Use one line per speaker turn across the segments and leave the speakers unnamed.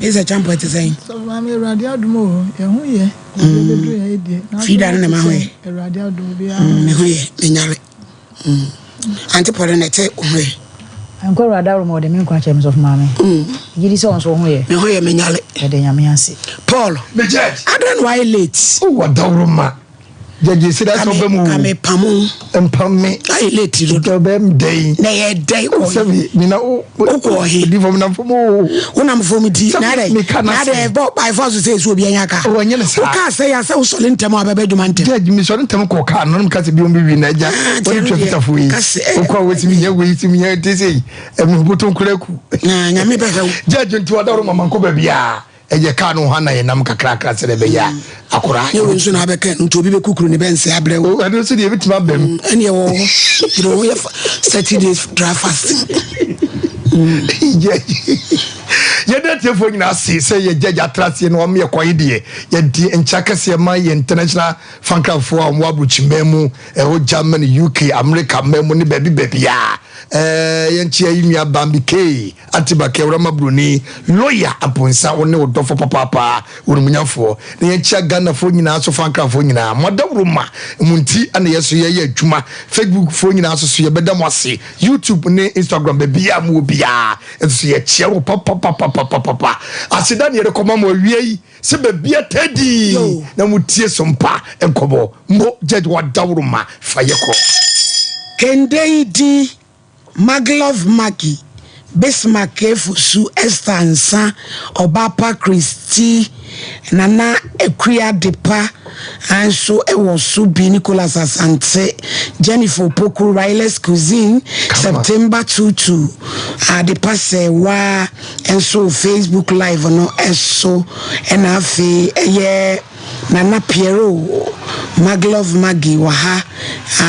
Esa Champo ɛte sɛn?
Sɔfo maame Awurade adom o, yɛn ho yɛ. Obi bɛduru yɛn deɛ. Nanso
Frida no na
te
ma ho
sɛn?
yɛ.
Awurade adom obiara ho
Me
yɛ.
ho yɛ, menyare. Ante Pɔre na ɛte wo ho yɛ.
Nkɔ Awurade aworo ma ɔde me nkwa kyerɛ me sɔfo maame. Gye di sɛ wo nso wo ho yɛ.
Me ho yɛ, menyare.
Yɛde Nyame ase.
Paul,
Me judge.
adɛn na wayɛ late?
O wadaworo ma. Judge si da sɛ ɔbɛ mu.
Ka me pam wo.
Mpam me.
Ayɛ late dodo.
Ɔbɛ m dɛn.
Na ɛyɛ dɛn kɔ
Sɛ me me na o.
Wokɔ he?
Di fam nam fam o.
Wonam fam di.
Sɛ
Na adɛn?
meka
Na
n'asɛm.
adɛn bɔ by force sɛ ɛsɛ obi anya ka.
Oh, ɛnyɛ ne saa.
Wokaa sɛ yɛ sɛ wosɔre ntɛm a wobɛbɛ adwuma ntɛm.
Judge mi sɔre ntɛm kɔ kaa no na meka sɛ bi wɔn bi wi na agya.
Ah,
Wɔde
nti ɛno
twa
deɛ,
fitafo yi.
ka sɛ, eh,
Wokɔ a wɔsi mi yɛ wei si mi yɛ te sɛ yi. Ɛmi boto nkura ku.
Na Nyame bɛhwɛ wo.
Judge nti wadaworo ma mankɔ baabi a ɛyɛ kaa no ho na yɛnam kakrakra sɛ ɛbɛyɛ a akora.
Nyɛ wo nso na abɛka no nti obi bɛkukuru ne bɛnsɛ abrɛ wo.
Ɛno nso deɛ ebitumi aba mu.
Ɛne ɛwɔ hɔ. Gyina ho yɛ 30 days dry fasting.
Yɛde atiefoɔ nyinaa ase sɛ yɛgyagya atra aseɛ na wɔn yɛ kwan deɛ yɛde nkyɛ kɛseɛ ma yɛn international fankrafoɔ a wɔn wɔ aburokyiman mu ɛwɔ Germany, UK, America man mu ne baabi baabi a ɛɛ yɛnkyea yi nua Bambi K Atibake Awurama Buroni lawyer Aponsa wo ne wo dɔfo papaapa wɔnumunyamfoɔ na yɛnkyea Ghanafoɔ nyinaa so fankrafoɔ nyinaa mo adawuro ma mo nti ana yɛ so yɛyɛ adwuma Facebook foɔ nyinaa so so yɛbɛda mo ase YouTube ne Instagram baabi a mo wɔ biara nso so yɛkyea wo papapapapapapa aseda ne yɛde kɔma mo awia yi sɛ baabi a tadi na mo tie so mpa nkɔmɔ mo judge wadawuro ma fa yɛ kɔ.
Kende di Maglove Maggie, Bismarck Efusu, Esther Nsa, Ɔbapa Christy, Nana Akua Depa nso wɔ so bi, Nicholas Asante, Jennifer Opoku, Riley's Cuisine, September 22, Adepa Sɛwa nso wɔ Facebook Live no so, ɛna afei ɛyɛ Nana Pierro, Maglove Maggie wɔ ha,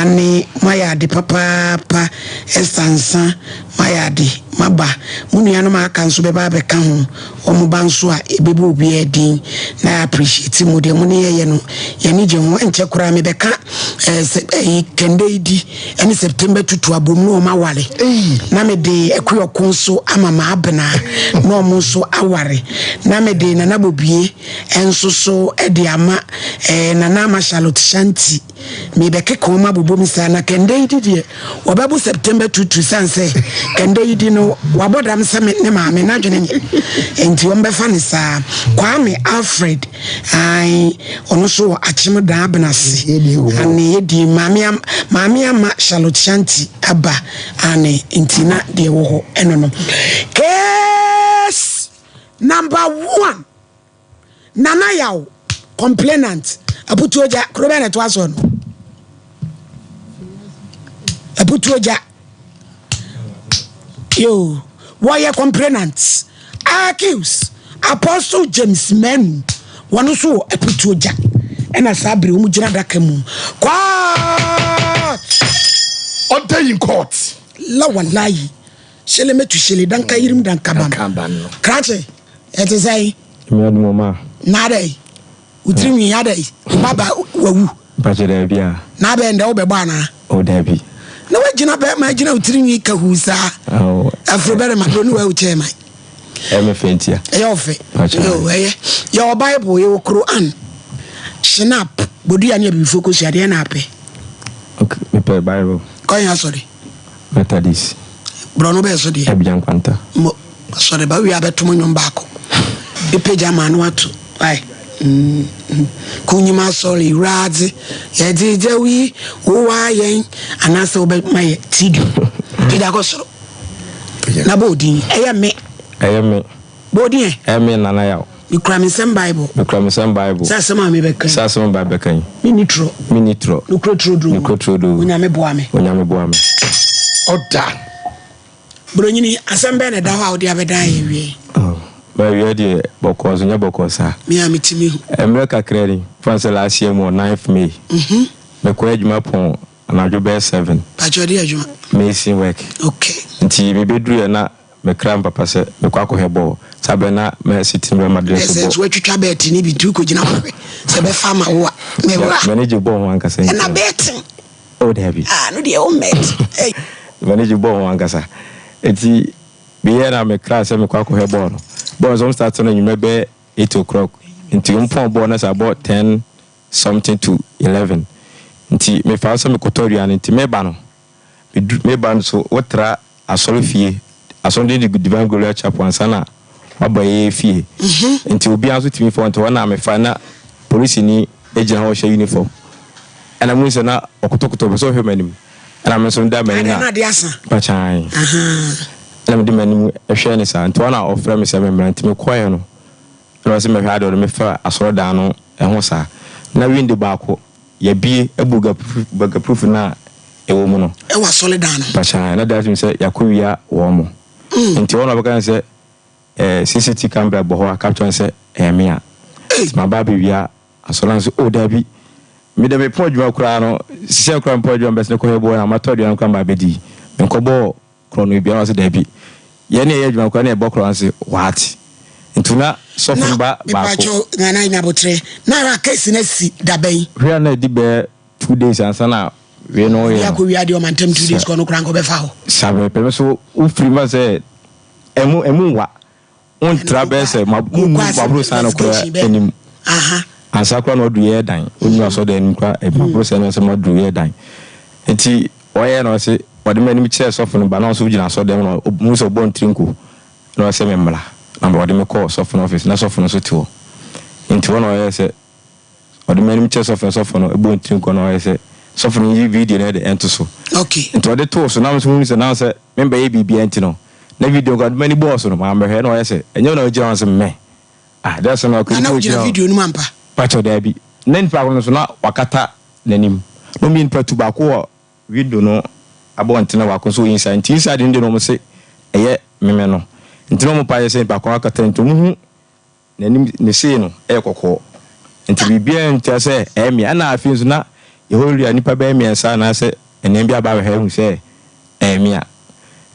ane moayɛ ade papaapa, Esther Nsa, moayɛ ade, moaba, mo nuanom a aka nso bɛba abɛka ho, wɔn ba nso a yɛbɛbɔ obiara din na yɛ appreciate mo deɛ mo ne yɛyɛ no, yɛn ani gye ho, ɛnkyɛ koraa mebɛka eh, sɛ ɛyi kɛndɛ yi di ɛne September tutu abom na wɔn aware, na mede Akuɔko nso ama maabena na wɔn nso aware, na mede Nana Bobie nso so de ama eh, Nana Ama Charlotte Shanti. Mebɛkeka wɔn abobɔ mu saa na kɛndɛ yi di deɛ wɔbɛbo September tutu san sɛ kɛndɛ yi di no wabɔ dam sɛ me ne maame n'adwene nyɛ nti wɔn bɛfa ne saa. Kwame Alfred ae ɔno nso wɔ Akyem Dan Abenase ane yɛdi maame am, maame Ama Charlotte Shanti aba ane nti na deɛ wɔ hɔ ɛno no. Case number 1. Nana Yaw, complainant, Aputuogya, kuro bɛn na ɛtoa soɔ no? Aputuogya. Yo, wɔyɛ complainant. Accuse, Apostle James Manu, wɔn nso wɔ Aputuogya. Ɛna saa bere wɔn gyina adaka mu. Court!
Order in court.
Lawalayi, hyele metu hyele, danka yirim danka bam. Krakye. Ɛte sɛn?
Nyame adom o ma.
Na adɛn? Wo tiri nwi adɛn? Wo ba ba wawu?
Mpakyɛ daabi a.
Na abɛn dɛ wobɛbɔ anaa?
O daabi.
Na wagyina bɛrima agyina wo tiri nwi kahuu saa.
Awo.
Afro bɛrima broni wawu kyɛɛ man.
Ɛyɛ me fɛ ntia.
Ɛyɛ ɔfɛ.
Mpakyɛ.
Yo ɛyɛ. Yɛwɔ Bible, yɛwɔ Quran, Shinap, bodua ne abibifoɔ kosua deɛ na apɛ.
Ok, mepɛ Bible.
Kɔ yɛn asɔre.
Methodist.
Borɔno bɛyɛ so deɛ.
Abidjan Kwanta.
Mo asɔre ba wie abɛto mo nnwom baako. Bɛpagya ma ano ato. Ae. Mm, mm. Kunyim asɔre Ewuradze, yɛdze gya wo yi, wo waa yɛn, anaasɛ wobɛma yɛ tidu. Pagya kɔ soro. Na bɔ odin. Ɛyɛ me.
Ɛyɛ me.
Bɔ odin ɛ.
Ɛyɛ me Nana Yaw.
Mekura me nsam Bible.
Mekura me nsam Bible.
Sɛ asɛm a mebɛka yi.
Sɛ asɛm a mebɛka yi.
Menni torɔ.
Menni torɔ.
Nokorɛ turodoo.
Nokorɛ turodoo.
Onyame boa me.
Onyame boa me.
Ɔda.
Bronyini, asɛm bɛn na ɛda hɔ a wode abɛdan yɛn awiei?
Oh, m'awiei deɛ bɔkɔɔ nso nyɛ bɔkɔɔ saa.
Me a metumi hu.
Mmerɛ kakra ni, fa no sɛ last year mu wɔ ninth May, mekɔɔ adwuma pɔn anadwo bɛyɛ 7.
Pakyɛ ɔde adwuma?
Mason work.
Okay.
Nti mebɛduruiɛ na mekra me papa sɛ mekɔ akɔhwɛ bɔɔl. Saa berɛ na Mercy team Real Madrid nso
bɔ. Ɛsɛ watwitwa bɛɛte no bi nti wokɔgyina hɔ hwɛ sɛ bɛfa ama wo a. Me wura.
M'ani gye bɔɔl ho ankasa nti.
Ɛna bɛɛte.
Oh daabi.
Ah no deɛ wo mmɛɛte.
M'ani gye bɔɔl ho ankasa. Nti. Meyɛɛ na me kra sɛ mekɔ akɔhwɛ bɔɔl no. Bɔɔl no nso wɔn start no anwummerɛ bɛyɛ 8 o'clock. Nti wɔn pɔn bɔɔl no sɛ abɔ 10 something to 11. Nti mefa sɛ mekɔtɔ aduane, nti meba no, meba no so wotra asɔre fie, asɔre de Divine Gloria Chapel ansa na waba yɛ fie. Nti obiara nso tumi fa, nti hɔ na mefa na polisini gyina hɔ hyɛ uniform. Ɛna mu sɛ na ɔkotɔkotɔ pɛ sɛ ɔhwɛ m'anim. Ɛna me nso meda m'anim
na
na
ade asa.
Pakyan. Ɛna mede m'anim hwɛ ne saa, nti hɔ na ɔfrɛ me sɛ memmra, nti mekɔɛ no ɛna ɔsɛ mɛhwɛ ade, ɔde mefa asɔredan no ɛho saa na window baako yɛbie abu burglar no a ɛwɔ mu no.
Ɛwɔ asɔredan no.
Pakyan, na da sɛ yɛakɔ wia wɔn mo. Nti hɔ na ɔbɛka ne sɛ CCTV camera bɔ hɔ a capture sɛ ɛyɛ me a nti maba abɛwia asɔredan so. O daabi, mede mepɔn adwuma koraa no sisɛ koraa mepɔn adwuma bɛsɛ ne kɔhwɛ bɔɔl na matɔ aduane koraa ma abɛdi, menkɔbɔɔ korɔ no biara. Sɛ daabi, yɛn ne yɛyɛ adwuma koraa ne yɛbɔ korɔ no sɛ what, nti na sɔfo no ba baako.
Mepatwo, Nana Nyabotere, na ara case no asi dabɛn?
Hwɛ, na ɛdi bɛyɛ 2 days ansa na wei no
obi
ɔyɛ no.
Akɔ wia deɛ, ɔma ntɛm 2 days kɔ no koraa nkɔbɛfa hɔ.
Sabɛpɛ me so wofiri ma sɛ ɛmu nwa wontra bɛyɛ sɛ maboro san no koraa anim ansa koraa na ɔduru yɛ dan ɔnu asɔdan anim koraa, maboro sɛ no sɛ maduru yɛ dan. Nti ɔyɛ na ɔse ɔde m'anim kyerɛ sɔfo no ba na ɔnso gyina asɔdan mu na ɔmu sɛ ɔbɔ ntiri nko na ɔsɛ me mmra, na ɔde me kɔɔ sɔfo no office na sɔfo no nso te hɔ. Nti hɔ na ɔyɛ sɛ ɔde m'anim kyerɛ sɔfo no, sɔfo no ɛbɔ ntiri nko na ɔyɛ sɛ sɔfo no yi video no ɛde ɛnto so. Nti ɔde too so na nso hu sɛ na sɛ membɛyɛ biribiara, nti no na video nko ɔde m'ani bɔɔ so no maa mbɛhwɛ na ɔyɛ sɛ ɛnyɛ na ɔgyina hɔ sɛ mmɛ ah dɛ sɛ na
ɔkɔ. Na wogyina video no mu ampa?
Pakyɛ, daabi, na nipa ko no so na wakata n'anim na ɔmo yɛ nipa tu, baako wɔ window no abɔnten na baako nso wɔ inside. Nti inside no de na ɔmo se ɛyɛ meme no, nti na ɔmo pa yɛ sɛ nipa ko akata, nti ɔmo hu n'anim ne sei no ɛyɛ kɔkɔɔ, nti biribiara nkyerɛ sɛ ɛyɛ mmea. Ɛna afei nso na yɛhɔ wia nipa bɛyɛ mmiɛnsa anaasɛ nneɛma bi aba abɛhwɛ ehu sɛ ɛyɛ mmea.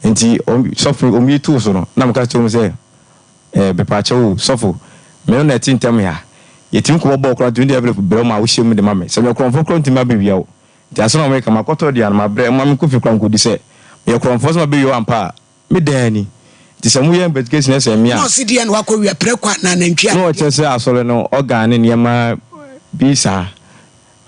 Nti sɔfo ɔmo yi too so no na mo ka kyerɛ mo sɛ bɛpaakyɛw o, sɔfo, me no na ɛte ntɛm ya, yɛtumi kɔ bɔ bɔɔl koraa, ntumi de envelope brɛ mo a wohyɛ mu de ma me sɛ meyɛ korɔmfoɔ koraa ntumi abɛwia wo. Nti asɛm a wɔyɛ ka makɔtɔ aduane mabrɛ ma me kɔ fie koraa nkɔdi sɛ meyɛ korɔmfoɔ sɛ mabɛwia wo ampa a, me dan ni. Nti sɛ moyɛ investigation sɛ me a
Na ɔsi deɛ na wakɔ wia prɛko anaa nantwi a?
Na ɔkyerɛ sɛ asɔre no organ ne nneɛma bi saa,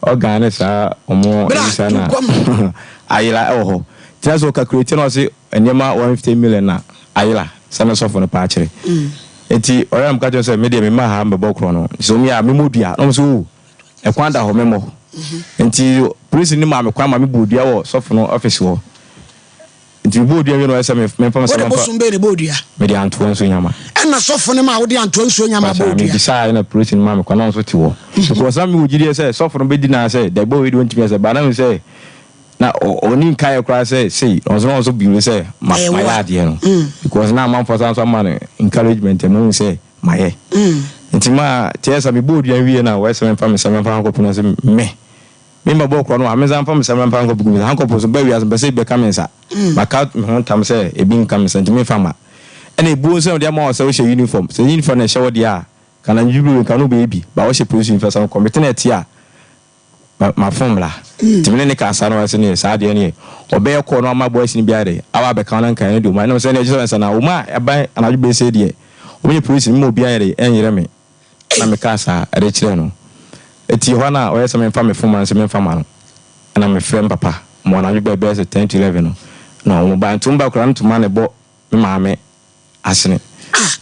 organ ne saa ɔmo
Bra,
ebi saa na
nkɔm.
ayera ɛwɔ hɔ. Nti na sɛ ɔcalculate na ɔse nneɛma 150 million na ayera sɛ ne sɔfo no paa kyerɛ. Nti ɔyɛ na meka kyerɛ sɛ me deɛ mema ha mbɛbɔ korɔ no, nti sɛ ɔmo yɛ a memmɔ dua na ɔmo sɛ o ɛkwan da hɔ memmɔ. Nti polisi no maa me kwan ma mebɔ dua wɔ sɔfo no office hɔ. Nti mebɔ dua wie no, ɔyɛ sɛ memfa me nsa
Wode
memfa
bosom bɛyɛ ne bɔ dua?
Mede antoa nsuo nyama.
Ɛna sɔfo no ma wode antoa nsuo nyama
Pasa
bɔ dua?
Mebisaa na polisi no maa me kwan na ɔno nso te hɔ because na mewɔ gyidie sɛ sɔfo no bɛdi naa sɛ dabi ɔwei deɛ ɔntumi ɛsɛ ba na mehu sɛ na ɔni nkaeɛ koraa sɛ sei ɔno nso na ɔno nso believe sɛ
Ɛyɛ wo
mayɛ
a.
adeɛ no because na amanfoɔ san so ama no encouragement a mahu sɛ mayɛ. Nti maa kyerɛ sɛ mebɔɔ dua wie no a, wɔyɛ sɛ memfa me nsa memfa handcuff no sɛ me mabɔ korɔ no a, me nsa mfa me nsa memfa handcuff gu me nsa, handcuff so ba wiase mpɛ sɛ ebi bɛka me nsa, maka me ho ntam sɛ ebi nka me nsa, nti memfa ma. Ɛna ebuo nso na wɔde ama wɔ sɛ wohyɛ uniform, sɛ uniform na ɛhyɛ wɔ deɛ a ka na ndwibiri nka no bɛyɛ bi ba wɔhyɛ police uniform sɛ kɔmete na ɛte a ma fom la. Nti me ne ne kasa na ɔyɛ sɛ ne saa adeɛ no yɛ ɔbɛyɛ kɔɔ no ama boys no biara de awa abɛka no nkan no de ɔma ɛnam sɛ ne ɛgye sɛ nsa na ɔma a ɛban anadwo bɛsɛ deɛ ɔmo yɛ police no ma obiara yɛ de ɛnyerɛ me na meka saa ɛde kyerɛ no. Eti hɔ na ɔyɛ sɛ memfa me phone ma no sɛ memfa ma no, ɛna mefrɛ me papa ma anadwo bɛyɛ sɛ 10 to 11 no na ɔmo ba. Nti ɔmo ba koraa no ntoma na ɛbɔ me maame asene,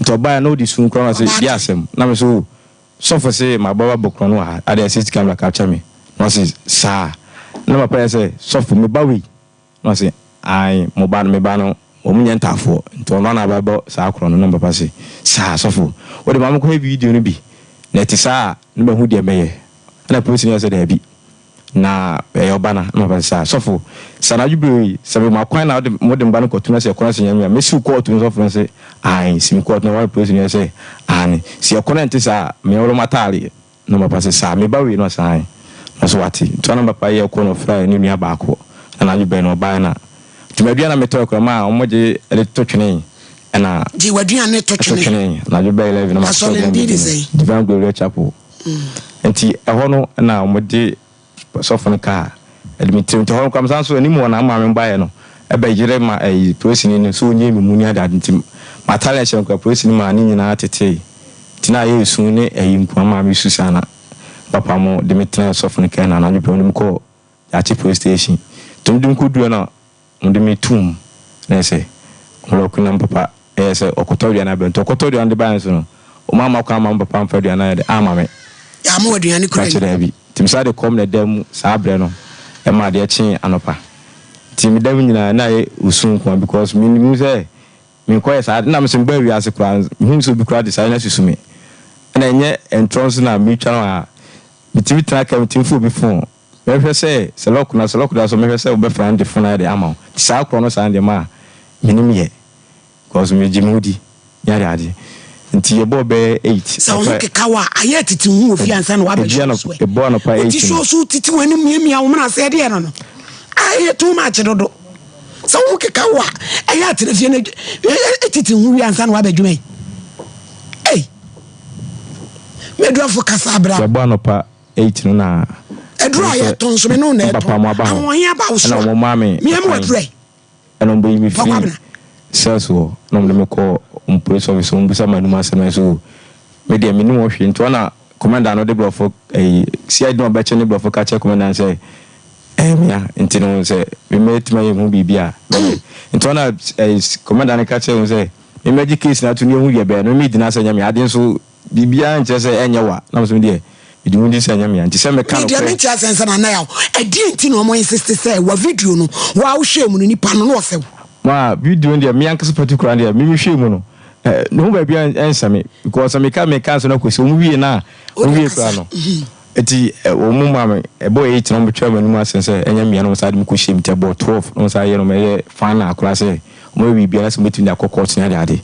nti ɔbaeɛ na ɔdi sun koraa na ɔsɛ di asɛm na me so sɔfo se ma ba bɔ korɔ no wɔ ha adeɛ sɛ camera capture me na ɔse saa na papa yɛ sɛ sɔfo me ba wei na ɔse ae, mo ba no, me ba no wɔn nyɛ ntaafoɔ, nti ɔno ana abɛbɔ saa korɔ no. Na papa se saa sɔfo wode ma mekɔhwɛ video no bi na ɛte saa a na mahu deɛ mɛyɛ. Ɛna polisi no yɛ sɛ daabi, na ɛyɛ ɔba na na papa se saa sɔfo sɛ anadwo bere yi sɛ mema kwan na wode mode mba no kɔto na sɛ ɛkɔ no sɛ nyame a mɛsiw kɔɔto no. Sɔfo no sɛ ae, si me kɔɔto na wɔne polisi no yɛ sɛ aane, sɛ ɛkɔ no ɛnte saa a meɛworo m'ataareɛ. Na papa sɛ saa me ba wei no ɔsan na ɔsɛ wate. Nti ɔna papa yɛ kɔ no ɔfrɛ ne nua baako na anadwo bɛn no ɔbaeɛ na nti m'aduane a metɔɛ koraa ma a ɔmo gye de to twene ɛna
Gye w'aduane to
to
twene.
Twene anadwo bɛyɛ 11 na makɔtɔ
Asɔre no
aduane
din de
bɛdi no.
sɛn?
Divine Gloria Chapel. Nti ɛhɔ no na ɔmo de sɔfo no kaa ɛde me tirim. Nti ɛhɔ no koraa mesan so anim hɔ na maame baeɛ no. Ɛbɛyere ma ɛyi polisini no sɛ ɔnyɛ me mu ne adeade nti m'atare a ɛhyɛ me koraa polisini maa ne nyinaa tetee nti na ayɛ esu ne ɛyi nko ama me su saa na papa mo de me tenaa sɔfo no kaa na anadwo pɛ wɔde me kɔɔ Gyakye police station nti wɔde me kɔduru hɔ na wɔde me tuum na ɛsɛ wɔlɔko na me papa ɛyɛ sɛ ɔkɔtɔ aduane abɛ nti ɔkɔtɔ aduane de baeɛ nso no wɔn amma kwan amma me papa amfa aduane ayɛ dɛ amma me.
Yɛamma wo aduane koraa
ni. Daabi. Nti me san de kɔm na ɛda mu saa berɛ no ɛma adeɛ kyee anɔpa. Nti me da mu nyinaa na ayɛ osu nko ara because me nim sɛ me nkɔ yɛ saa na me nso me baa wiase koraa me hu sɛ obi koraa de saa na susu me ɛna ɛnyɛ ntorɔ nso na me twa no a me tumi tena kaa me tumi fa obi phone mɛhwɛ sɛ sɛ lɔk na sɛ lɔk da so mɛhwɛ sɛ wobɛfrɛ no de phone ayɛ de ama wo nti saa korɔ no saa deɛ ma me nim yɛ. Cause me gye me ho di ne ade ade nti yɛ bɔɔ bɛyɛ 8.
Sɛ wo ho keka wo a, ayɛ atete wo ho wɔ fie ansa na woaba show so ɛ.
Ɛbɔ anɔpa 8
no. Wote show so tete w'anim miamia wo mena sɛ ɛdeɛ no no. Ah, ɛyɛ too much dodo. Sɛ wo ho keka wo a, ɛyɛ atena fie no tete ho wie ansa na woaba adwuma yi. Ei, Meduafo kasa abra.
Yɛbɔ anɔpa 8 no na.
Aduru a yɛtɔn nso me ne wo na ɛtɔn. Ahoɔhen aba wo so a, mia mu aduru ɛ.
Ɛna wɔn bɛyi me firi cells hɔ na wɔn de me kɔ wɔn police office wɔn bisa m'anum asɛm na so me deɛ me nim wɔn hwee nti wɔn na commander no de brɔfo ɛyi CID na ɔbɛkyɛ ne brɔfo ka kyerɛ commander no sɛ ɛyɛ me a nti no sɛ me mɛtumi ayɛ ho biribi a mɛyɛ nti wɔn na ɛyi commander no ka kyerɛ wɔn sɛ me mɛgye case no ato ne ehu deɛ bɛyɛ no me gyina sɛ nyɛ me ade nso Biribiara nkyerɛ sɛ ɛnyɛ wa, na mesɛ medeɛ mede ho di sɛ ɛnyɛ mea, nti sɛ meka
Me deɛ
nokorɛ.
mente aseɛ nsɛ Nana Yaw, ɛdeɛn nti na ɔmo insist sɛ wa video no, waa wo hwɛɛ mu no nipa no na ɔsɛ wo.
Ma video no deɛ me ankasa particular no deɛ me me hwɛɛ mu no eh, ne ho baabi ɛnsɛ me because sɛ meka meka nsɛm no akɔsi ɔmo wie no a
Wo
ɔmo
deɛ
wie koraa
kasa,
no nti eh, ɔmo maa me ɛbɔɔ 8 na ɔmo twaa m'anim asɛm sɛ ɛnyɛ mea na ɔmo saa de me kɔ hyɛɛ mu nti ɛbɔɔ 12 na ɔmo saa yɛ no ɔmo yɛ final koraa sɛ ɔmo yɛ biribiara sɛ ɔmo bɛtumi de akɔ court ne ade ade.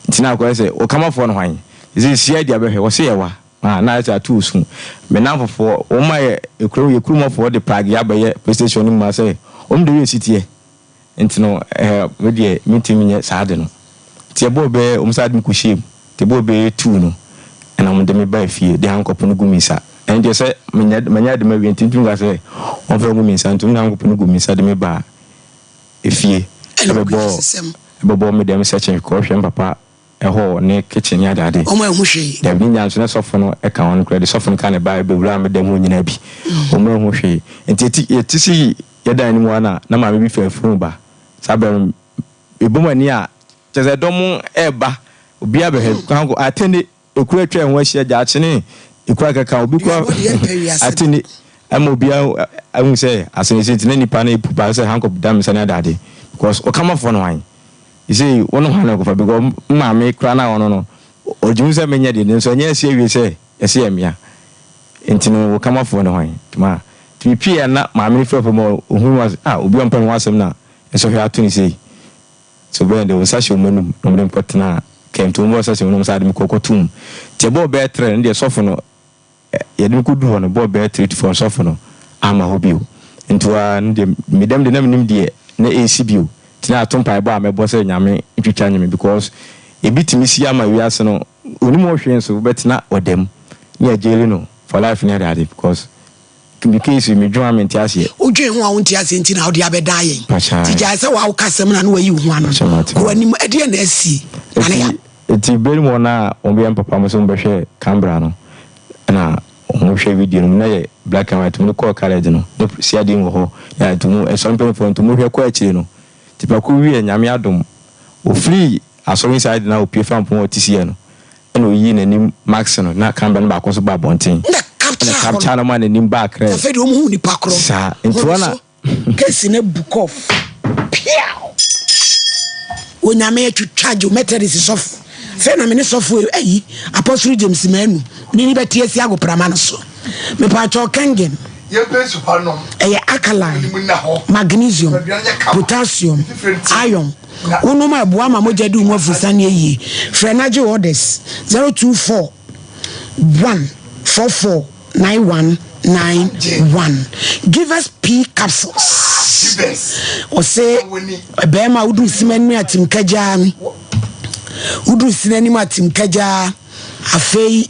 Nti na akɔyɛ sɛ ɔkamafoɔ no hwan? Sɛ CID abɛhwɛ, wɔse yɛ wa? Ah, na ayɛ sɛ ato osu. Me nnamfofoɔ, wɔn a yɛ ekuro, yɛ kuromɔfoɔ de pragea abɛyɛ police station no mu ma sɛ wɔn de wei si teɛ. Nti no, eh, me deɛ mentumi nyɛ saa ade no. Nti ɛbɔɔ bɛyɛ, wɔn saa de me kɔhyɛɛ mu. Nti ɛbɔɔ bɛyɛ tuu no, ɛna wɔn de me baa fie de hankɔpo no gu me nsa. Ɛno deɛ sɛ menya, manya ade mawie nti mentumi nka sɛ wɔmfa ngu me nsa. Nti wɔn de hankɔpo no gu me nsa de me baa efie
Ɛna
ɛbɛbɔɔ
ɔkɔ
ɛbɛbɔɔ me dɛm sɛkye kɔhwɛ me papa ɛhɔ ne kitchen ne adeade.
Wɔn anhu hwee.
Dabi ne nyinaa nso na sɔfo no ɛka ho nokorɛ de sɔfo no ka ne ba ɛbɛwuraa me dɛm hɔ nyinaa bi. Wɔn anhu hwee. Nti yɛte yɛte si yɛ dan no mu hɔ na na maame bi fa afurum ba. Saa berɛ no mebɔ m'ani a kyerɛ sɛ dɔm ɛreba obiara bɛhwɛ kwan kɔ atɛne Ekuro a atwa yɛn ho ahyia, gyaakye ne ekuro a ɛkeka ho, obi kura ate ne ɛma obiara ahu sɛ asɛnsi nti na nipa no epu paa sɛ handcuff da me nsa ne ade because ɔkamafoɔ no hwan sɛ wɔn hwan na ɛkɔfa because maame kura na ɔno no ɔgye hu sɛ menyɛ deɛ nso ɛnyɛ ɛsi awie sɛ ɛsi yɛ mmea nti no ɔkamafoɔ no hwan tuma tumi pii na maame no fira fam ohun wa ah obi ɔmpɛ ho asɛm na nsɔhwɛ ato ne sei. So bɛn de wo nsa hyɛ wɔn anum na wɔde me kɔtenaa kɛm nti wɔn nsa hyɛ wɔn anum saa de me kɔ kɔto mu nti ɛbɔɔ bɛyɛ trɛ no deɛ sɔfo no yɛde me kɔduru hɔ no bɔɔ bɛyɛ trɛ to fam sɔfo no amma hɔ bio nti waa no deɛ me dɛm deɛ na menim deɛ na ɛresi bio nti na ato mpaebɔ a mɛbɔ sɛ Nyame ntwitwa nye me because ebi tumi si ama wiase no onim hɔ hwee nso wobɛtena ɔda mu ne agyeli no for life ne ade ade because Me case yi me dwen a mente aseɛ.
Wo dwen ho a wo nte aseɛ nti na wode abɛdaa yɛn.
Pakyɛ
Nti gyae sɛ wa wo ka asɛm no a na wayi wo ho ano.
Pakyɛ mate.
Kɔ w'anim ɛdeɛn na asie Nana Yaw.
Eti bere mu wɔn a wɔn bɛyɛ mpapa mo sɛ wɔn bɛhwɛ camera no ɛna wɔn hwɛ video no mu na yɛ black and white wɔn de kɔɔ college no ne CID wɔ hɔ na nti wɔn ɛsɔre mpanyinfoɔ nti wɔn hwɛ kɔ akyire no nti pako wie Nyame adom ofiri asɔre inside na opie fa mpon a ɔte si yɛ no Ɛna oyii n'anim mask no na camera no baako nso baa abɔnten.
Na capture
Ɛna
hɔ no.
capture no ma n'anim baa clear.
Afei deɛ wɔn hu nipa korɔ.
Saa nti
Hɔ
wɔn
so case no abu kɔf. Piaw! Onyame atwitwa gye Methodist sɔfo. Afei na me ne sɔfo ayi Apostle James Manu ne ne bɛte asi agoprama no so. Mepaakyɛw Kengen.
Yɛmpɛ nsu pa nnom.
Ɛyɛ alkaline,
W'anim nna hɔ.
magnesium,
Nipadua no nyɛ kama.
potassium,
Mfifire nte.
iron.
Na.
Wonom a ɛboa ma mogya di wo mu afurusaneɛ yie. Frɛ na gye orders 024 1 44 91 91. Givers P capsules.
Givers.
Ɔse
Na w'ani.
bɛrima a woduru sima anim atim kagyaa. Woduru sina anim atim kagyaa. Afei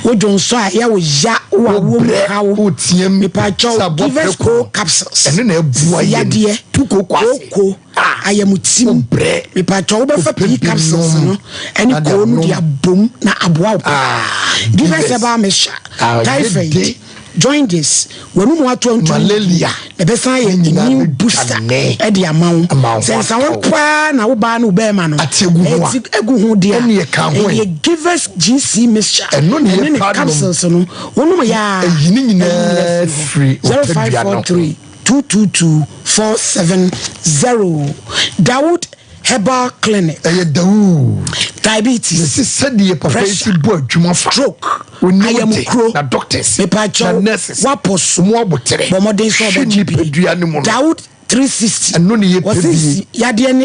wo dwonsɔ a ɛyɛ wo ya wo awoɔ mu
Wobrɛ,
haw.
woteam sɛ
Mepakyɛw
aboa
Givers
prɛko
Co
no,
capsules.
ɛno na ɛboa
Sisi
yɛn.
yadeɛ,
Tu kooko ase.
kooko,
Ah,
ayamutim.
wobrɛ.
Mepakyɛw wobɛfa
Wopɛ
pii
bi
capsules
nom
no ɛne
na de
koo no de
anom.
abom na aboa wo paa.
Ah,
Givers
Givers.
herbal mixture,
Ah,
typhoid,
yɛde.
Jaundice, w'anum ato ntom
Malaria,
na ɛbɛsan ayɛ
ne nyinaa
immune
bɛdwane
booster ɛde ama wo.
ama wo
Sɛ
ho
nsa
atɔ
wo
wo.
paa na wo baa ne wo bɛrima no
Ate agu ho a,
ɛte agu ho deɛ a,
ɛne ɛka ho ɛ.
ɛyɛ Givers GC mixture
Ɛno ne
ɛne
yɛ
ne
pa nom.
capsules no wonom yɛ a
Ɛyi ne
ɛyi
nyinaa
nyinaa firi
firi
hɔ.
ɔtadua no ho.
0543 222 470 Dawood Herbal Clinic.
Ɛyɛ Dawood.
Diabetes.
Mesi sɛdeɛ papa yi si bɔ adwuma fa.
Stroke.
Onim de,
Ayamukuro.
na doctors,
Mepaakyɛw,
na nurses,
wapɔ so.
Wɔn abotere.
Bɔ mmɔden sɛ
Hwɛ
ɔbɛgye bi.
nipadua no mu no.
Dawood 360.
Ɛno ne yɛ pɛ
Wɔsi
bi.
si yadeɛ ne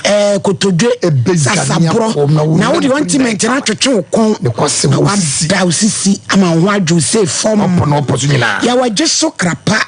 ɛɛ kotodwe.
Ebe dwane
Sasaborɔ.
akɔ na wo
Na wode
nan
ointment no atwetwe wo kɔn.
Ne kɔse
Na
wo sisi.
wada wo sisi ama wo ho adwo sei fam.
Ɔpɔ na ɔpɔ so nyinaa.
Yɛwɔ gye so krapa.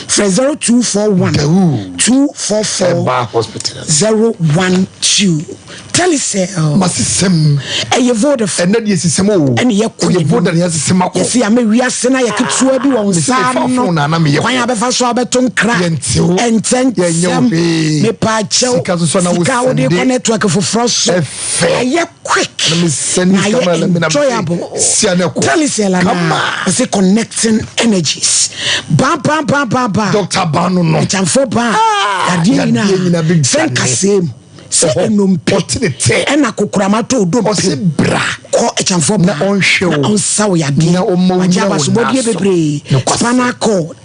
Frɛ 0241
Dawood
244
Herbal Hospital.
012. Telecel.
Masesɛm.
Ɛyɛ Vodafone.
Ɛnɛ deɛ sisɛm o.
Ɛne yɛ kɔ
Ɛyɛ
yɛn
Voda ne yɛasesɛm akɔ.
Yɛsi ama wiase na yɛ ketewa bi wɔ
Mesi
nsa
mefa
ano.
phone na na meyɛ
Kwan
kɔ.
a bɛfa so abɛto nkra.
Yɛnte wo.
Ɛntɛntɛm.
Yɛnyɛ wo hwee.
Mepaakyɛw.
Sika soso na wo
Sika a wode
sɛnde.
kɔ network foforɔ so.
Ɛfɛ.
Ɛyɛ quick.
Na me send
Na
sika
ɛyɛ
ma na me na me
enjoyable.
sia na ɛkɔ.
Telecel anaa.
Kama.
Ɔse connecting energies. Ba ba ba ba ba.
Doctor Bano no.
Ɛkyamfo ba.
Ah,
Yadeɛ
yadeɛ
nyinaa.
nyinaa bɛ
Sɛ
dwane.
nkasɛɛ mu. Sɛ
Ɔhɔ,
nnompe.
ɔte ne tɛ.
Ɛna kokorama tɔ odompe.
Ɔse bra.
Kɔ ɛkyamfo ba.
Na ɔnhwɛ wo.
Na ɔnsa wo yadeɛ.
Na ɔmma wo
Wagye
nyina wo
abasobɔdeɛ
nan so.
bebree.
Nokwasɛm.
Spinal cord.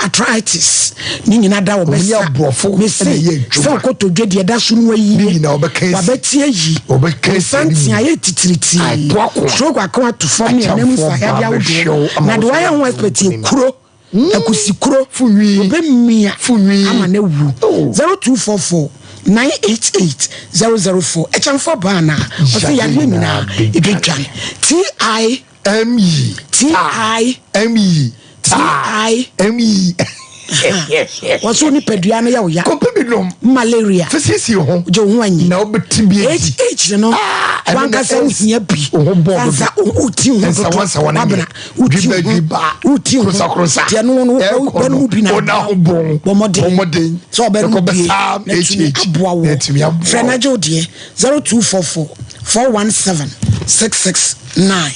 Arthritis. Ne nyinaa da wɔ
Ɔne
bɛsa.
aborɔfo
Mese,
ɛna ɛyɛ adwuma.
sɛ wokɔtɔ dwa deɛ ɛda so no ayi.
Ne nyinaa ɔbɛka asi.
Wabɛte ayi.
Ɔbɛka asi
Nsa
anim.
ntea ayɛ titiritii.
Ae, to ako.
Stroke ako ato fam ne ɛnam
Akyamfoɔ
nsa
ba
yadeɛ
bɛhwɛ
ahodoɔ.
wo ama
Na
wo
deɛ
so
wayɛ ho
woayɛ
expert yɛ
nkonim.
kuro. Akusikuro.
Funwi.
Ɔbɛmia
Funwi.
ama no awu.
Oh.
0244 988 004. Ɛkyɛmfoɔ baa na ɔsɛ
Yadeɛ
yadeɛ
nyinaa
nyinaa
bɛdwane.
ɛbɛdwane. T I
M E
T I
M E
T I
M E.
Wɔsɛ wo nipadua no yɛ wo ya.
Kɔpɛ bi nom.
Malaria.
Fesiesie ho.
Gye wo ho anyi.
Na wobɛti bi adi.
H H no.
Ah, ɛno na
Wankasa
ɛns-
wohia bi.
Wo ho bɔɔ dodo.
Sansa woti ho
Nsa
dodo.
wansa wane
Wabena.
nyɛ.
Woti
Dwiba
ho.
dwiba.
Woti ho.
Krosa krosa.
Deɛ no no
Ɛkɔ
wobɛnom
no,
bi na
wo na ho bɔn.
Bɔ mmɔden.
Bɔ mmɔden.
Sɛ ɔbɛnom
Ɛkɔ
bi
bɛsaa
na atumi
HH.
aboa wo.
Na atumi aboa
Frɛ
wo.
na gye wo deɛ 0244 417 669.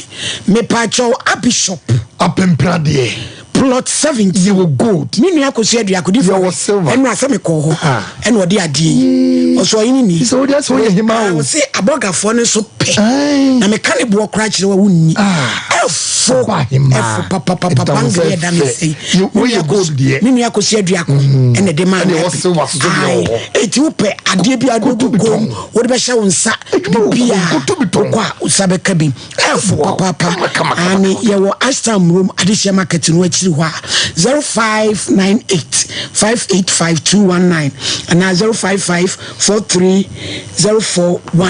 Mepaakyɛw Abishop.
Apempra deɛ.
Plot 17.
Yɛwɔ gold.
Me nua Kosi Aduakodi fo.
Yɛwɔ silver.
Ɛnu asɛ me kɔɔ hɔ.
Ah.
Ɛna ɔde adeɛ yi. Ɔsɔ ɔyene ni.
Sɛ wode asɛ woyɛ hema o.
Ah, ɔse abɔgafoɔ no nso pɛ.
Aye.
Na meka ne boɔ koraa kyerɛ wa wonni.
Ah.
Ɛfo.
Ɔba hema.
Ɛfo papapapa.
Ɛda wo
Bangla
sɛ
yɛ da ne
fɛ.
sɛn.
Yɛ- woyɛ gold deɛ.
Me nua Kosi Aduako. Ɛna ɛde maa
Ɛna
me.
ɛwɔ silver so so deɛ wɔ hɔ.
Aye. Eti wopɛ adeɛ bi a wode
Koto
bɛgu
bi
kɔn mu,
tɔn.
wode bɛhyɛ wo nsa.
Adwuma wɔ
Biribiara.
kurom, koto bi tɔn.
Wokɔ a, wo nsa bɛka bi. Ɛfo
Wow.
papaapa.
Kama, kama, kama,
Ane,
kama.
yɛwɔ Ashtown Murom Adehyeɛ Market no akyiri hɔ a 0598 585 219 anaa 055 43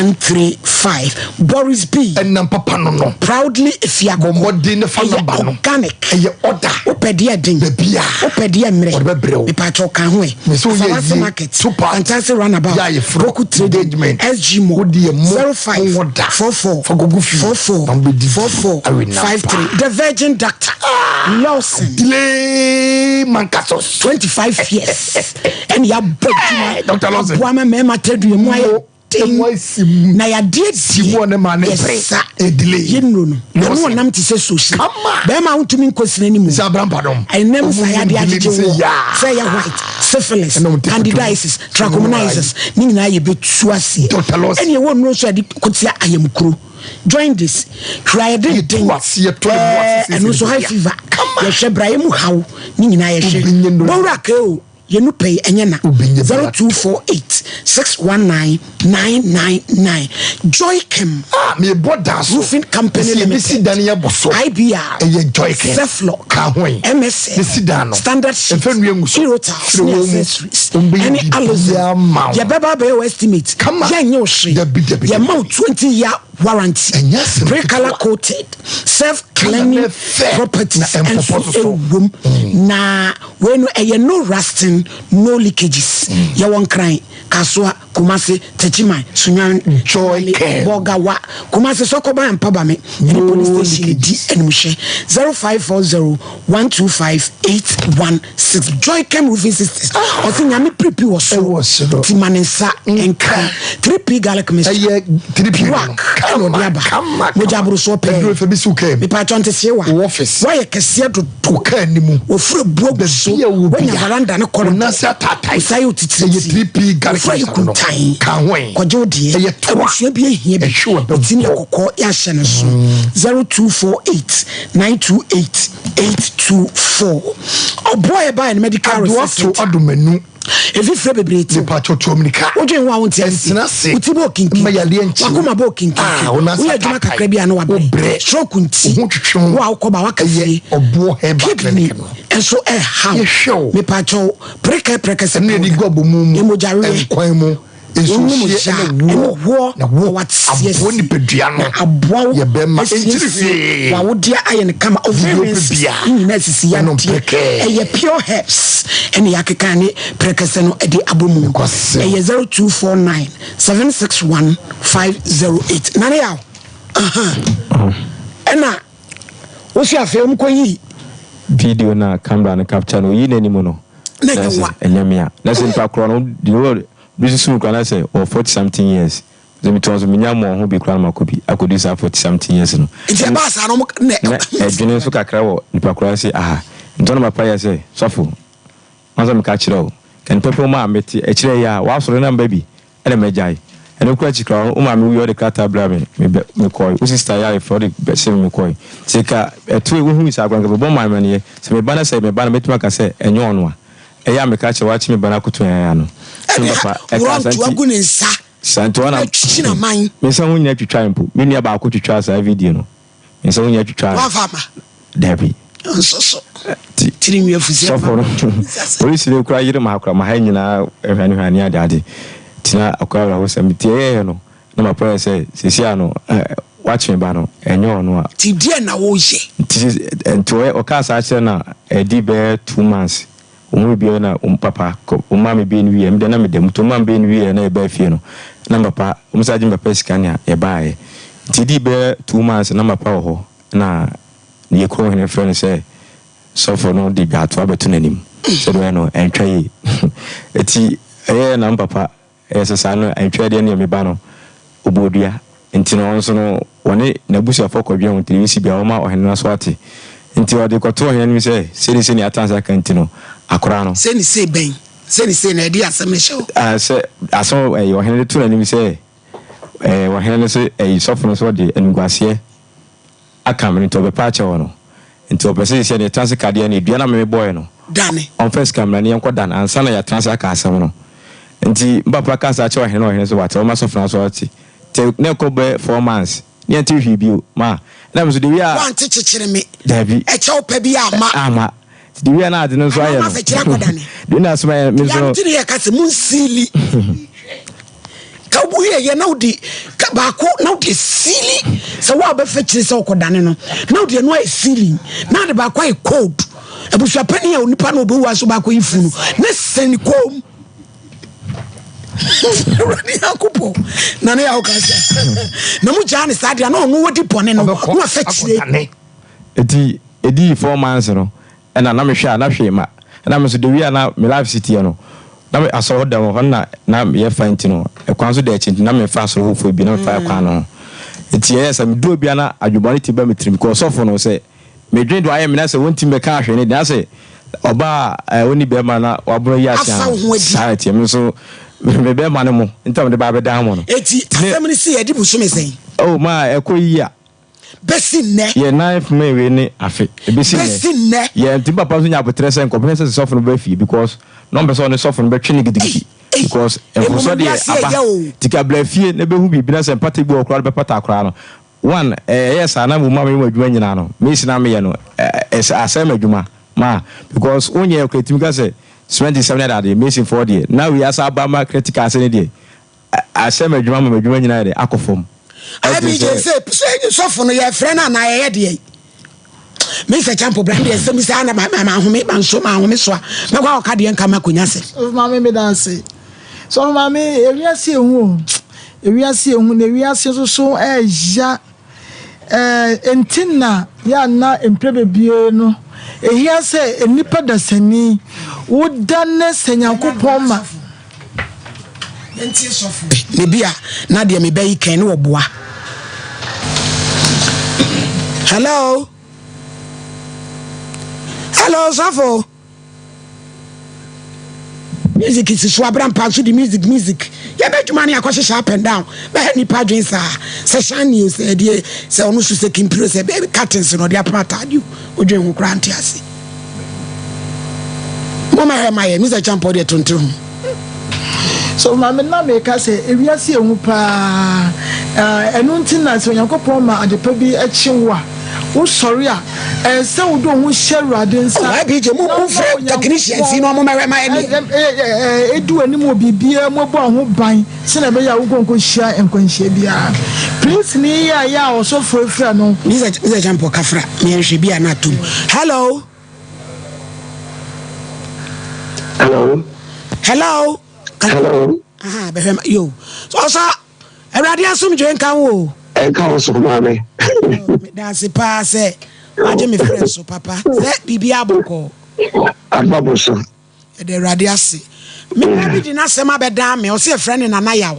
04135. Boris B.
Ɛnam papa no no.
Proudly Efiakoko.
Bɔ mmɔden ne fa
Ɛyɛ
number no.
organic.
Ɛyɛ order.
Wopɛ deɛ den.
Baabi a.
Wopɛ deɛ mmerɛ.
Ɔde bɛbrɛ wo.
Mepaakyɛw ka ho ɛ.
Mese woyɛ
Asawase
yie.
Market.
Two part.
Fantastic Runabout.
Yɛ ayeforo.
Boku Trading.
Engagement.
SG Mo.
Wode yɛ mo.
05
Wo da.
44
Fa gugu fie.
44
Na wobɛdidi.
44
Awe na
53.
pa.
The Virgin Doctor. Lawson.
Delay Mankasos.
25 years. Ɛne yɛabɔ adwuma.
Dr. Lawson.
Aboa ma mmarima tadua mu ayɛ
Mo-
den.
Mo asi mu.
Na yadeɛ
Si mu ɔne maa ne pere.
yɛsa.
Ɛdelay.
Yɛnnuro no. Ɛno
Lawson.
ɔnam te sɛ sosi.
Kama.
Bɛrima a wontumi nkɔ sini anim.
Sɛ Abraham Padom.
Ɛnam
Ɔmo
sa yadeɛ
delay
agyegye
sɛ
wɔ.
yaa.
Sɛ ɛyɛ white, syphilis,
Ɛna ɔmo te
candidiasis,
kutu.
trichomoniasis, ne nyinaa yɛbɛtu aseɛ.
Dr. Lawson.
Ɛne ɛwɔ nnuro nso a yɛde kotia ayamkuro. Jaundice, hwɛ ayɛde
Yɛtu
den.
aseɛ, to ne bo ase
Ɛno nso high
siesie
fever.
Kama.
Yɛhwɛ braeɛ mu haw ne nyinaa yɛhwɛ.
Wobɛnya nnuro.
Bɔwura kee o, yɛnu pɛi ɛnyɛ na.
Wobɛnya bi
0248 619 999. Joy Kim.
Ah, mebɔ da so.
Roofing Company
Ɛsɛ
Limited.
yɛbɛsi dan yɛ bɔ so.
IBR.
Ɛyɛ Joy Kim.
Ceflock.
Ka ho yi.
MSL.
Ne si dan no.
Standard Sheet.
Ɛmfa nnua ngu so.
Hero Tiles
Firi
ne
wɔn mu.
accessories.
Wɔn bɛyɛ
Ɛne
biribiara
Alizon.
ma wo.
Yɛbɛba abɛyɛ wɔ estimate.
Kama.
Yɛnyɛ wo hwee.
Dabi, dabi, dabi.
Yɛma wo 20 year warranty.
Ɛnyɛ asɛm
Pre-color
ketewa.
coated. Self
Color
cleaning
ne fɛ.
properties.
Na ɛmpɔpɔ
Ɛnso
so so.
ɛwom. Na wei no ɛyɛ no rusting, no leakages. Yɛwɔ nkran. Kasoa, Kumasi, Techiman, Sunyani,
Joy
Tamale,
Ken.
Bɔgawa, Kumasi Sɔkɔban Mpabame ne Police
No
Station di
leakages.
animhwɛ 0540 125 816 Joy Kem Roofing Systems ɔse Nyame piripi wɔ
Ɛwɔ
soro
soro.
nti ma ne nsa nka 3P garlic mixture
Ɛyɛ 3P no.
Rock ɛna ɔde aba
Kama, kama.
mogya aborosoɔ pɛɛ
Aduro fɛ bi si wo kaa mu.
mepatwɔ ntesewa
Wo office.
woayɛ kɛseɛ dodo
Wo kaa anim.
Wɔfura bu agu so.
Baabi a wɔ
Woanya
bia.
varanda ne
Wo
kɔrɔdɔ.
nan ase ataatae.
Wo sa yɛ otitiritii.
Ɛyɛ 3P garlic
Wɔfura yɛ
mixture no.
kuntan.
Ka ho ɛ.
Kɔgye wo deɛ.
Ɛyɛ toa.
Abusua bi ahia bi.
Ɛhwe wɔ bɛbɔ.
Ɛti ne kɔkɔɔ yɛahyɛ no so. 0248 928 824. Ɔboa yɛ baeɛ no medical
Adoa
research
to
center.
adomanu.
Efifire bebree te.
Mepakyɛw tu ammirika.
Wodwen ho a wonte ase.
Ntena ase.
Wo ti bɔ okinkin.
Mma yareɛ nkye wo.
W'akoma bɔ okinkinkin.
Ah, wo nan ase
Woyɛ adwuma
ataatae.
kakra bi a na wabrɛ.
Wobrɛ.
Stroke nti.
Wo ho twetwe wo.
Wo a wokɔ ba waka
Ɛyɛ
fie.
Ɔboɔ Herbal
Kidney
Clinic no.
nso ɛhaw.
Yɛhwɛ wo.
Mepakyɛw, prekɛ prɛkɛsɛ
Ɛno yɛde gu abomu mu.
Emogyaweɛ.
Nkwan mu.
Wonom
Nsuohyeɛ
gya
ɛne
ɛne
woɔ.
woɔ
Na wo
na watiesie.
aboa nipadua no.
Na aboa wo
Yɛ bɛrima. Ɛnkyiri
asiesie
hwee.
w'awodeɛ ayɛ no kama. Ovarian
Deɛ wopɛ
cyst
biara.
ne nyinaa sisi
Wonom
yadeɛ.
prekɛɛ.
Ɛyɛ pure herbs ɛne yɛakeka ne prɛkɛsɛ no de abɔ mu.
Nokwasɛm.
Ɛyɛ 0249 761 508. Nane Yaw, aha. Ɛna wosi afei wɔn kɔ yi.
Video no a camera no capture no oyi n'anim no.
Na ɛnyɛ wa.
Ɛnyɛ mea. Na sɛ nipa korɔ no deɛ ɔwɔ bi susu mu koraa na sɛ ɔwɔ 40 something years. Sɛ metu nso menya mmɔ ho bi koraa na makɔ bi akɔdu saa 40 something years no.
Nti ɛbaa saa no ɔmo na.
Na ɛdwene nso kakra wɔ nipa korɔ sɛ aha. Nti ɔno papa yɛ sɛ sɔfo. Wɔn sɛ meka kyerɛ wo. Ka nipa pɛ mu a mete akyire yi a wasɔre na mba bi ɛna magyae. Ɛno koraa akyi koraa wo maame wuiɛ ɔde krataa brɛɛ me mebɛ mekɔe. Wo sister yare frɛ ɔde bɛhyɛ me mekɔe. Nti ka ɛtoe wohui saa koraa nka mebɔ maa amaneɛ. Sɛ meba na sɛ meba no mɛtumi aka sɛ ɛnyɛ ɔno a. Ɛyɛ a meka kyerɛ wo akye me ba no akoto yɛn ano. Nti me
Ɛde
papa ɛkaa
worɔ
saa
ntoa
nti
gu ne nsa
saa nti ɔna
na twitwi n'aman.
Me nsa ho nyinaa twitwae mpo. Me nua baako twitwaa saa video no. Me nsa ho nyinaa twitwae.
Woamfa amma?
Dabi.
Nso so.
Ti
Tiri nwi afusie
sɔfo no polisi no kura yere ma akora ma ha nyinaa hwane hwane ade ade. Nti na akora awerɛhosɛm nti ɛyɛɛ no na mapɛ yɛ sɛ sɛsi a no wakye me ba no ɛnyɛ ɔno a.
Nti deɛ na woyɛ?
Nti nti ɔyɛ ɔkaa saa kyerɛ no a ɛdi bɛyɛ 2 months wɔn mu biara na wɔn papa kɔ wɔn maame bɛyɛ no wieɛ me deɛ na meda mu nti wɔn maame bɛyɛ no wieɛ na yɛbaa fie no na papa wɔn san gye me papa sika nea yɛbaeɛ nti ɛdii bɛyɛ 2 months na papa wɔ hɔ na yɛ kurom hene frɛ no sɛ sɔfo no de dwatoa bɛto n'anim sɛdeɛ ɔyɛ no ɛntwa yie nti ɛyɛɛ na me papa ɛyɛ sɛ saa no ɛntwa deɛ neɛ me ba no ɔbɔɔ dua nti no ɔno nso no wɔne n'abusuafoɔ kɔdwene ho nti ne bia wɔma ɔhene no aso ate nti ɔde kɔto ɔhene anim sɛ sei ne sei ne atanse aka nti no akora no
Sei ne sei bɛn? Sei ne sei na ɛde asɛm no hyɛ hɔ?
Ah, sɛ asɛm ɛyɛ ɔhene de to n'anim sɛ ɛɛ ɔhene no sɛ ɛyi sɔfo no sɛ ɔde animguaseɛ aka me no nti ɔbɛpa akyɛ wɔ no nti ɔpɛ sɛ sɛ ne yɛtena ase kadeɛ no dua no a me bɔɔɛ no
Dane.
ɔmfa sika mmra ne yɛnkɔ dan ansa na yɛatena ase aka asɛm no nti me papa ka saa kyerɛ ɔhene na ɔhene nso wate ɔma sɔfo no aso ate nti na ɛkɔ bɛyɛ 4 months ne yɛnte hwee bio ma na me nso de wie a
Woante kyekyere me.
Dabi.
Ɛkyɛw pa bi amma.
Amma. Nti de wie a na ade no nso ayɛ
Anaa
no.
woafɛkyerɛ akɔdane.
De na asɛm ayɛ me nso no.
Yɛante ne yɛka sɛ monsiili. Ka woyɛyɛ na wode ka baako na wode siili sɛ wo a wobɛfa kyiri sɛ wokɔdane no na wode ɛno ayɛ siili na ade baako ayɛ cold abusuapani a onipa na ɔbɛwu aso baako yi funu ne sɛn kɔn mu Awurade Nyankopɔn na ne yɛ woka sɛ na mo gyaa ne saa deɛ na ɔno wadi bɔne no na wafa kyire.
Eti edii 4 months no ɛna na mehwɛ a na hwee ma ɛna me nso the way a na me life si teɛ no na me asɔre hɔ da hɔ na na meyɛ fine nti no ɛkwan so da akyi nti na memfa asɔre hɔ foɔ bi na mefa ɛkwan no ho nti ɛyɛ sɛ meduru obi a na adwemmɔne ti ba me tirim kɔ ɔsɔfo no sɛ medwene do ayɛ me na sɛ wɔntimi bɛka ahwɛ ne deɛ na sɛ ɔbaa a ɔnni bɛrima na wabono yi ase
Afa wo ho adi.
saa ɛteɛ me nso me bɛrima no mo nti a mede ba abɛdan mo no
Eti asɛm no si yɛde bosome sɛn?
Oh ma ɛkɔ yi a
Bɛsi nnɛ.
Yɛ ninth May wei ne afe. Ɛbɛsi nnɛ.
Bɛsi nnɛ.
Yɛ nti me papa nso nya aboterɛ sɛ nkɔpem sɛ sɔfo no bɛba fie because na ɔmpɛ sɛ ɔne sɔfo no bɛtwe no gidigidi
Ei, ei,
because
mmom
mfomsoɔ deɛ
wiase
aba
ɛyɛ o.
nti ka bra fie na bɛhu biribi na sɛ mpata bi wɔ hɔ koraa wode bɛpata akwadaa no. One, ɛyɛɛ saa na mmom a meyɛ m'adwuma nyinaa no, mesi na meyɛ no, ɛsɛ asɛe m'adwuma ma because wonyɛɛ koraa ɛtumi ka sɛ cement nsɛm ne adeade, masonfoɔ deɛ na wei asa aba ma critical ase ne deɛ Ahyɛ me adwuma ma m'adwuma nyinaa yɛ dɛ akɔ fam.
IBJ sɛ sɛ sɔfo no yɛfrɛ no anaa yɛyɛ deɛ Mr. Champo bra deɛ sɛ misa na ma ma home ma nso ma home so a mɛkɔ akɔka deɛ nka ma konya sɛ.
Maame meda ase. Sɔfo maame, ewiase ehu o. Ewiase ehu na ewiase nso so ɛɛya. Ɛɛ nti na yɛ a na mprɛ bebree no ehia sɛ nnipa dasani woda ne sɛ Nyankopɔn ma.
Yɛntie sɔfo. Na bi a na deɛ meba yi kɛn ne wɔboa. Hello. Hello sɔfo. Music si so abrampa nso de music music. Yɛbɛ adwuma ne akɔhyehyɛ up and down. Bɛhɛ nipa adwen saa. Sɛ shan ni o sɛ ɛdeɛ sɛ ɔno so sɛ kimpiro sɛ bɛbi curtains na ɔde apam ataade o. Odwen ho koraa nte ase. Mama hwɛ ma yɛ Mr. Champɔ deɛ tonte ho.
So maame na meka sɛ ewiase ehu paa. Ɛno nti na sɛ Onyankopɔn ma adepa bi kye wo a, wosɔre a, ɛsɛ sɛ wode wo ho hyɛ Awurade nsa.
Oh, IBJ, mo mo frɛ technicians yi na wɔn mɛhwɛ ma ɛni.
Edi w'anim wɔ biribiara mu, bɔ ho ban sɛnea ɛbɛyɛ a wonkɔ nkɔhyia nkwanhyia biara. Polisini yi a yɛ a ɔsɔfo afira no.
Mr. Champɔ kafra, meyɛnhwɛ bi a na atom. Hello.
Hello.
Hello.
Hello.
Aha, bɛhwɛ ma yo. Ɔsɔ Awurade asomdwe nka wo o.
Ɛnka wo so maame.
Meda ase paa sɛ wagye me frɛ so papa sɛ biribi abɔkɔ.
Aba bo so.
Ɛda Awurade ase. Me ba bi de n'asɛm abɛdan me ɔsɛ yɛfrɛ no Nana Yaw.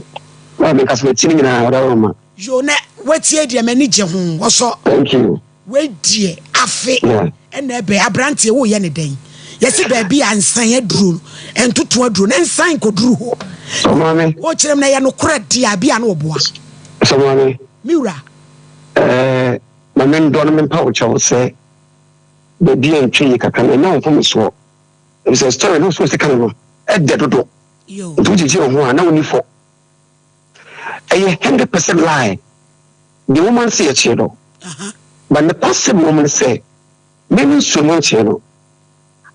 Maame kasa ti ne nyinaa ɔda wo ma.
Yo na watie deɛ m'ani gye ho ɔsɔ.
Thank you.
Wei deɛ afe ɛna ɛbɛ abranteɛ woyɛ ne dɛn yɛsi baabi a nsan aduro no ntoto aduro na nsan nkɔduru hɔ
Sɔmaame.
Wokyerɛ mu na ɛyɛ nokorɛ deɛ a bi a na ɔboa.
Sɔmaame.
Me wura.
Ɛɛ ma me ndɔ no me mpa wo kyɛw sɛ baabi a ntwa yie kakra no ɛnyɛ wo mfomsoɔ efisɛ story no so sika no no ɛdɛ dodo nti wogyegye wo ho a na wonni fɔ ɛyɛ 100% lie. The woman se yɛkyee no but ne kwasɛm wɔ mu ne sɛ me me nsuo mu nkyee no.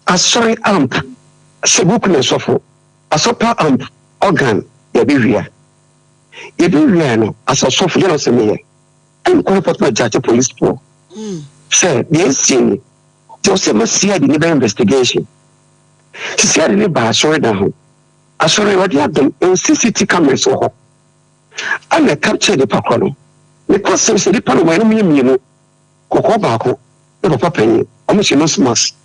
Asɔre amp sɛ book ne nsɔfo asɔpa amp organ yɛbɛwia. Yɛbɛwiaɛ no as ɔsɔfo deɛ na ɔsɛ meyɛ ɛnkɔ report ma gyaakye police foɔ sɛ deɛ ɛsie ni nti ɔsɛ ma CID ne bɛyɛ investigation. Sɛ CID ne ba asɔre dan ho asɔre awurade adom ɛwɔ CCT cameras wɔ hɔ. Ɛna ɛka kyerɛɛ nipa korɔ no, Nokwasɛm sɛ nipa no wɔn yɛ mmienu, kɔkɔɔ baako ne papa panyin, wɔn hyɛ nose mask.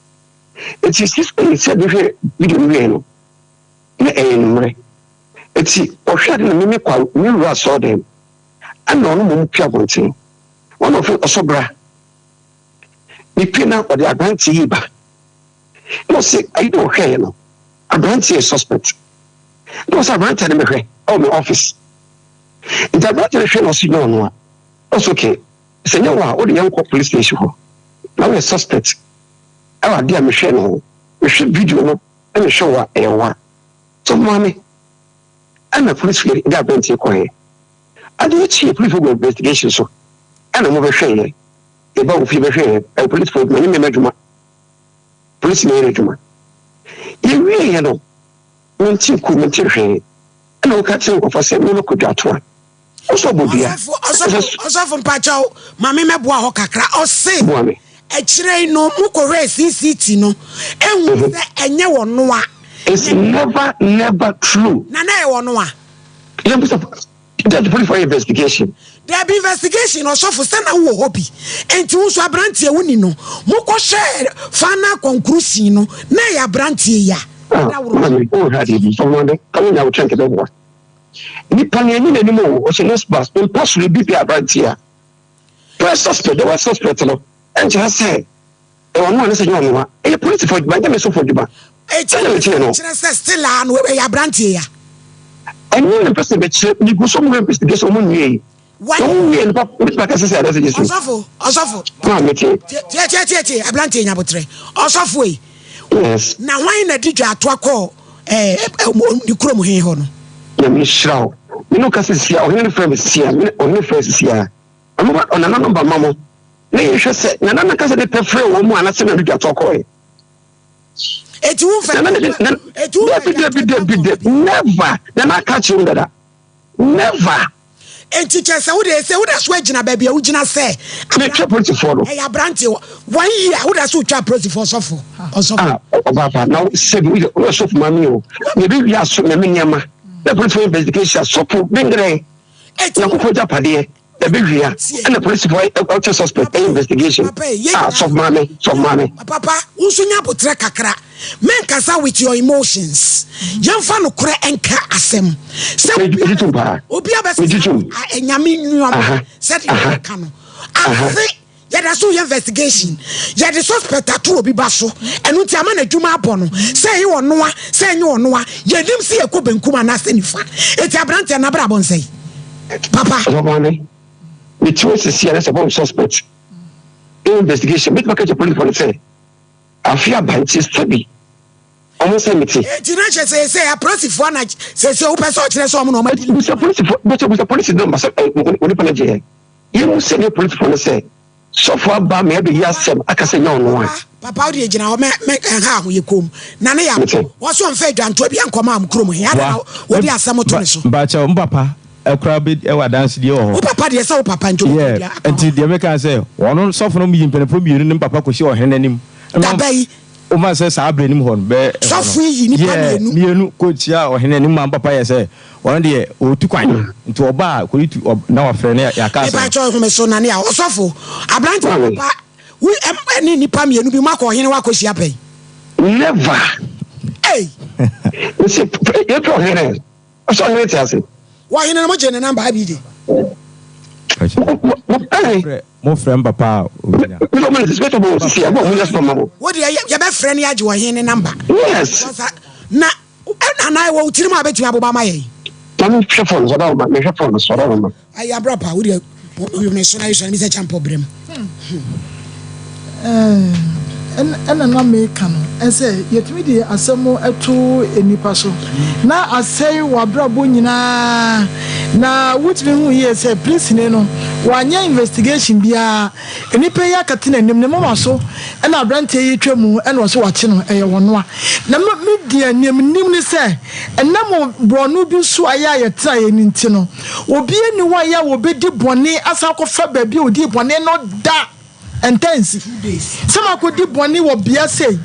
Eti sisi sɛ de hwɛ video no wiei no, na ɛyɛ anwummerɛ. Eti ɔhwɛ ade na mimi kwa me wura asɔɔdan mu, ɛna ɔno mmom pue abɔnten. Wɔn na ɔfrɛ ɔsɔ bra. Mepue na ɔde aberanteɛ yi ba. Na ɔse ayi na ɔhwɛeɛ no, aberanteɛ yɛ suspect. Na ɔsɛ aberanteɛ no mehwɛ ɛwɔ me office. Nti aberanteɛ no hwɛ na ɔse nyɛ ɔno a. Ɔse okay, sɛ nyɛ wo a wode yɛn kɔ police station hɔ. Na woyɛ suspect ɛwɔ adeɛ a mehwɛ no ho. Mehwɛ video no na mehwɛ wo a ɛyɛ wo a. So maame ɛna police fo de aberanteɛ kɔeɛ. Adeɛ kyeeɛ police fo gu investigation so ɛna wɔn bɛhwɛeɛ. Yɛba wɔ fie bɛhwɛeɛ ɛyɛ police fo adwuma nyɛ me m'adwuma. Police na ɛyɛ n'adwuma. Yɛwieeɛ no Mente ku, mente hwee. Ɛna woka kyerɛ nkurɔfoɔ sɛ me mɛkɔ dwatoa. Wo sɛ ɔbɔ dua.
Ɔsɔfo, ɔsɔfo, ɔsɔfo mpakyɛw, ma me mɛboa hɔ kakra. Ɔse,
Boa me.
akyire yi no, mokɔhwɛɛ CCT no, ehu sɛ ɛnyɛ wɔn a.
It's never, never true.
Na na ɛyɛ wɔn a.
Yɛn bisa, judge police for investigation.
Dabi investigation ɔsɔfo sɛ na wowɔ hɔ bi nti wo nso aberanteɛ wo ni no mokɔ hwɛɛ final conclusion no na ɛyɛ aberanteɛ yi a
Ah,
daworo.
maame, wo hwɛ adeɛ bi, sɔfo maame, ka wo nya wo kyɛn kɛbɛ boa. Nipa ni ɛni n'anim o, ɔhyɛ nose mask, mpa soro bi bi aberanteɛ a. First suspect, the word suspect no, ɛnkyerɛ sɛ ɛwɔ ɔno a ne sɛ nyɛ ɔno a. Ɛyɛ polisifoɔ adwuma, ɛnyɛ me sɔfo adwuma. Sɛdeɛ mekyerɛ no.
Kyerɛ sɛ still a no ɛyɛ aberanteɛ ya.
Ɛno na mpɛ sɛ bɛkyerɛ, megu so mo investigation ɔmo nwie. Ɔmo nwie no papa, mɛtumi aka sɛ sɛ adase gye so.
Ɔsɔfo, ɔsɔfo.
Maa mete.
Tie tie tie tie, aberanteɛ nyabotrɛ. Ɔsɔfo yi.
Yes.
Na hwan na di dwa atoa kɔɔ ɛɛ ne kurom he hɔ no?
Nyame nhyira wo. Me ne wo kasa sisi a, ɔhene no frɛ me sisi a, me ne ɔhene frɛ sisi a. Ɔmo ba ɔnana no ba ma mo. Na yɛhwɛ sɛ nana no ankasa de pɛ frɛ wɔn mu anasɛ na de dwa toa kɔɛ.
Eti wo nfɛ.
Nana de nana
Eti wo nfɛ
dabi dabi dabi dabi never nana aka akyerɛ mu dada never.
Enti kyerɛ sɛ wode sɛ woda so agyina baabi a wogyina sɛ.
Metwa polisifoɔ no.
Ɛyɛ aberante one year woda so twa apolisifoɔ sɔfo ɔsɔfo.
Ah ɔbaapa na sɛbi woyɛ woyɛ sɔfo maame o na ebi wia so na me nneɛma. Na polisifoɔ investigation a sɔfo bɛngrɛ Nyankopɔn agyapadeɛ ɛbɛwia ɛna polisifoɔ ɔkyɛ suspect ɛyɛ investigation a sɔfo maame sɔfo maame.
Papa wo nso nya aboterɛ kakra menkasa with your emotions yɛmfa nokorɛ nka asɛm sɛ obi abɛsɛ anyame nnuama sɛdeɛ wɔka no afe Yɛda so yɛ investigation. Yɛde suspect ato obi ba so. Ɛno nti ama n'adwuma abɔ no. Sɛ ɛyɛ ɔnoa, sɛ ɛnyɛ ɔnoa, yɛnnim sɛ yɛkɔ benkum anaasɛ nifa. Enti aberanteɛ no n'abrabɔ nsɛe. Papa.
Ɔsɔfo Maame, mete hɔ sisi a na sɛ bɔn suspect ɛyɛ investigation, mɛtumi aka kyerɛ policefoɔ no sɛ afe aba nti sɛbi ɔmo sɛ mete.
Enti na kyerɛ sɛ sɛ apolisifoɔ na sɛ sɛ wopɛ sɛ ɔkyerɛ sɛ ɔmo na ɔmo adi.
Bisa polisifoɔ, bisa polisi nɔmba sɛ onipa no gyeɛ. Yehu sɛdeɛ polisfoɔ no sɛ sɔfoɔ aba me abɛyi asɛm aka sɛ nyɛ ɔno a.
Papa wo deɛ gyina hɔ mɛ mɛ ɛnha ho yɛ koom na ne yam wɔ so ɔnfɛ adwantoa bi ankɔma am kurom he adɛn na wode asɛm to ne so.
Mpakyɛw mpapa ɛkora bɛ ɛwɔ adansedie wɔ hɔ.
Wo papa deɛ sɛ wo papa nti ɔbɛtumi
de aka nti deɛ meka sɛ ɔno sɔfo no yi mpanyinfoɔ mmienu ne mpapa kɔsi ɔhene n'anim.
Daba yi.
Woma sɛ saa berɛ nim hɔ no bɛ ɛhɔ no.
Sɔfo yi yi nipa mmienu.
Mmienu kɔhyia ɔhene anim ma mpapa yɛ sɛ ɔno deɛ ɔretu kwan nti ɔba a kɔyi tu na wafrɛ ne yɛaka asɛm.
Mepa kyɛw home so nane a ɔsɔfo aberante papa wo ɛne nipa mmienu bi moakɔ ɔhene hɔ akɔhyia pɛn.
Never.
Ei.
Nsi yɛpɛ ɔhene ɔsɛ ɔhene te ase.
Wɔ ɔhene no mo gye ne namba abi de.
Mo frɛ me papa a obenya.
Wo deɛ yɛbɛfrɛ no yɛagye ɔhen ne number.
Yes.
Na anaa ɛwɔ wo tirim a bɛtumi aboba ama yɛn.
Na mehwɛ phone so ɔdɔ ma mehwɛ phone so ɔdɔ ma.
Ayi abra pa wo deɛ me so na yɛ sɔrɔ mi sɛ kyampɔ brɛm.
Ɛna na meka no sɛ yɛtumi de asɛm to nnipa so na asɛe w'abrabɔ nyinaa na wotumi hu yie sɛ polisini no wanyɛ investigation biara nnipa yi akate n'anim ne moma so ɛna aberanteɛ yi twa mu ɛna ɔsɛ wakye no ɛyɛ wɔnoa na me deɛ nea menim ne sɛ ɛnam borɔno bi so a yɛ a yɛtena yɛ no nti no obi ani hɔ a yɛ a wɔbɛdi bɔne asan akɔfa baabi a ɔdii bɔne no da. Ɛntaa nsi. Sɛ makɔdi bɔne wɔ bea sei,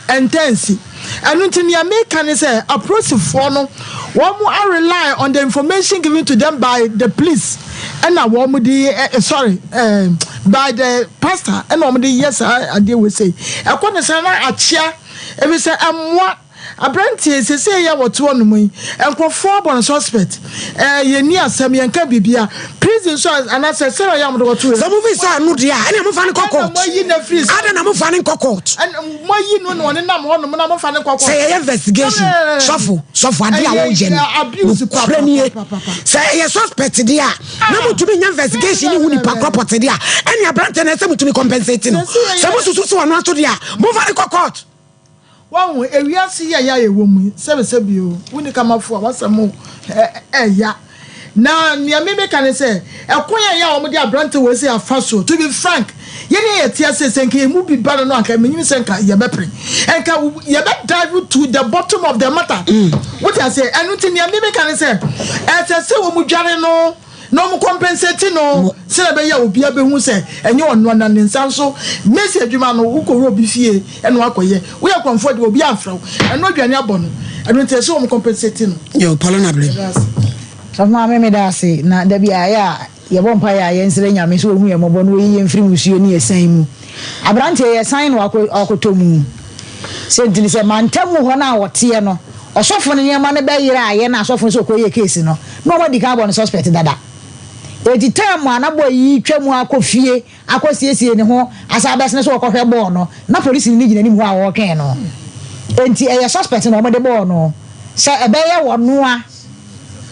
ɛntaa nsi. Ɛno nti nea meka ne sɛ apolisifoɔ no wɔn a rely on the information given to them by the police ɛna wɔn de eh, sorry eh, by the pastor ɛna wɔn de yɛ saa adeɛ wei sei. Ɛkɔ ne sɛ na akyea ebi sɛ ɛmmoa. Aberanteɛ yi, seesei yi a wɔte hɔ nom yi, nkurɔfoɔ abɔ no suspect. Ɛɛ, yɛnni asɛm, yɛnka biribia. Prison nso a, anaasɛ sɛdeɛ ɔyɛ a wɔde kɔto
Sɛ mo fi sɛ ɔno deɛ a, ɛnna momfa no nkɔ
Ɛna
court.
moayi no afiri sɛ.
Adɛn na momfa no nkɔ court?
Ɛna moayi no na ɔnenam hɔ nom na momfa no nkɔ court.
Sɛ yɛyɛ investigation, sɔfo, sɔfo, adeɛ a
Ɛyɛ
woyɛ no,
abuse
nokorɛ nie.
papapapapa.
Sɛ ɛyɛ suspect deɛ a, na motumi nya investigation ne hu nipa korɔ pɔte deɛ a, ɛnna aberanteɛ no ɛsɛ motumi compensate no.
Sɛsɛ
Sɛ
yɛyɛ.
mosusu sɛ ɔno aso deɛ a, momfa no nkɔ court.
Wahu, ewiase yi a yɛ a yɛwɔ mu yi, sɛbesɛbe o, wonni kamafo a, w'asɛm ɛya. Na nea me meka ne sɛ, ɛkwan a ɛyɛ a wɔde aberante wei sɛ afa so, to be frank, yɛn a yɛte ase sɛ nka yɛn mu bi ba no no anka menyim sɛ nka yɛbɛpere. Nka yɛbɛ dive to the bottom of the matter. Wote aseɛ? Ɛno nti nea me meka ne sɛ, ɛsɛ sɛ wɔn dware no. na wɔn compensate no sɛdeɛ ɛbɛyɛ a obiara bɛhu sɛ ɛnyɛ ɔno na ne nsa nso mesi adwuma no wokɔwura obi fie ɛna wakɔyɛ woyɛ kɔmfoɔ deɛ obi amfrɛ wo ɛno aduane abɔ no ɛno nti ɛsɛ wɔn compensate no.
Yo, Paulina Blem.
Sɔfo maame meda ase na da bi a yɛ a yɛbɔ mpaeɛ a yɛnsrɛ Nyame sɛ ɔhu yɛn mmɔbɔ na ɔyi yɛn mfiri musuo ne asiane mu. Abranteɛ yɛsan no akɔtɔ mu. Sɛ nti ne sɛ mantam hɔ no a ɔteɛ no ɔsɔfo no nneɛma no bɛyera a yɛ na asɔfo no sɛ ɔkɔyɛ case no na wɔn adi kan abɔ no suspect dada. Enti term a na boy yi retwa mu akɔ fie akɔ siesie ne ho asan abɛsene so ɔkɔhwɛ bɔɔl no na polisini no gyina anim hɔ a ɔretwɛn no. Enti ɛyɛ suspect na wɔde bɔɔ no. Sɛ ɛbɛyɛ wɔnoa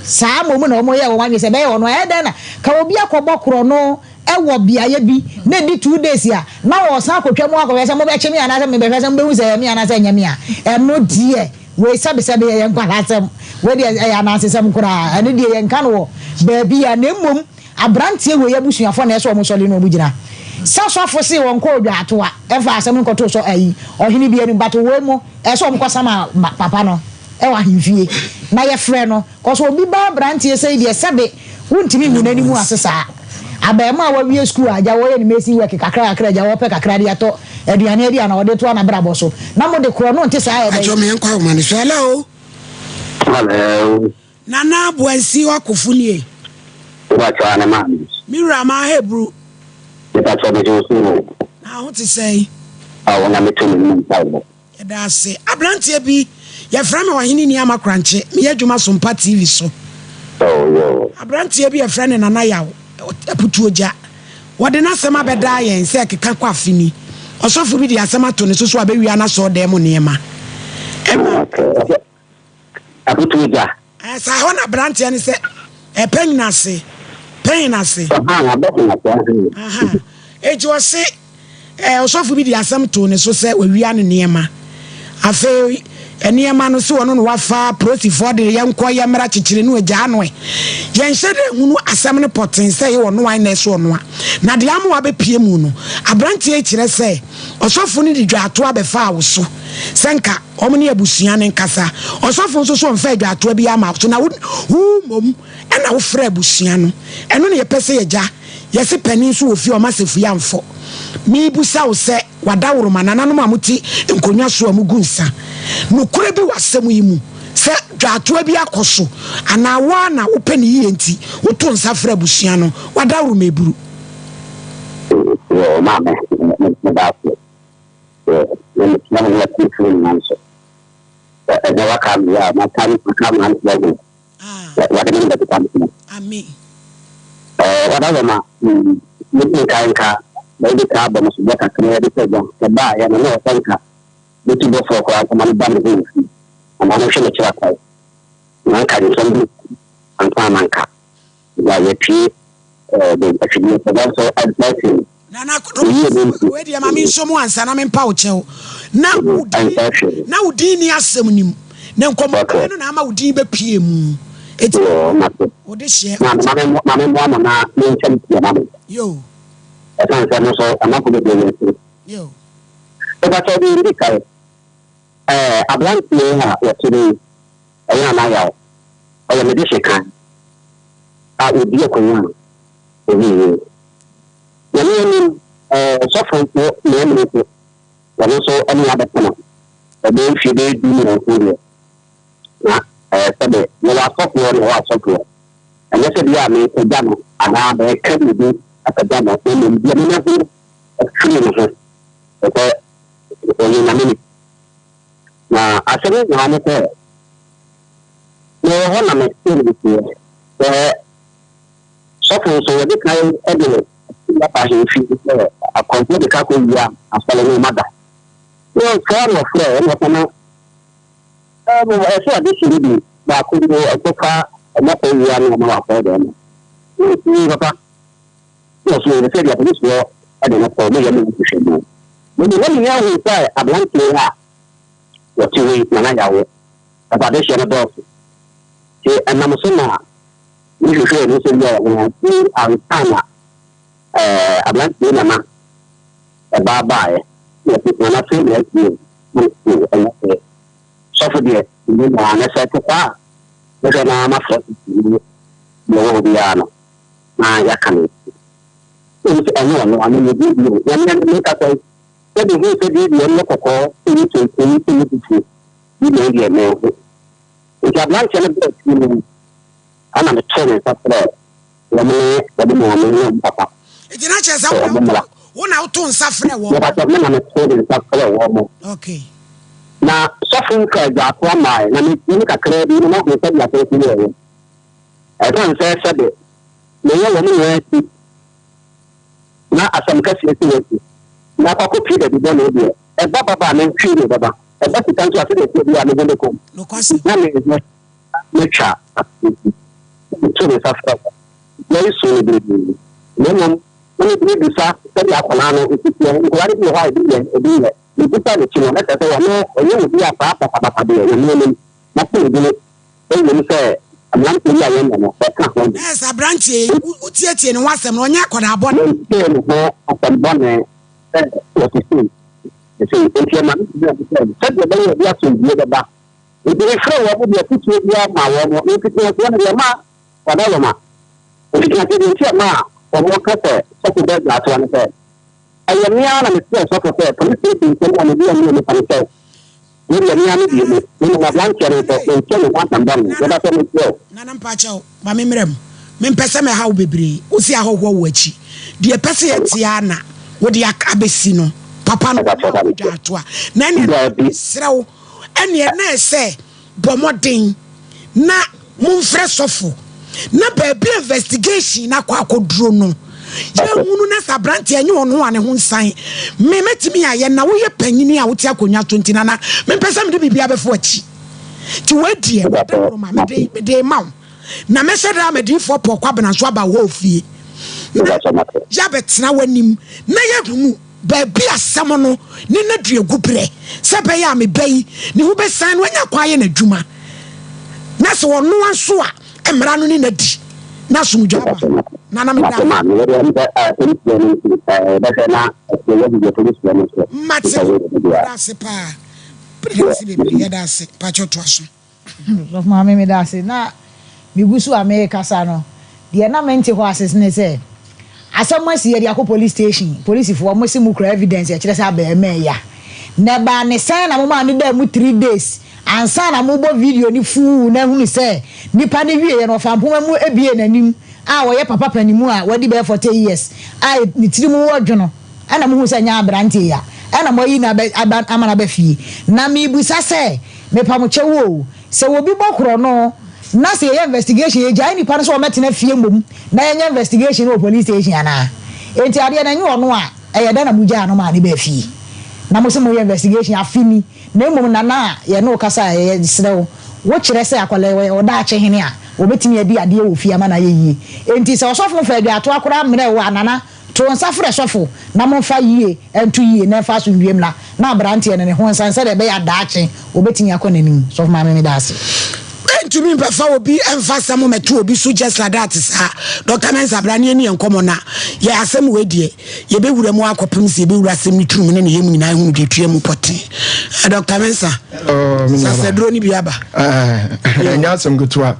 saa mmom na wɔyɛɛ wɔn adwene sɛ ɛbɛyɛ wɔnoa. Ɛyɛ dɛn na ka obi akɔbɔ korɔno wɔ beaeɛ bi na ɛdi 2 days a na wɔresan akɔtwa mu akɔhwɛ sɛ mobɛkye me anaasɛ mebɛhwɛ sɛ mobɛhu sɛ ɛyɛ me anaasɛ ɛnyɛ me a, ɛno deɛ wei sɛbesɛbe ɛyɛ nkwalasɛm, wei deɛ ɛyɛ anansesɛm koraa, ɛno deɛ yɛnka no wɔ baabi a, na mmom aberanteɛ wei abusuafoɔ na ɛsɛ wɔn sɔre na wɔn gyina. Sɛ sɔfo se wɔn kɔ odwaatoa ɛmfa asɛm no nkɔto sɔ ayi ɔhene bi anim, but wei mo ɛsɛ wɔn kɔ sama papa no ɛwɔ ahemfie na yɛfrɛ no. Cos obi ba abranteɛ sei deɛ sɛbe wontumi ngu n'anim ase saa. Abarimaa a wawie school a agya wɔyɛ ne mason work kakra kakra agya ɔpɛ kakra de atɔ aduane adi anaa ɔde toa n'abrabɔ so na mode korɔ no nte saa ɛbɛyɛ.
Pakyɛw me nkɔ ahoma no so hello.
Hello.
Nana Boansi Ɔkofo nie.
Mepakyɛw ane maame.
Me wura Mahebru.
Mepakyɛw megye wo so oo.
Na ho te sɛn?
Awo Nyame tumi ne me mpaebɔ.
Yɛda ase. Abranteɛ bi, yɛfrɛ me Ɔhene Nii Korankye, meyɛ adwuma Sompa TV so.
Oh yoo.
Abranteɛ bi yɛfrɛ no Nana Yaw, Aputuogya. Wɔde n'asɛm abɛdaa yɛn sɛ ɛkeka kɔ afe ni. Ɔsɔfo bi de asɛm ato ne so so abɛwia n'asɔɔdan mu nneɛma. Ɛma.
Okay. Aputuogya.
Ɛɛ saa hɔ na abranteɛ no sɛ ɛpɛn ase, pɛn ase.
Ɔhaa, abɛpɛn ase.
Aha. Eti ɔse. Ɔsɔfo bi de asɛm too ne so sɛ wawia ne nneɛma. Afei nneɛma no, sɛ ɔno na wafa, apolisifoɔ de yɛnkɔ yɛmmra kyekyere no agyaa no ɛ. Yɛnhyɛ da nhunu asɛm no pɔtee sɛ ɛyɛ ɔno a na ɛsɛ ɔno a. Na deɛ ama wabɛpue mu no, aberanteɛ yi kyerɛ sɛ ɔsɔfo no de dwaatoa bɛfaa wo so sɛ nka wɔn ne abusua no nkasa. Ɔsɔfo nso so ɔmfaa dwaatoa biara mmaa wo so na wo mmom na wofrɛɛ abusua no. Ɛno na yɛpɛ sɛ yɛgya. Yɛse panin nso wɔ fie a ɔma sefui amfɔ. Merebisa wo sɛ wadaworoma nananom a mote nkonnwa so a mugu nsa. Nokorɛ bi wɔ asɛm yi mu sɛ dwaatoa bi akɔ so anaa wo ara na wopɛ ne yie nti woto nsa frɛ abusua no? Wadaworoma eburu.
Yoo maame meda ase na mekyia mo ne atiefoɔ nyinaa nso. Ɛnɛ waka me a maka maka mmeranteɛ ho. Wɔde me bɛkeka me ho.
Amen.
Wɔda wɔ ma medi nka nka na ebi ka abɔ me so bɔ kakra bi sɛ gya ɛba a yɛ no na ɔsɛ nka bɛtu bɔfoɔ koraa nka ma no ba me ho mfi anaa no hwɛ me kyerɛ kwae na nka nsɛm bi ansa na nka gya yɛpie de afidie sɛ nso ɛnsa
Nana wei deɛ ma me nso mu ansa na mempa wo kyɛw na wo din na wo din ni asɛm nim na nkɔmmɔdie no na ama wo din bɛpie mu eti wo de hyɛ
na ma me mmoa mo na menkyɛm tie ma me
yo
ɛsan sɛ mo nso amanfo bebree wɔ akyiri
yo
ɛbɛkyɛ bi ndi kae ɛɛ aberanteɛ a wɔte no yi ɛyɛ anayaw ɔyɛ me de hye kan a ɔdi akonnwa a ɔyi yie Nyame anim, eh, sɔfo nso Naomi nso, ɔno nso ne abɛtena ɛbɛyɛ mfie bɛyɛ 13 deɛ, na eh, sɛbe mewɔ asɔfoɔ na ɔwɔ asɔfoɔ, ɛnyɛ sɛ bi a mekagya no anaa meka biribi akagya no, na mmom deɛ memahu afiri ne ho, sɛ ɔyɛ Nyame nipa. Na asɛm no nyinaa ne sɛ, mewɔ hɔ na metee no seɛ sɛ, Sɔfo nso, wɔde kan de no aba ahemfi sɛ akɔmfo de ka kɔwia asɔre no ma da. Na ɔfrɛ na ɔfrɛ ɛna ɔsɛ na ɛsɛ adehye no bi baako bi ɛkɔfa ɛma kɔwia no ɔma wakɔɛ dɛm no. Nti papa na ɔso yɛ sɛ deɛ apolisifoɔ de no kɔ ɔmo yɛ mo nhwehwɛ mu. Mede wɔn nyinaa hu sɛ aberanteɛ a wɔte hɔ yi Nana Yawo papa adehyeɛ no dɔɔso. Nti ɛnam so na Mehwehwɛɛ mu sɛ bi a ɔho nti ansa na ɛɛ aberanteɛ nana ɛbaa baeɛ na ɔsi nana sɛ na asie na ɔsi ɛnyɛ sɛ sɔfo deɛ ne nyinaa na sɛ ɛte saa a mehwɛ na mafrɛ deɛ ɔwɔ hɔ biara no na yɛaka no ɛmu sɛ ɛnyɛ ɔno ano yɛ bi bio nyame ɛne meka sɛ sɛ de hu sɛ deɛ deɛ ɛnyɛ kɔkɔɔ ɛnyɛ tuntum ɛnyɛ fufuo bi deɛ deɛ mɛho nti aberanteɛ no bɛɛ fie no mu Ɛna metoo me nsa frɛɛ wɔn ne wɔn maame ne wɔn papa
Nti na kyerɛ sɛ
sɛ
wo na
wɔn mmra.
wo na wotoo nsa frɛɛ wɔn.
Mepakyɛ me na metoo me nsa frɛɛ wɔn.
Okay.
Na sɔfo nka agyaatoa mmaeɛ, na metie no kakraa bi na mahunu sɛdeɛ asɛm si yɛeɛ. Ɛsiane sɛ sɛbe meyɛ wɔn nyinaa akyi na asɛm kɛseɛ si wɔn akyi na akɔ akɔpue baabi bɔne deɛ, ɛba baba a mentwee mu bɛba, ɛba sika nso a sɛdeɛ ɛteɛ biara me ho bɛkɔ mu.
Nokwasɛm.
Na meyɛ Metwa aso meto me nsa frɛ wo. Yɛn som no bebree. Na mmom, na metumi bisa sɛdeɛ akwadaa no nso teɛ. Nkwadaa no bi wɔ hɔ a ebi yɛ, ebi nyɛ. Mebisa n'akyi no, na kyerɛ sɛ ɔno ɔnyɛ obi a saa basabasa deɛ, Nyame anim, mate ne dini. Ɛwom sɛ mmeranteɛ yi a yɛnyɛ no, ɔka ho bi.
Ɛɛ sɛ aberanteɛ yi, wotietie ne ho asɛm no, ɔnyɛ akwadaa bɔne.
Mentee ne ho asɛm bɔne sɛ ɔte sei, te sei. Enti ɛma metumi hu sɛ, sɛdeɛ ɛbɛyɛ a ɛde asomdwoeɛ bɛba Enti mefrɛɛ wɔn de afotuo biara maa wɔn. Na mfitiaseɛ no deɛ ɛma wɔdawoma. Mfitiaseɛ deɛ nti a ɛmaa wɔka sɛ sɔfo bɛɛ dwaatoa ne sɛ, ɛyɛ me ara na mesrɛɛ sɔfo sɛ police station nsɛm a mede anni onipa no sɛ Me deɛ me ara me deɛ mu, menim aberanteɛ no nso, mente ne ho asɛm bɔne, mebɛsɛ mesrɛ wo.
Nana mpakyɛw ma me mmra mu, mempɛ sɛ mɛha wo bebree, wose ahɔhoɔ wɔ w'akyi, deɛ ɛpɛ sɛ yɛte ara na wode abɛsi no, papa no wama wo dwaatoa, na ɛneɛ na mesrɛ wo, ɛneɛ na ɛsɛ Bɔ mmɔden na momfrɛ sɔfo na baabi a investigation no akɔ akɔduro no yɛnhunu na sɛ aberanteɛ ɛnyɛ ɔno a ne ho nsan. Me mɛtumi ayɛ na woyɛ panyini a wote akonnwa so nti nana mempɛ sɛ mede biribiara bɛfo akyi. Nti wei deɛ wɔdawuroma mede mede ma wo na mɛhyɛ da ama diifoɔ Paul Kwabena nso aba wo hɔ ofie na yɛabɛtena w'anim na yɛahunu Baabi a asɛm no ne no adu agu berɛ, sɛ ɛbɛyɛ a me ba yi ne ho bɛsiane na wanya kwan ayɛ n'adwuma, na sɛ ɔnoa nso a, mmara no ne no adi, na asomdwoeɛ aba. Nana meda ase. Mate, meda ase paa. Meda ase bebree, yɛda ase. Mpakyɛw toa so.
Sɔfo Maame meda ase. Na megu so a merekasa no, deɛ na mente hɔ ase ne sɛ, asɛm asi yɛde akɔ police station, polisifoɔ wɔn se mo kura evidence ɛkyerɛ sɛ abarimaa yi a. Na ɛbaa ne sɛn na momaa no daa mu three days ansa na mobɔ video no fuu na ahunu sɛ nipa no wieɛ no ɔfaa mpoma mu ebiee n'anim a ɔyɛ papa panimu a wadi bɛyɛ 40 years a ne tiri mu wɔ dwono ɛna mohuu sɛ ɛnyɛ aberanteɛ yi a ɛna moayi no aba ama no aba fie. Na mebisa sɛ Mepa mo kyɛw oo, sɛ obi bɔ korɔno na sɛ yɛyɛ investigation yɛgyae nipa no sɛ ɔmɛtena fie mmom na yɛnyɛ investigation no wɔ police station anaa? Enti adeɛ no ɛnyɛ ɔno a ɛyɛ dɛn na mo gyaa no maa no baa fie na mo se moyɛ investigation afe ni na mmom Nana a yɛne wo kasa a yɛ srɛ wo wo kyerɛ sɛ akwadaa yi ɔyɛ ɔdaakye hene a ɔbɛtumi adi adeɛ wɔ fie ama no ayɛ yie enti sɛ ɔsɔfo mfa adwaatoa koraa mmerɛ wo a Nana To nsa frɛ sɔfo na momfa yie nto yie na ɛmfa asomdwoeɛ mmra na aberanteɛ no ne ho nsan sɛdeɛ ɛbɛyɛ a daakye ɔbɛtumi akɔ n'anim. Sɔfo Maame meda ase.
Mentumi mbɛfa obi mfa asɛm mmɛto obi so just like that saa. Doctor Mensah bra na yɛni yɛn nkɔmmɔ na yɛ asɛm wei deɛ yɛbɛwura mu akɔpem sɛ yɛbɛwura asɛm no turum ne ne yam nyinaa ahunu deɛ ɛtua mu pɔtee. Eh, Doctor Mensah,
Oh, me nuaba.
sasaduro no bi aba.
Eh, ɛnyɛ asɛm ketewa.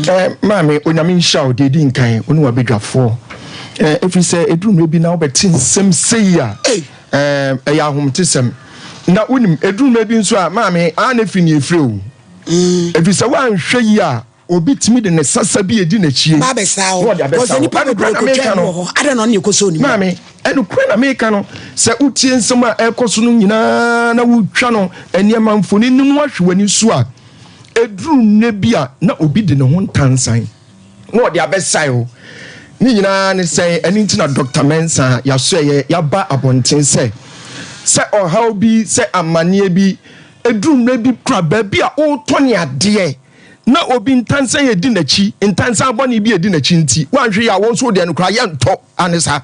Eh, maame, Onyame nhyira wo deɛ ɛdi nkan, wo ne w'abadwafoɔ. Ɛfiri sɛ ɛduru mmerɛ bi na wobɛte nsɛm sei a, ɛyɛ ahometesɛm. Na wonim, ɛduru mmerɛ bi nso a, maame, a na ɛfiri ne ɛfiri o. Ɛfiri sɛ woanhwɛ yie a, obi tumi de ne sasa bi ɛdi n'akyie na ɔde abɛsa wo. Ɛnokorɛ na meka no. Maame, ɛnokorɛ na meka no. Sɛ wotie nsɛm a ɛrekɔ so no nyinaa na wotwa no nneɛma mfoni no mu ahwe w'ani so a, ɛduru mmerɛ bi a na obi de ne ho ntansan. na ɔde abɛsae o. Ne nyinaa ne sɛn? Ɛno nti na Dɔkta Mensah yɛasoɛeɛ yɛaba abɔnten sɛ, sɛ ɔhaw bi, sɛ amanneɛ bi, ɛduru mmerɛ bi kora baabi a woretɔne adeɛ na obi ntansan ɛdi n'akyi, ntansan bɔne bi ɛdi n'akyi nti, woanhwɛ yie a wo nso wo deɛ no koraa yɛntɔ ane saa.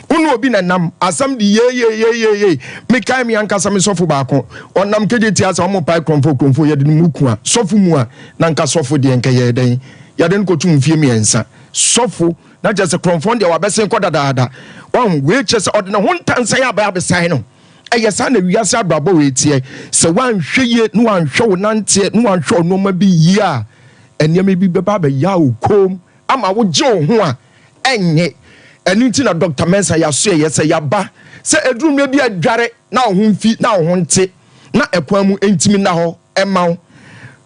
Wo ne obi na ɛnam, asɛm de yeeyeeyeeyee. Mekae me ankasa me sɔfo baako, ɔnam kegye tia sɛ wɔpae korɔmfo korɔmfo yɛde no mu ku a, sɔfo mu a, na nka sɔfo deɛ nka yɛyɛ dɛn? Yɛde no kɔto mfie mmiɛnsa. Sɔfo, na kyerɛ sɛ korɔmfoɔ no deɛ wabɛsen kɔ dadaada. Wahu, wei kyerɛ sɛ ɔde ne ho ntansan aba abɛsan no. Ɛyɛ saa na wiase abrabɔ wei teɛ. Sɛ woanhwɛ yie na woanhwɛ wo nanteɛ na woanhwɛ wo nneɛma bi yie a, nneɛma bi bɛba abɛya wo koom ama wogye wo ho a, ɛnnye. Ɛno nti na Dɔkta Mensah yɛasoɛeɛ sɛ yɛaba sɛ ɛduru mmerɛ bi a dware na wo ho mfi na wo ho nte na ɛkwan mu ntumi nna hɔ mma wo.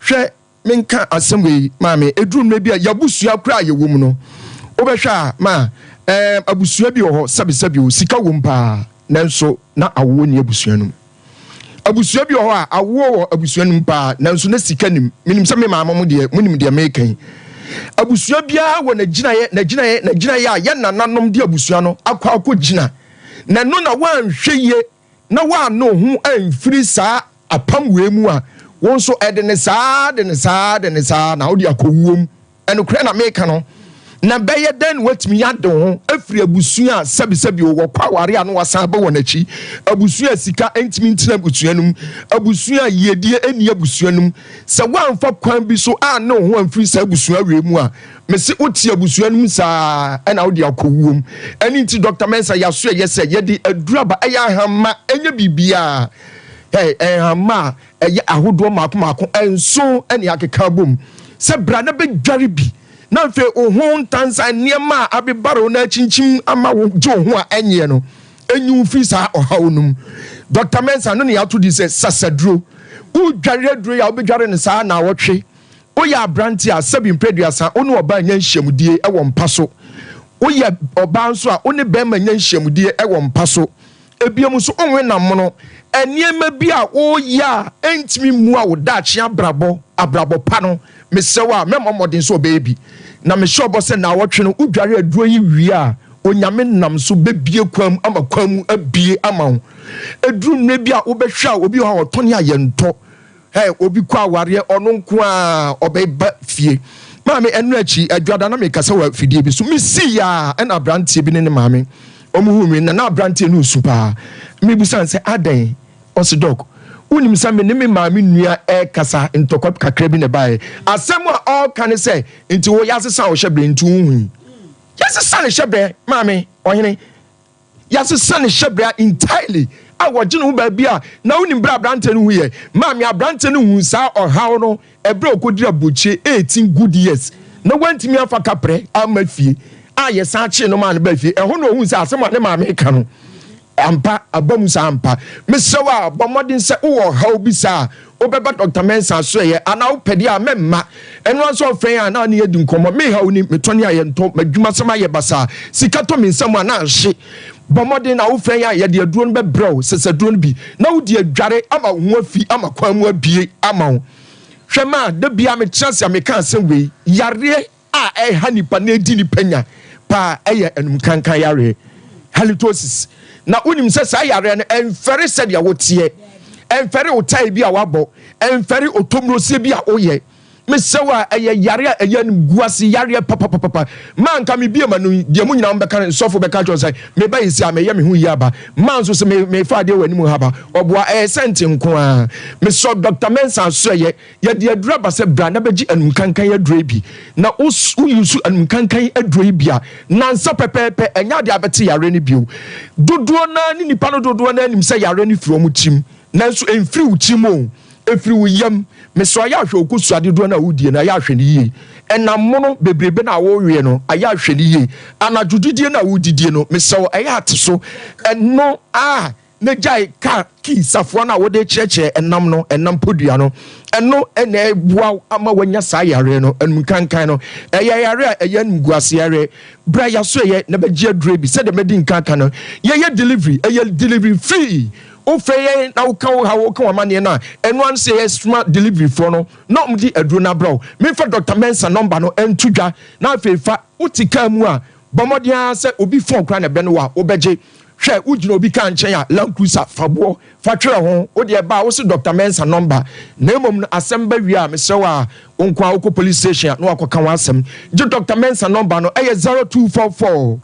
Hwɛ, menka asɛm wei maame, ɛduru mmerɛ bi a yɛabusua koraa a yɛwɔ mu no, wobɛhwɛ a ma ɛɛm abusua bi wɔ hɔ sɛbesɛbe o, sika wom paa nanso na awoɔ nni abusua no mu. Abusua bi wɔ hɔ a, awoɔ wɔ abusua no mu paa, nanso na sika nim. Menim sɛ me maame mo deɛ, monim deɛ mereka yi. Abusua biara wɔ n'agyinaeɛ, n'agyinaeɛ, n'agyinaeɛ a yɛn nananom de abusua no akɔ akɔgyina. Na ɛno na woanhwɛ yie na woanne wo ho amfiri saa apam wei mu a, wo nso ɛde ne saa, de ne saa, de ne saa na wode akɔ wuo mu. Ɛnokorɛ na meka no, na ɛbɛyɛ dɛn na woatumi ade wo ho afiri abusua a sɛbisɛbi o wɔkɔ aware a na wɔasan aba wɔn akyi, abusua a sika ntumi ntena abusua no mu, abusua a yiedie nni abusua no mu? Sɛ woamfa kwan bi so anne wo ho amfiri saa abusua wei mu a, mese wote abusua no mu saa ara na wode akɔ wuo mu. Ɛno nti Dɔkta Mensah yɛaso ɛyɛ sɛ yɛde aduru aba, ɛyɛ ahamma, ɛnyɛ biribiara, ɛyɛ ahamma a Ɛyɛ ahodoɔ mmaako mmaako nson na yɛakeka abom sɛ bra na bɛdware bi na afei wo ho ntansa nneɛma a abebare wo na akyinkyim ama wo gye wo ho a ɛnyeɛ no ɛnyi wo firi saa ɔhaw no mu. Dɔkta Mensah no na yɛato din sɛ sasaduro. Wodware aduro yi a, wobɛdware no saa naawɔtwe. Woyɛ aberante a, sɛbi mprɛduasa, wo ne ɔbaa nya nhyiamudie wɔ mpa so. Woyɛ ɔbaa nso a, wo ne barima nya nhyiamudie wɔ mpa so. Ebiem nso, wonwe nam mono. Nneɛma bi a woyɛ a ɛntumi mmua wo daakye abrabɔ, abrabɔ pa no, mesrɛ wo a, mɛmmɔ mmɔden sɛ wobɛyɛ bi. Na mehyɛ wo bɔ sɛ naawɔtwe no, wodware aduro yi wie a, Onyame nam so bɛbue kwan mu ama kwan mu abue ama wo. Ɛduru mmerɛ bi a wobɛhwɛ a obi wɔ hɔ a ɔtɔne a yɛntɔ. Hey, obi kɔ awareɛ ɔno nko a ɔbɛba fie. Maame ɛno akyi adwada na mekasa wɔ afidie bi so. Mesii a ɛna aberanteɛ bi ne ne maame wɔn hu me na na aberanteɛ no resu paa. Mebusa no sɛ adɛn? Ɔse dɔk wonim sɛ me ne me maame nua ɛrekasa ntɔkwa kakra bi na ɛbaeɛ. Asɛm a ɔreka ne sɛ nti wo yɛasesa wo hyɛbrɛ nti wonhui. Yɛasesa ne hyɛbrɛ maame ɔhene. Yɛasesa ne hyɛbrɛ entirely a wɔgye ne ho baabi a na wonim berɛ a aberanteɛ no huiɛ. Maame aberanteɛ no huu saa ɔhaw no ɛberɛ a ɔkɔdiri aburokyire 18 good years na wantumi amfa kaprɛ amma fie a yɛsan kyee no maa no baa fie. Ɛhɔ na ɔhuu sɛ asɛm a ne maame reka no ampa aba mu saa ampa. Mesrɛ wo a bɔ mmɔden sɛ wowɔ ɔhaw bi saa a Wobɛba Dɔkta Mensah asoɛeɛ anaa wopɛ deɛ a, mɛmma. Ɛno ara nso ɔfrɛ yɛn a na ɔne yɛn adi nkɔmmɔ. Me haw ni, metɔ ne a yɛntɔ, m'adwumasɛm ayɛ basaa, sika tɔ me nsam a na ahye. Bɔ mmɔden na wofrɛ yɛn a yɛde aduro no bɛbrɛ wo, sɛsɛduro no bi, na wode adware ama wo ho afi ama kwan mu abue ama wo. Hwɛ ma da biara metena ase a meka asɛm wei, yareɛ a ɛha nipa na edi nipa nya paa yɛ anumkankan yareɛ, halitosis. Na wonim sɛ saa yareɛ no ɛmfɛre sɛdeɛ woteɛ, ɛmfɛre wo tae bi a wabɔ, ɛmfɛre otomurosie bi a woyɛ. Mesrɛ wo a, ɛyɛ yare a ɛyɛ animguase yareɛ papapapapa. Ma anka mebie m'ano yi, deɛ mo nyinaa mobɛka no, nsɔfo bɛka akyerɛ wo sɛ meba yi si a meyɛ me ho yie aba. Ma nso sɛ mefa adeɛ wɔ anim ha ba, ɔboa, ɛyɛ sɛnte nko ara. Mesrɛ Dr. Mensah asoɛyɛ Yɛde aduru aba sɛ bra na bɛgye anumkankan aduro yi bi. Na wo wo use anumkankan aduro yi bi a, nansa pɛpɛɛpɛ, ɛnyɛ adeɛ a bɛte yareɛ no bio. Dodoɔ no ara ne nipa no dodoɔ no ara nim sɛ yareɛ no firi wɔn tirim. Nanso ɛmfiri wo tirim o, ɛfiri wo yam. Mesrɛ wo, ayɛ ahwɛ wo kosua dodoɔ no a wodie no, ayɛ ahwɛ no yie. Ɛnam mono bebrebe no a woreweɛ no, ayɛ ahwɛ no yie. Anadwo didie no a wodidie no, mesrɛ wo, ɛyɛ ate so. Ɛno a. Na gyae car key safoa no a wode rekyerɛkyerɛ ɛnam no, ɛnam podua no. Ɛno na ɛboa wo ama woanya saa yareɛ no, anumkankan no. Ɛyɛ yareɛ a ɛyɛ animguase yareɛ. Bra yɛasoɛyɛ na bɛgye aduro bi. Sɛdeɛ madi nka aka no, yɛyɛ delivery, ɛyɛ delivery free. Wofrɛ yɛn na woka wo haw, woka w'amanneɛ no a, ɛno ara ne sɛ yɛsoma delivery foɔ no na wɔde aduro no abrɛ wo. Memfa Doctor Mensah nɔmba no nto dwa na afei fa. Wote car mu a, bɔ mmɔden ara sɛ obi phone koraa na ɛbɛn wo a, wobɛgye. Hwɛ, wogyina obi kaa nkyɛn a, Land Cruiser, fa boɔ, fa twerɛ ho. Wo deɛ ba a, wose Doctor Mensah nɔmba. Na mmom no, asɛm ba wie a, mesrɛ wo a, wo nko ara wokɔ police station a, na wakɔka w'asɛm. Gye Doctor Mensah nɔmba no, ɛyɛ 0244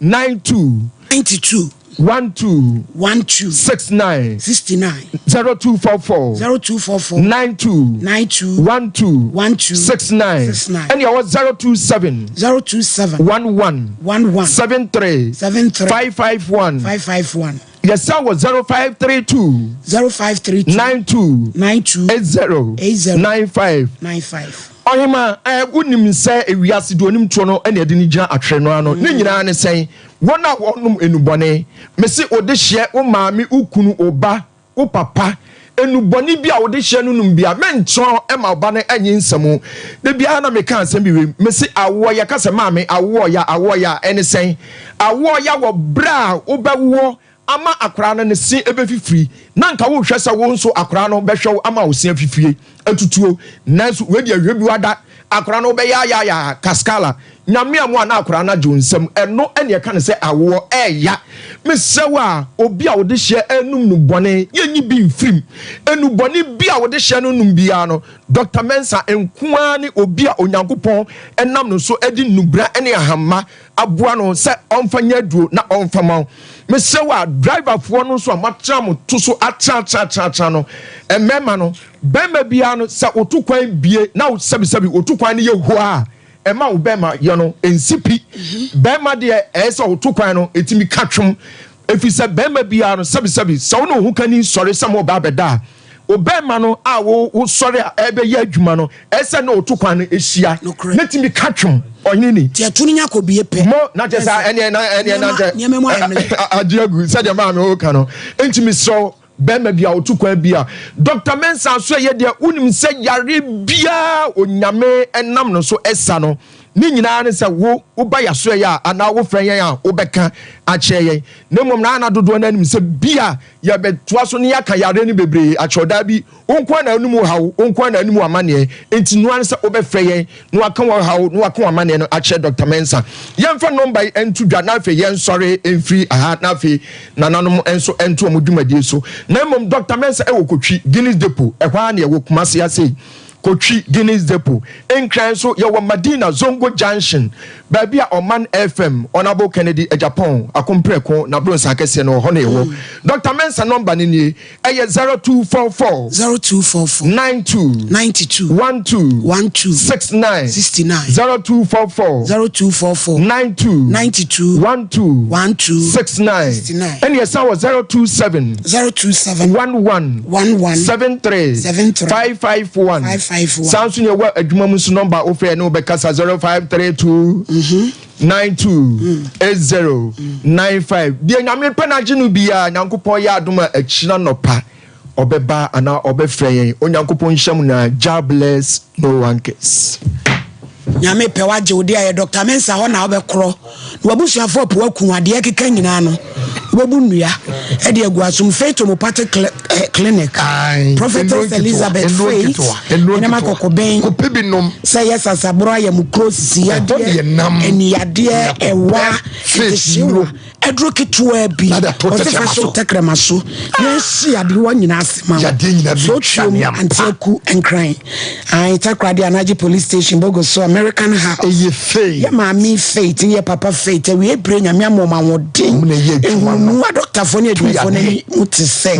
92
92.
12
12.
69.
69.
0244
0244
92
92
12
12
69.
69.
Ɛne ɛwɔ 027
027
11
11
73
73
551.
551.
Yɛsan wɔ 0532
0532
92
92
80
80
95.
95.
Ɔhema, eh, wonim sɛ ewiase deɛ onim toɔ no ɛna ɛde no gyina atwere no ano. Ne nyinaa ne sɛn? Wɔn a wɔnom nnubɔne, mese wode hyeɛ wo maame, wo kunu, wo ba, wo papa, nnubɔne bi a wode hyeɛ no nom bi a, menkyerɛ ma wo ba no ɛnye nsɛm. Da biara na meka asɛm bi wei, mese awoɔ, yɛka sɛ maame awoɔ ya, awoɔ ya, ɛne sɛn? Awoɔ ya wɔ berɛ a wobɛwoɔ ama akwadaa no ne se bɛfifiri, na anka worehwɛ sɛ wo nso akwadaa no bɛhwɛ wo ama wo se afifirie atutuo, nanso wei deɛ hwɛ bi wada, akwadaa no wobɛyɛ ayaayaa kaskala, Nyame a mo a na akwadaa no agye wo nsam, ɛno ɛne ɛka no sɛ awoɔ ɛɛya. Mesrɛ wo a, obi a wode hyɛ ɛnum no bɔne, yɛnyi bi mfirim. Nnubɔne bi a wode hyɛ no nom biara no, Dɔkta Mensah nko ara ne obi a Onyankopɔn nam no so de nnubra ne ahamma aboa no sɛ ɔmfa nyɛ aduro na ɔmfa ma wo. Mesrɛ wo a, driverfoɔ no nso a moatena mo to so atenatenatenatena no, mmarima no, barima biara no, sɛ woto kwan bie na wo sɛbisɛbi woto kwan no yɛ hua a, ɛma wo bɛrima yɛ no nsi pi. Barima deɛ ɛyɛ sɛ woto kwan no ɛtumi ka twom, ɛfiri sɛ barima biara no sɛbisɛbi sɛ wo ne wo hokani sɔre sɛ mo ba abɛda a, Wo bɛɛma no a wo wo sɔre a ɛbɛyɛ adwuma no ɛsɛ ne ɔto kwan no ɛhyia ne tumi ka twom ɔhene ni.
Ti ɛto no nya kɔ bie pɛ.
Mo na kyɛ sɛ ɛneɛ na ɛneɛ na kyɛ
nneɛma mu ayɛ mmerɛ.
Agye agu sɛdeɛ maame wo ka no nti mesrɛ wo.
Bɛrima bi a ɔtu kwan bi a Doctor Mensah nso ɛyɛ deɛ wonim sɛ yare biara Onyame nam no so sa no. Ne nyinaa ne sɛ wo woba yɛasoɛeɛ a anaa wofrɛ yɛn a wobɛka akyerɛ yɛn. Na mmom na na dodoɔ no ara nim sɛ bi a yɛbɛtoa so na yɛaka yareɛ no bebree akyerɛ wo. Daabi, wo nko ara na wonim wo haw, wo nko ara na wonim w'amanneɛ. Enti noa ne sɛ wobɛfrɛ yɛn na waka wo haw na waka w'amanneɛ no akyerɛ Dɔkta Mensah. Yɛmfa nɔmba yi nto dwa na afei yɛnsɔre mfiri ha na afei nananom nso nto wɔn dwumadie so. Na mmom Dɔkta Mensah wɔ Kotwi, Guinness Depot, ɛhɔ ara na yɛwɔ Kumasi ha sei. Kotwi, Guinness Depot. Nkran nso yɛwɔ Madina Zongo Junction, baabi a Ɔman FM, Honourable Kennedy Agyapong, Akompreko, n'abrɔnsan kɛseɛ no wɔ hɔ na yɛwɔ. Dɔkta Mensah nɔmba no nie. Ɛyɛ 0244.
0244.
92.
92.
12.
12.
69.
69.
0244.
0244.
92.
92.
12.
12.
69.
69.
Ɛne ɛsan wɔ 027.
027.
11.
11.
73.
73.
551.
551.
Saa nso na ɛwɔ adwuma mu nso nɔmba wofrɛ ne wobɛkasa 0532. 92 80 95 Deɛ Nyame pɛ no agye no biara, Nyankopɔn yɛ adom a akyiri anɔpa ɔbɛba anaa ɔbɛfrɛ yɛn. Onyankopɔn nhyira mo nyinaa. Jah bless no one curse.
Nyame pɛ wagye wo de ayɛ Doctor Mensah hɔ na wobɛkorɔ na wabusuafoɔ po aku adeɛ ɛkeka nyinaa no wobɛbu nnua ɛde agu asom Faith Homeopathic eh, Clinic Prophetess Elizabeth Faith ɛnam akɔkɔbɛn sɛ yɛ sasaborɔ ayamukuro sisi yadeɛ aniyadeɛ ɛwa ntehyewa aduro ketewa bi ɔsɛ fa hyɛ wo tɛkrɛma so na ɛhye adewa nyinaa ase ma wo so tuom anteaku nkran ae takoradi anagye police station bogo so American house
ɛyɛ faith
yɛ maame faith ne yɛ papa faith awie bere nyame ama ɔma ahoɔden ehunu adɔktafoɔ ne adwumayɛfoɔ no ani mu te sɛ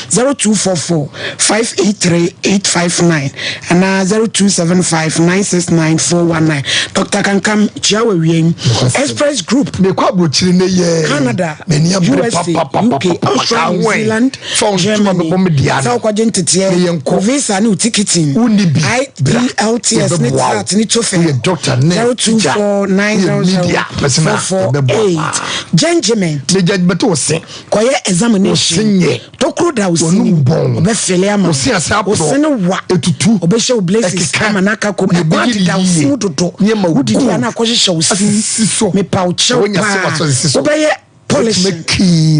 0244 583 859 anaa 0275 969 419 Dr. Kankam kyia wɔ awia yi Express Group
mekɔ aburokyiri ne yɛ
Canada
m'ani abere
USA UK Australia New Zealand Germany sɛ wokɔgye nteteɛ wo visa ne wo ticketing IELTS ne TAT ne TOEFL 0249000448 Gentlemen kɔyɛ examination Tokuro da wo sini mu, ɔbɛfele ama wo. Wo sene wa, ɔbɛhyɛ wo blazes ama no aka kom. Ɛkwan adeda wo se mu dodo. Wodidi a na akɔhyehyɛ wo se mu. Mepa wo kyɛw paa. Wobɛyɛ polishing,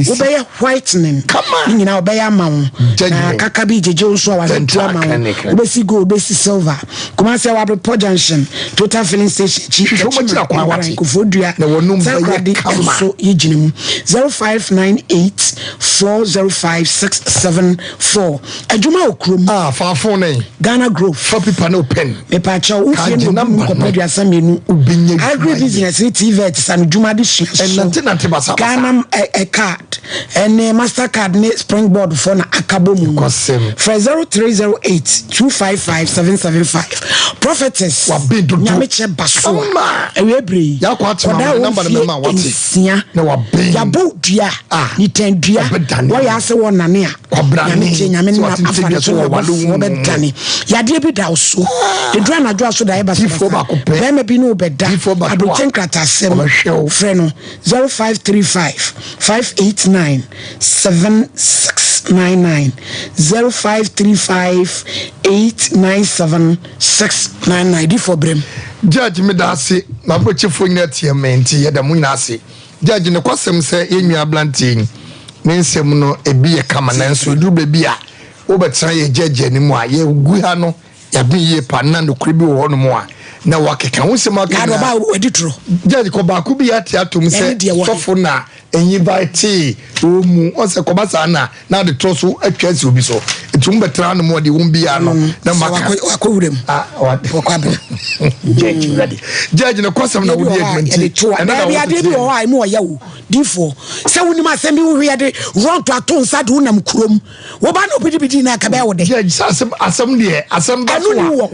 wobɛyɛ whitening, ne nyinaa ɔbɛyɛ ama wo. Na kaka bi gyegye wo nso a watutu ama wo. Wobɛsi gold, wobɛsi silver. Kumasi ɛwɔ Abrepɔ junction, Total filling station akyi, Techiman, Nkran, Koforidua, Takoradi nso yɛgyina mu. 0598 405 674. Adwuma wɔ kurom.
Ah, fa phone ne.
Ghana Growth.
Fa pipa ne o pen.
Mepaakyɛw, wo fie no obi mu kɔpɛ 32. Agri business ne TVET sane dwuma de sua so.
Ɛnante nante basabasa.
Ghana eh, eh, card ɛne master card ne springboard fo na aka bɔ mu.
Kwasɛm.
Frɛ 0308 255 775. Prophetess.
Wabe dodo.
Nyamekyɛ Basoa.
Ama.
Awia bere yi.
Yakɔ atema
Kɔdaa
me
wo
number no
mfie
mɛma wate.
nsia.
Na waben.
Yabɔ wo dua.
Ah.
Nitan dua.
Ɔbɛdane.
Wɔyɛ asɛ wɔnane a.
Kwabrane.
Nyame nyame
Sɛ
no
watente
afa
dua
ne
so
so na
wɔwale wo
abɔfoɔ
mu.
bɛdane. Yadeɛ bi da wo so. Ɛduru anadwo a so daeɛ
Difoɔ
basabasa.
baako pɛ.
Bɛrima bi ne wo bɛda.
Difoɔ baako a.
Abrokye nkratasɛm.
Ɔbɛhwɛ wo.
Frɛ no 0535 589 7699 0535 897 699 Difoɔ brɛm.
Judge meda ase m'abrokyefoɔ nyina tie me nti yɛda mo nyina ase. Judge nokwasɛm sɛ yɛn nua abranteɛ yi ne nsɛm no ebi yɛ kama nanso ɛduru baabi a wobɛtena yɛ judge anim a yɛgu ha no yɛaben yie pa na nokorɛ bi wɔ hɔnom a na wakeka wo nsɛm aka
nyinaa wadi toro.
Judge kɔ baako bi ate atom sɛ sɔfo na invitee wɔn mu ɔsɛ kɔba saa na na ade torɔ so atwa asi obi so nti wɔn bɛtena ano mu ɔde wɔn biara no na maka
wakɔ wuram wakɔ abena
judge ready judge ne kɔsɛm na wodi adwuma nti
ɛna na wɔn adeɛ bi wɔ hɔ a emu ɔyɛ wo difoɔ sɛ wonim asɛm bi wohwɛ yɛde rɔnto ato nsa de wonam kurom woba na obidibidi na akabɛyɛ wo dɛ
judge sɛ asɛm asɛm deɛ asɛm ba so
ɛno ni wɔ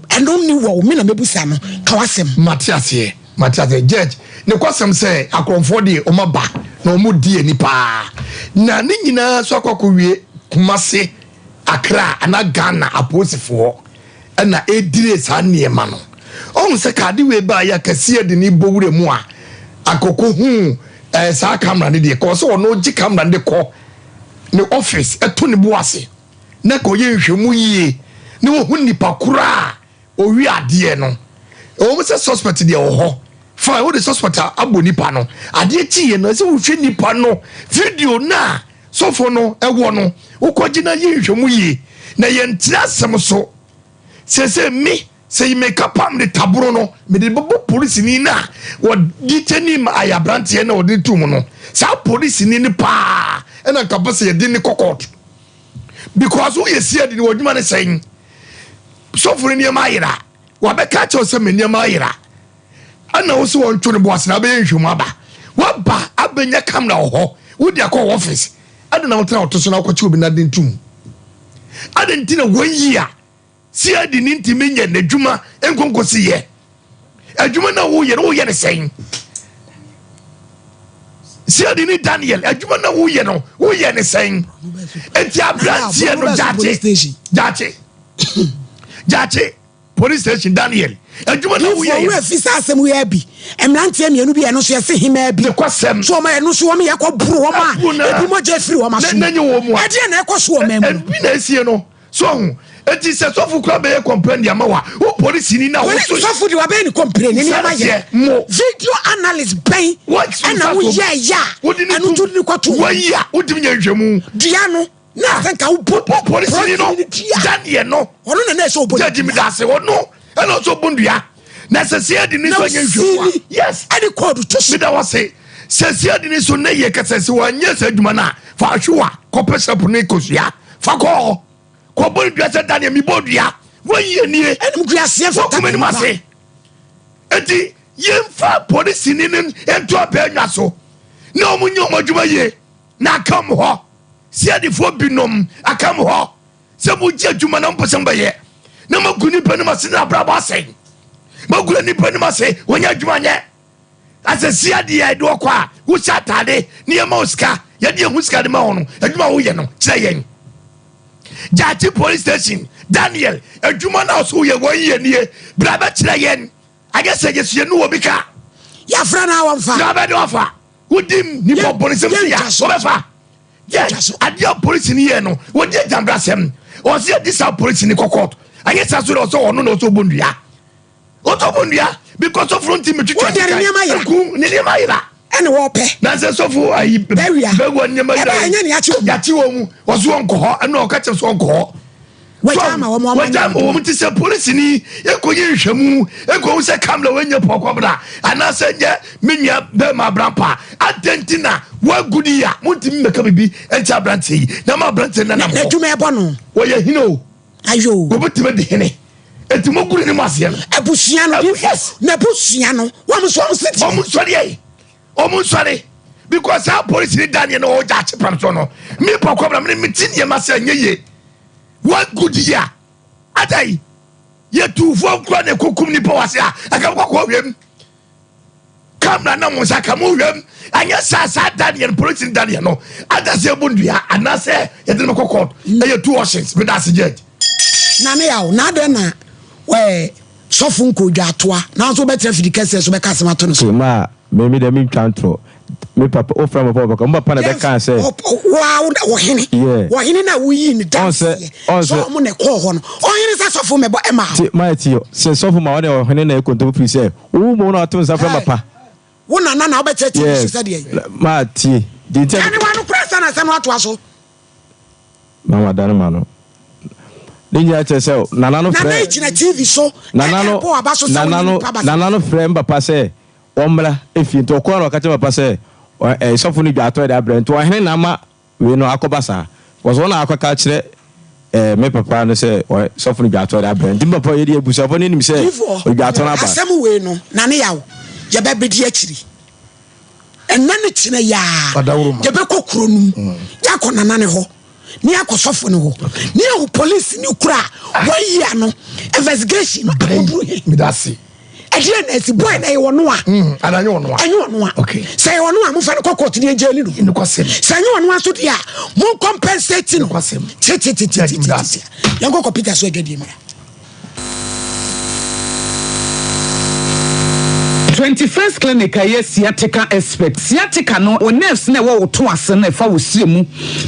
ɛno ni wɔ me na mebusa no ka wasɛm
mate aseɛ Mate aseɛ judge ne kwasɛm sɛ akorɔmfoɔ deɛ wɔn aba na wɔn di ani paa na ne nyinaa so akɔ akɔ wie Kumase Accra anaa Ghana apolisifoɔ ɛna ɛdire saa nneɛma no ɔhu sɛ kaade wei baa yɛ akɛseɛ de ne bɔ wura mu a akɔkɔ hu ɛɛ saa camera no deɛ kɔɔ sɛ ɔno gye camera no de kɔ. ne office ɛto ne bo ase na ka ɔyɛ nhwɛmu yie na wɔhu nipa koro a ɔwi adeɛ no. Ɛwɔ mu sɛ suspect deɛ wɔ hɔ fine, wode suspect abɔ nipa no adeɛ kyiiɛ no, ɛsɛ wohwɛ nipa no video no a sɔfo no ɛwɔ no, wokɔgye na yɛ nhwɛmu yie na yɛntra asɛm so. Sese me sɛ meka pam de taboro no mede bɛbɔ polisini no a wɔde kyɛni ma ayɛ aberanteɛ na wɔde to mu no, saa polisini no paa ɛna nka pɛ sɛ yɛde ne kɔ court because woyɛ siadi no wɔadwuma ne sɛn sɔfo no nneɛma ayera wabɛka kyɛw sɛ me nneɛma ayera ɛna wo sɛ wɔntwo no boase na abɛyɛ nhwɛmu aba waba abɛnya kamera wɔ hɔ wode akɔ office ɛde na wotena woto so na wokɔkye obi na de ntom ade nti na wɔn yi a CID ne ntumi nyɛ n'adwuma nkonkosi yɛ adwuma na woyɛ no woyɛ ne sɛn CID ne Daniel adwuma na woyɛ no woyɛ ne sɛn eti aberanteɛ no gyaakye gyaakye gyaakye police station Daniel adwuma na woyɛ
yɛ. fi saa asɛm yɛ bi mmeranteɛ mmienu bi ɛno nso yɛse hemaa bi
kwasɛm
so ɔma ɛno nso wɔn yɛ kɔ boro wɔn a ebi mogya efiri wɔn aso ɛdeɛ na ɛkɔ so wɔ mɛmu
no ebi na esie no. So ɔho? Eti sɛ sɔfo kura bɛyɛ complain de ama wa, wo polisini na wo so.
Sɔfo de wabɛyɛ ne complain ne nneɛma yɛ.
Mo.
Video analyst bɛn ɛna wo yɛ ya. Ɛno to ne kɔto.
Wɔyi a wotumi nyɛ nhwɛmu.
Dua no na asɛ nka wo
bɔ polisini no Daniel no.
Ɔno na na ɛsɛ ɔbɔ.
Judge mi da ase ɔno ɛna ɔsɛ ɔbɔ dua. Na sɛ sɛ ɛdi ne so nyɛ nhwɛmu a. Yes.
Ɛde kɔɔdu to so.
Mi da wɔ se sɛ sɛ ɛdi ne so ne yɛ kɛsɛ sɛ wɔanyɛ sɛ adwuma no a fa ahwewa kɔpɛ sɛpo ne kosua. Fa kɔ hɔ kɔbɔ ne dua sɛ Daniel mebɔ dua wɔnyɛ nie
animguaseɛ fata
wɔkum anim ase. Enti yɛmfa polisini no nto abɛɛnwa so na wɔn nyɛ wɔn adwuma yie na aka mo hɔ siadifoɔ binom aka mo hɔ sɛ mogye adwuma na mopɛ sɛ mobɛyɛ na moagu nipa anim ase na abrabɔ asɛe moagu nipa anim ase wɔnyɛ adwuma nyɛ Asɛ si adeɛ a ɛde ɔkɔ a wohyɛ ataade ne yɛma wo sika yɛde yɛn ho sika de ma wo no adwuma a woyɛ no kyerɛ yɛn Gyaakye police station Daniel adwuma no a ɔso woyɛ wɔn yɛ nie bra bɛkyerɛ yɛn anyɛ sɛ yɛsu yɛn wɔ bi ka
yɛafrɛ no a wɔmfa
bra bɛde wafa wodim nipa bɔne sɛm si ya wɔbɛfa yes adeɛ a polisi ni yɛ no wɔdi agyambrasɛm ɔsɛ yɛdi saa polisi ni kɔ court anyɛ saa so na ɔsɛ ɔno na ɔsɛ ɔbɔ nnua Ɔtɔ mu nnua because sɔfo nti mi twitwa
sika. Wọ́n nneɛma yira.
Nku ne nneɛma yira.
Ɛna wɔpɛ.
Na sɛ sɔfo ayi.
Bɛwia.
Bɛwia nneɛma yira.
Ɛbɛ ɛnyɛ ne yakye wɔn mu.
Yakye wɔn mu. Wɔso wɔn kɔ hɔ ɛna ɔka kyerɛ so wɔn kɔ hɔ.
Wɔgya ama wɔn wɔn
wɔgya ama wɔn ti sɛ polisi ni ekɔ yɛ nhwɛmu ekɔ ho sɛ kamla wɔn nyɛ pɔkɔbra anaasɛ nyɛ me nua bɛrima abrampa adɛn ti na wɔagu di a mo ntumi mmɛka bibi ɛnkyɛ aberanteɛ yi na ma aberanteɛ nanam hɔ.
N'adwuma ɛbɔ no.
Wɔyɛ hene o.
Ayo.
Wɔbɛtumi adi hene. Eti mo guru ne mo aseɛ no.
Abusua no.
Yes.
Na abusua no. Wɔn nso wɔn si
deɛ. Wɔn nsɔre yɛ. Wɔn nsɔre. Because saa polisi ni Daniel na ɔgya akye pam so no. Mi pɔ kɔbra mi mi ti nneɛma sɛ nye yie. Wɔn good year. Adayi. Yɛ tuufoɔ nkura na ekokum nipa wɔ ase a. Ɛka kɔ kɔ hwɛm. Camera na mo nsa ka mo hwɛm anyɛ saa saa Daniel polisi ni Daniel no adase ebu ndua anaasɛ yɛde no kɔ court ɛyɛ two options meda ase judge.
Na ne yaw na adɛn na ɛɛ sɔfo nkɔ atoa nanso wobɛtena fidi kɛseɛ so bɛka asɛm ato no so.
Okay maa me me deɛ me ntwa ntorɔ me papa wo frɛ me papa ɔbɛka mo papa na ɛbɛka sɛ.
Waa wo ɔhene ɔhene na woyii ne danseɛ sɛ ɔmo na ɛkɔɔ hɔ no ɔhene sɛ sɔfo mɛbɔ ɛma hɔ.
Ti maa ti sɛ sɔfo ma ɔne ɔhene na ɛkontom firi sɛ wo mmom na wato nsa frɛ papa.
Wo nana na wobɛkyerɛkyerɛ bi so sɛdeɛ.
Yes maa tie deɛ nti a.
Dane w'ano koraa sa na asɛm no atoa so.
Mama dane m'ano. Ne nyinaa kyerɛ sɛ nana no frɛ.
Nana yi gyina TV so
Nana no
ɛbɔ w'aba so sɛ
nana
woyɛ
no
nipa basa.
nana no frɛ mpapa sɛ ɔmmra efie nti ɔkɔɔ na ɔka kyerɛ papa sɛ ɛ ɛ sɔfo no dwa atɔ de abrɛ nti ɔhene na ama wei no akɔba saa because wɔn na akɔka akyerɛ ɛ me papa no sɛ ɔ sɔfo no dwa atɔ de abrɛ nti me papa yɛ deɛ abusuafo no nim sɛ
Difoɔ,
ɔdwa atɔ no aba.
asɛm wei no Nane Yaw yɛbɛbedi akyiri. Ɛnnɛ ne kyena yi ara yɛbɛkɔ kuro no mu, yɛakɔ nana ne hɔ, ne yɛakɔ sɔfo no hɔ, ne yɛahu polisi ne kura a wɔayi ano investigation no akɔduru he. Ɛdeɛ na asi boy na ɛyɛ ɔno a.
Mm, ɛnyɛ ɔno a.
Ɛnyɛ ɔno a. Sɛ ɛyɛ ɔno a mofa no kɔ court ne yɛngyeli no. Sɛ ɛnyɛ ɔno a nso deɛ a mo compensate no. Tititititi. Yɛnkɔ kɔ Peter so adwadie mmra.
21st Clinic a ɛyɛ sciatica expert. Sciatica no, wo nerves no a ɛwɔ wo to ase no a ɛfa wo srɛ mu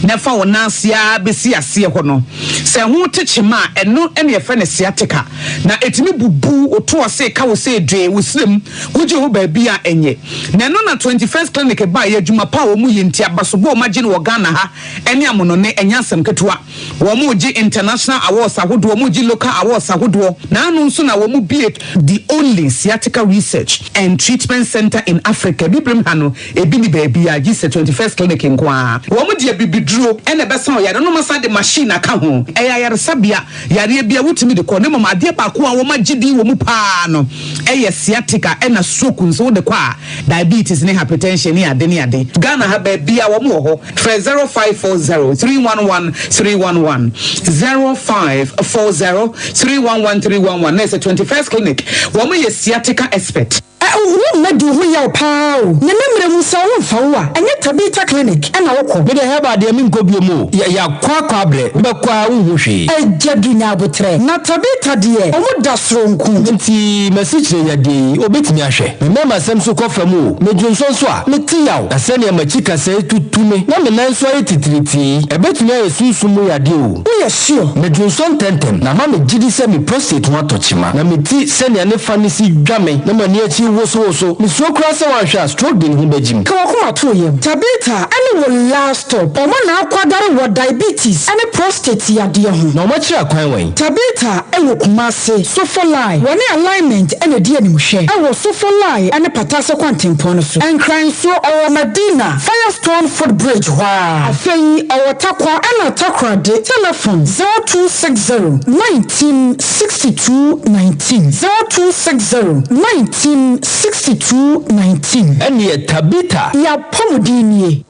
na ɛfa wo nan ase ara bɛsi aseɛ hɔ no, sɛ ɛho te kyema a, ɛno na yɛfrɛ no sciatica. Na ɛtumi bubu wo to ase, ka wo sɛ dwee, wo srɛ mu, wogye wo baabi a ɛnyɛ. Na ɛno na 21st Clinic baeɛ, adwuma pa a wɔyɛ nti, abasobɔ a wɔagye no wɔ Ghana ha ne amonɔne, ɛnyɛ asɛm ketewa. Wɔregye international awards ahodoɔ, wɔregye local awards ahodoɔ. Naano nso na wɔbue the only sciatica research and treatment centre in Africa. Abibirem ha no, ebi nni baabiara gye sɛ 21st Clinic nko ara. Wɔde abibiduro na ɛbɛsa ɔyare no na wɔasan de machine aka ho. Ɛyɛ ayaresabea, yareɛ biara wotumi de kɔ na mmom adeɛ baako a wɔagye din wɔ mu pa ara no yɛ sciatica ɛna stroke nso wode kɔ a, diabetes ne hypertension ne ade ne ade. Ghana ha baabiara wɔn wɔ hɔ. Frɛ 0540 311 311, 0540 311 311 na ɛsɛ 21st Clinic. Wɔn yɛ sciatica expert.
Wo mma di wo ho yaw paa o. Na ne mmerɛ mu sɛ wo ho mfa wo a, ɛnyɛ Tabitha Clinic na wo kɔ.
Me deɛ herbal deɛ menkɔ biom o, yɛakɔ akɔ abrɛ, wobɛkɔ a wonhu hwee.
Agya du nya aboterɛ. Na Tabitha deɛ ɔmo da soronko.
Nti m'asikyire yadeɛ yi obetumi ahwɛ? Me mmarima sɛm nso kɔ fam o, me dwonsɔ nso a, mete yaw. Na sɛnea m'akyi kasɛe tutu me na me nan nso ayɛ titiritii. Ɛbɛtumi ayɛ sunsum mu yadeɛ o.
Woyɛ sure?
Medwonsɔ ntɛmntɛm, na ama me gyidi sɛ me prostate ho atɔ kyema. Na me ti sɛnea ne fa no si dwa me na m'ani akyi wosowoso. Mesuro koraa sɛ wanhwɛ a stroke de ne ho bɛgyim.
Ka w'akoma to yam. Tabitha ne wo last stop. Wɔn na akwadare wɔ diabetes ne prostate yadeɛ ho.
Na wɔakyerɛ akwan wɛn?
Tabitha wɔ Kumasi, Sofo Line. Wɔne Alignment na ɛdi animhwɛ wɔ Sofo Line ne Patase kwantempɔn no so. Nkran nso, ɔwɔ Madina, Firestone foot bridge hɔ ara. Afei ɔwɔ Tarkwa ɛna Takoradi. Telefon, 0260 19 62 19, 0260 19 62 19.
Ɛnneɛ Tabitha.
Y'apɔmuden nie.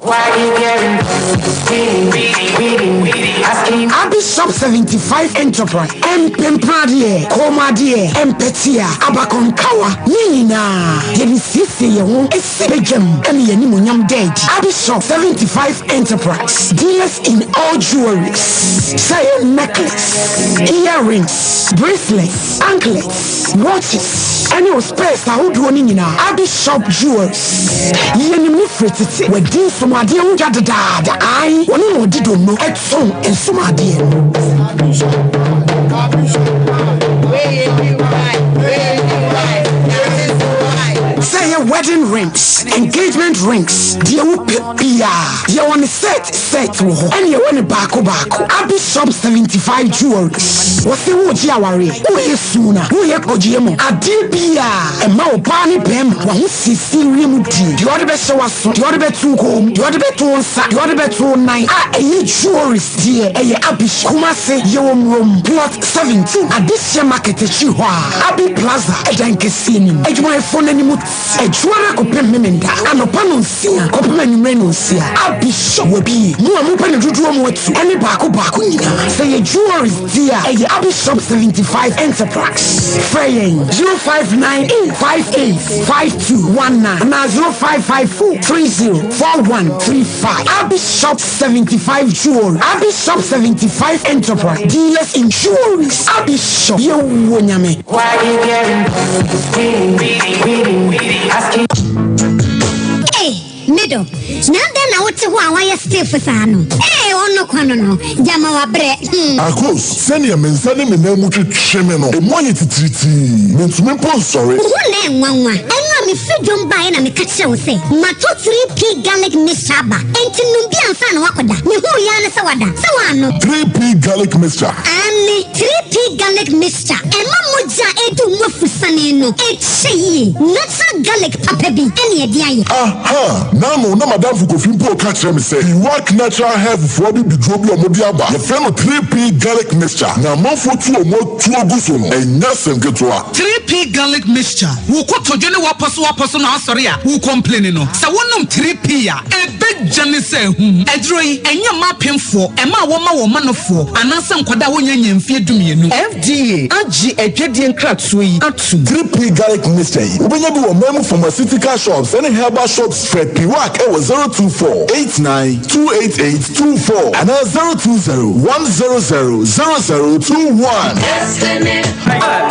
Abi Shop 75 Enterprise, Mpempradeɛ, kɔnmuadeɛ, mpɛtea, abakɔnkawa, ne nyinaa yɛde siesie yɛn ho si badwam ma yɛn animuonyam da adi. Abi Shop 75 Enterprise, dealers in all jewelries, sɛ ɛyɛ necklace, earrings, bracelets, anklets, watches, ɛne wo spares ahodoɔ no nyinaa. Abi Shop Jewelries, yɛnim no firi tete, wadi nsomadeɛ ho dwa dedaada, ae, wɔne na wɔdi donno tɔn nsomadeɛ. Sɛ ɛyɛ wedding rings, engagement rings, deɛ wopɛ biara, yɛwɔ ne set set wɔ hɔ, ɛne yɛwɔ ne baako baako. Abi Shop 75 Jewelries, wɔse woregye awareɛ, woreyɛ suna, woreyɛ kɔgyeɛ mu, adeɛ biara, ɛma ɔbaa ne barima w'ahosiesie wiem die, deɛ ɔde bɛhyɛ w'aso, deɛ ɔde bɛto wo kɔn mu, deɛ ɔde bɛto wo nsa, deɛ ɔde bɛto wo nan, a ɛyɛ jewelries deɛ, ɛyɛ Abi Shop. Kumasi, yɛwɔ Murom, Plot 17, Adehyeɛ Market akyiri hɔ a, Abi Plaza, ɛdan kɛseɛ no mu. Adwumayɛfoɔ no anim te Adwuara kɔpem Memenda, anɔpa nonsia kɔpem anwummerɛ nonsia. Abi Shop, wabue. Mo a mopɛ no dodoɔ mu atu, ɛne baako baako nyinaa. Sɛ ɛyɛ jewelries deɛ a, ɛyɛ Abi Shop 75 Enterprise. Frɛ yɛn 0598 58 5219 anaa 0554 30 4135. Abi Shop 75 Jewelry, Abi Shop 75 Enterprise, dealers in jewelries. Abi Shop, yɛwɔ Nyame.
Hey, middle. Na adɛn na wote hɔ a woayɛ stiff saa no? Hey, ɔno kwa no no, gyama wabrɛ. Hmm.
Akos, sɛnea me nsa ne me nan mu twetwe me no, emu ayɛ titiritii. Mintumi mpo nsɔre.
Wo ho na ɛnwanwa. Ɛno a mefiri dwom baeɛ na meka kyerɛɛ wo sɛ, matɔ 3P garlic mixture aba. Enti nom bi ansa na woakɔda. Mehuu yi ara ne sɛ wada. Sɛ woannom.
3P garlic mixture.
Aane, 3P garlic mixture. Ɛma mogya a ɛredi wo mu afusane no kyɛ yie. Natural garlic papa bi na yɛde ayɛ.
Aha! N'ano na m'adamfo Kofi mpo reka kyerɛ me sɛ Iwak Natural Health foɔ abibiduro bi a wɔde aba, yɛfrɛ no 3P Garlic Mixture, na amanfoɔ tu wɔn atuo gu so no, ɛnyɛ asɛm ketewa.
3P Garlic Mixture, Wo kotodwe ne w'apɔsowapɔso na asɔre a wo complaini no, sɛ wonom 3P a, ɛbɛgya ne sɛ ahum. Aduro yi, ɛnyɛ mma apemfoɔ, ɛma a wɔma wɔn manofoɔ, anaasɛ nkwadaa a wɔnnya nnya mfeɛ dumienu. FDA agye adwadie. adwadie nkratoɔ yi atom.
3P Garlic Mixture yi, wobɛnya bi wɔ man mu pharmaceutical shops ne herbal shops. Frɛ Piwak wɔ 024 89 288 24 anaa 020 100 0021.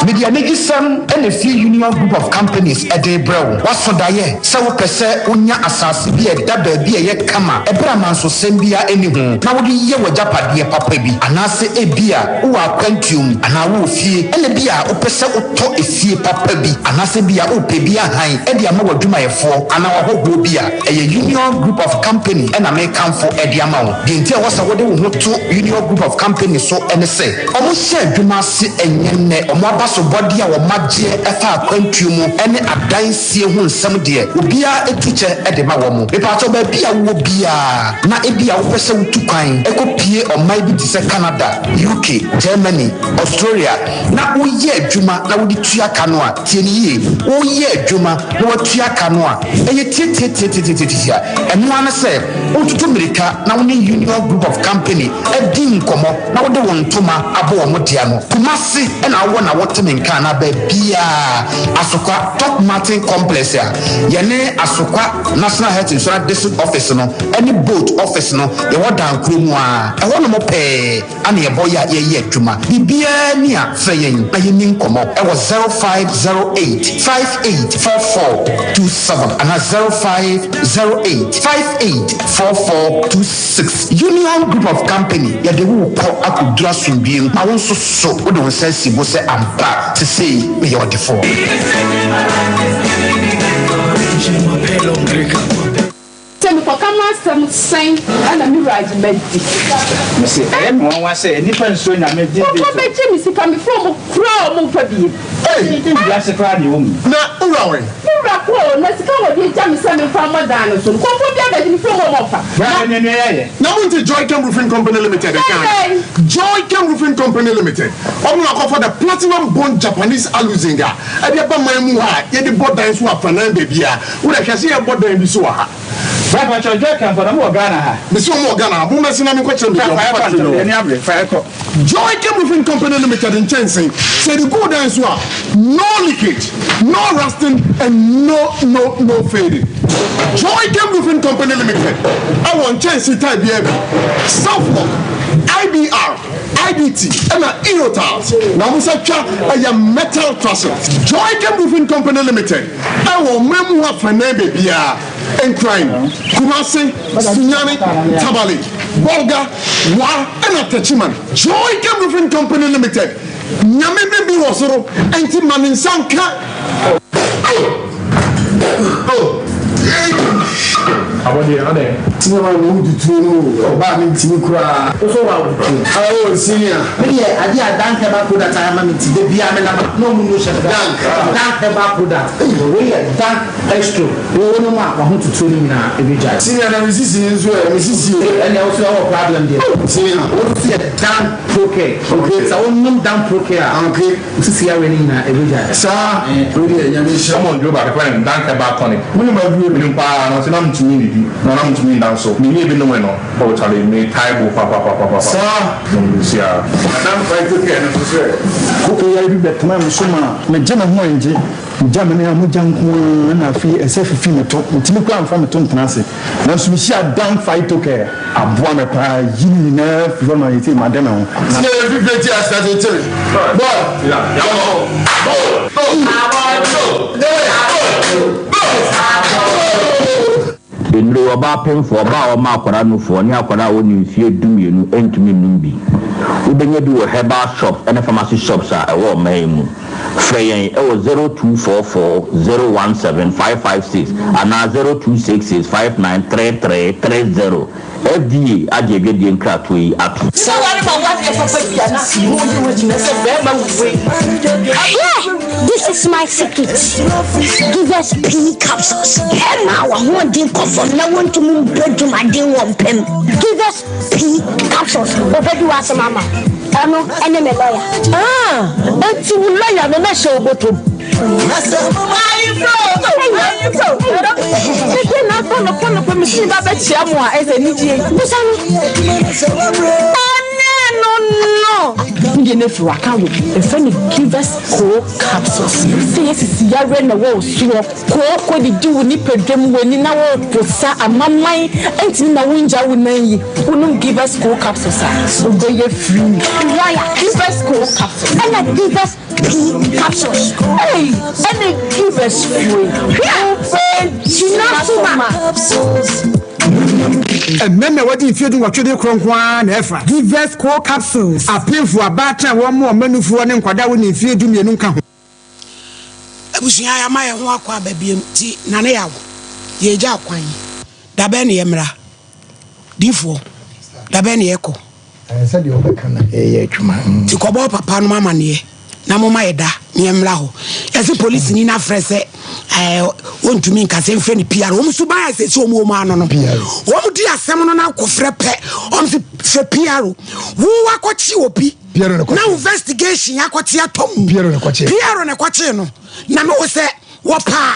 Mede anigyesɛm na ɛfiri Union Group of Companies de rebrɛ wo. Woaso daeɛ sɛ wopɛ sɛ wonya asase bi a ɛda baabi a ɛyɛ kama ɛberɛ a mansosɛm biara nni ho na wode yɛ w'agyapadeɛ papa bi? Anaasɛ ebia wowɔ akwantuo mu anaa wowɔ fie ɛna ebia wopɛ sɛ wotɔ efie papa bi anaasɛ ebia wopɛ bi ahan de ama w'adwumayɛfoɔ anaa w'ahɔhoɔ bi a, ɛyɛ Union Group of Company na mekamfo de ama wo. Deɛ nti a ɛwɔ sɛ wode wo ho to Union Group of Company so ne sɛ, Wɔhyɛ adwuma ase ɛnyɛ nnɛ. Wɔn abasobɔdeɛ a wɔagyeɛ ɛfa akwantuo mu ne adansie ho nsɛm deɛ, obiara tu kyɛ de ma wɔn. Mepaakyɛw, baabi a wowɔ biara na ebia wopɛ sɛ wotu kwan kɔ pue ɔman bi te sɛ Canada, UK, Germany, Australia na woyɛ adwuma na wode tua ka no a, tie no yie, woyɛ adwuma na woatua ka no a, ɛyɛ tiatiatiatiatiatia. Ɛno ara ne sɛ wotutu mmirika na wo ne Union Group of Company adi nkɔmmɔ na wode wo ntoma abɔ wɔn dea no. Kumasi na wowɔ na wote me nka anaa baabiara, Asokwa Top Martin Complex a yɛne Asokwa National Health Insurance District Office no ne Boat Office no yɛwɔ dan koro mu ara, ɛhɔnom pɛɛ ana yɛbɔ yɛ a yɛyɛ adwuma. Biribiara ni a frɛ yɛn na yɛnni nkɔmmɔ wɔ 0508 5844 27 anaa 0508 5844 26. Union Group of Company, yɛde wo rekɔ akɔduru asomdwoeɛ mu ma wo nso so wode wo nsa asi bo sɛ ampa sesei meyɛ ɔdefoɔ.
Sɛ mekɔka m'asɛm sɛn na me wura agye madi.
Mese ɛyɛ me nwanwa sɛ nnipa nsuro Nyame these days o.
Kɔkɔ bɛgye me sika mefrɛ ɔmo koraa a ɔmo mfa biem.
Ei wiase koraa deɛ wɔmu.
Na wo wura wɛn?
Me wura kɔ o, na sika a wɔde agya me sɛ memfa mmɔ dan no so no, kɔmfoɔ biara bɛgye mefrɛ ɔmo a ɔmo mfa.
Bra hwɛ nea nua yi ayɛ.
Na mo nte Joychem Roofing Company Limited nka ana? Joychem Roofing Company Limited, ɔmo na akɔfa the platinum bond Japanese aluzinc a ɛde aba man mu ha a yɛde bɔ dan so afanan baabiara. Wo dɛ hwɛ sɛ yɛbɔ dan bi so wɔ ha.
Bra pakyɛw Joy Camp na mo wɔ Ghana ha.
Mese wɔn wɔ Ghana ha, mo mmɛse na me nkɔ kyerɛ baabi a wɔn factory no wɔ.
Yɛni abere, fa yɛ kɔ.
Joy Camp Roofing Company Limited nkyɛnse, sɛ yɛde gu wo dan so a, no leakage, no rusting and no no no fading. Joy Camp Roofing Company Limited ɛwɔ nkyɛnse type biara bi, Southlock, IBR, IDT ɛna Aerotiles, na wɔn nsa twa ɛyɛ metal trusses. Joy Camp Roofing Company Limited. Ɛwɔ ɔman mu afanan baabiara, Nkran, Kumase, Sunyani, Tamale, Bolga, Wa ɛna Techiman. Joy Game Roofing Company Limited, Nyame ne bi wɔ soro ɛnti ma ne nsa nka.
Abɔdeɛ adɛn?
Senior man wo tutuo no o ɔbaa me ntimi koraa.
Wo so wa wo tutuo.
Oh senior.
Me deɛ adeɛ a Dank herbal product ayɛ ama me nti da biara me nam a na ɔmo nu hyɛ me
Dank.
Dank herbal product wei yɛ Dank extro wo wo nom a wahotutuo no nyinaa ɛbɛgyae.
Senior na me sisi nso ɛ me sisi o.
Ɛnneɛ wo so ɛwɔ problem deɛ.
Senior.
Wo nso yɛ Dank Procare.
Okay.
Sɛ wo nom Dank Procare a.
Okay.
Wo sisi yareɛ no nyinaa ɛbɛgyae.
Saa. Wei deɛ Nyame nhyira.
Ɔmo nduro baako yɛfrɛ no Dank herbal tonic.
Wonim aduro no?
Menim paa nanso na mentumi nnidi na na mentumi nda nso. Menyɛɛ bi nomee no. Oh charlie me tae bo papapapapa.
Saa.
Nom no siaa. Madam Phyto care no nso sɛ.
Koko yare bi bɛtenaa me so maa megye me ho angye. Megya me nan a mogya nko ara na afei ɛsɛ fifi me to. Mentumi koraa mfa me to ntena ase. Nanso mehyiaa Dan Phyto Care. Aboa me paa yi ne nyinaa firi hɔ ma seesei made me ho. Na.
Sɛ fifire ti ase ase kyere. Boy, yɛkɔ. Go, go, go, go, go.
Nnuro, Ɔbaa pemfoɔ, ɔbaa a ɔma akwadaa nufoɔ, ne akwadaa a ɔnni mfeɛ dumienu ntumi nnom bi. Wobɛnya bi wɔ herbal shops ne pharmacy shops a ɛwɔ ɔman yi mu. Frɛ yɛn wɔ 0244 017 556 anaa 0266 593330. FDA agye adwadie nkratoɔ yi atom.
Sɛ ware ma wadeɛ papa bi a na mo yi ho agyina sɛ bɛrima wei.
Yeah, this is my secret. Give us pee capsules. Ɛma w'ahoɔden kɔ fam na wontumi mbɔ dwumaden wɔ mpam. Give us pee capsules. Obedi w'asɛm ama. Ɔno ɛne me lawyer.
Ah, enti wo lawyer no na hyɛ wo bɔtɔ mu.
no afiri hɔ aka wo. Yɛfrɛ no Givers Coal Capsules. Sɛ yɛ sisi yareɛ na ɛwɔ wo soɔ, kooko didi wo nipadua mu, w'ani na woreposa, amaman ntumi ma wongya wo nan yi, wonom Givers Coal Capsules a, wobɛyɛ free. Wire, Givers Coal Capsules. Ɛna Givers P capsules. Ei, ɛne Givers fue. Hwɛ! Wobɛgyina so ma.
Mmarima a wɔadi mfeɛ dunwɔtwe de korɔ nko ara na ɛfa. Givers Co Capsules, Apemfo, abaatan a wɔmmoa wɔn mma nufoɔ ne nkwadaa a wɔnni mfeɛ dumienu nka ho.
Abusua yɛama yɛn ho akɔ aba biom nti Nane Yaw yɛgya kwan dabɛn ne yɛmmra Difoɔ dabɛn ne yɛkɔ.
Sɛdeɛ wobɛka na yɛyɛ adwuma.
Nti kɔbɔ papa nom amaneɛ na moma yɛ da na yɛmmra hɔ. Yɛse polisini no afrɛ sɛ ɛɛ wɔntumi nka sɛ mfrɛ no PR. Wɔn suban a ɛsɛ sɛ wɔn wɔ mu ano no. Wɔn di asɛm no na akɔfrɛ pɛ. Wɔn se frɛ PR. Wo wakɔkye obi. Na investigation akɔkye atɔ mu.
PR na ɛkɔkye.
PR na ɛkɔkye no. Na me wo sɛ wɔpaa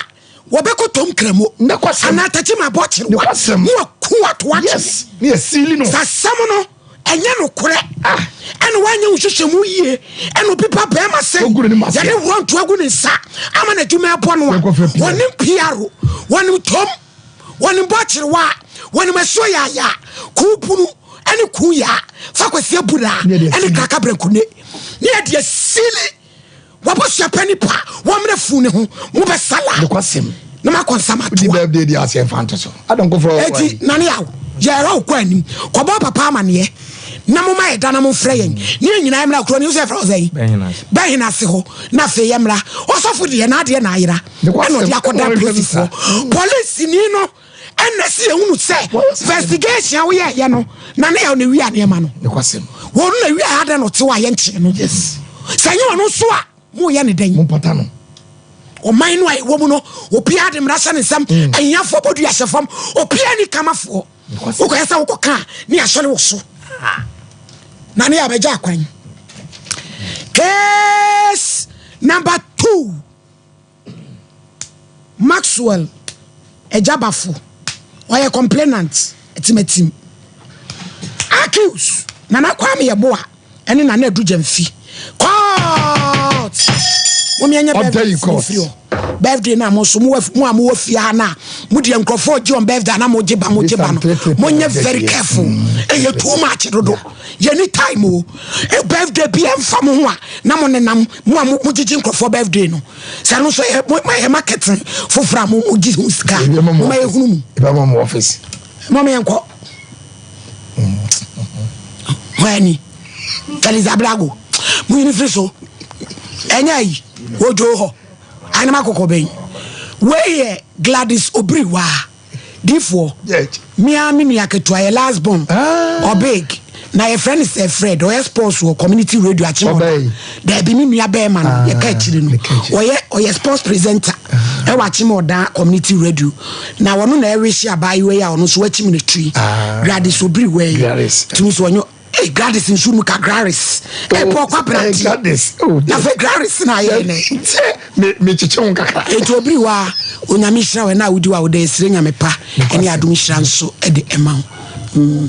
wɔbɛkɔ tom kramo. Anaa takyi ma bɔ kyere wa. Ne waku wato akyene.
Yes. Ne yɛ no.
Sɛ asɛm no ɛnyɛ nokorɛ ɛna woanyɛ wo nhwehwɛmu yie ɛna obi ba bɛrima sɛ yɛde worɔ agu ne nsa ama n'adwuma ɛbɔ no a wɔnim piaro wɔnim tom wɔnim bɔkyerewa a wɔnim asuo yaya kuupunu ɛne kuu yaa fa kwasi abura ɛne kraka brɛnkune ne yɛde asili W'abusua pɛ nipa a wɔmmerɛ fuu ne ho mo bɛ sala na makɔ nsam atoa.
Wodi birthday di aseɛ mfa nto so. Adɔnkofo
Eti nane yaw yɛrɛ wo kɔ anim kɔbɔ papa amaneɛ na mo ma yɛ da na mo mfrɛ yɛn ne yɛn nyinaa mmra kuro ne sɛ yɛfrɛ wo sɛn bɛhene ase hɔ na afei yɛ mmra ɔsɔfo deɛ n'adeɛ na ayera ɛna ɔde akɔda polisifoɔ polisini no ɛna si ehunu sɛ investigation a woyɛ yɛ no na ne yɛ na wia nneɛma no wɔn na wia adɛ na ɔte hɔ a yɛnkyee no sɛ nyɛ ɔno nso a mo yɛ ne dɛn ɔman no a ɛwɔ mu no obiara de mmara hyɛ ne nsam mm. ahiafoɔ bɔdua hyɛ fam obiara ni kamafoɔ wokɔyɛ sɛ wokɔka a ne yɛasɔre wo so na ne yɛabɛgya akwan case number two Maxwell Agyabafo, ɔyɛ complainant, Atimatim. Accused, Nana Kwame Yeboah ɛne Nana Adu Gyamfi. Court! Momeɛnyɛ birthday firi hɔ. Birthday na mo nso mo a mowɔ fie ha no a mo deɛ nkurɔfoɔ gye wɔn birthday na mo gye ba mo gye ba no monyɛ very careful. Ɛyɛ too much dodo. Yɛni time o. Birthday bi ɛmfa mo ho a na mo nenam mo a mo gyegye nkurɔfoɔ birthday no. Sɛ no nso yɛ mo yɛ marketing foforɔ a mo mo gye ho sika mo ma yɛ hunu mu.
Ɛbɛma mo office.
Mo ma yɛn kɔ. Hɔn ani Felix Abrago mo yi ni firi so ɛnyɛ ayi wodwo hɔ anam akɔkɔ bɛyi wei yɛ Gladys Obiriwa. Difoɔ, me ara me nua ketewa yɛ last born, ɔbig, na yɛfrɛ no Sir Fred, ɔyɛ sports wɔ community radio Akyem-Oda. Daabi, me nua bɛrima no, yɛka akyire no, ɔyɛ ɔyɛ sports presenter ɛwɔ Akyem-Oda community radio. Na ɔno na ɛwehye abaayewa yi a ɔno nso wakyim ne tiri, Gladys Obiriwa yi, tumi so ɔnyɛ Hey, Gladys nsu mu ka Graris. Hey, oh, Paul Kwabena eh,
Gladys. Oh,
na fɛ Graris na ayɛ ne.
Me me kyekye ho kakra.
Eti obiri wa onyame hyira wa na wodi wa wode esire nyame pa ɛne adom hyira nso ɛde ɛma wo. Mm.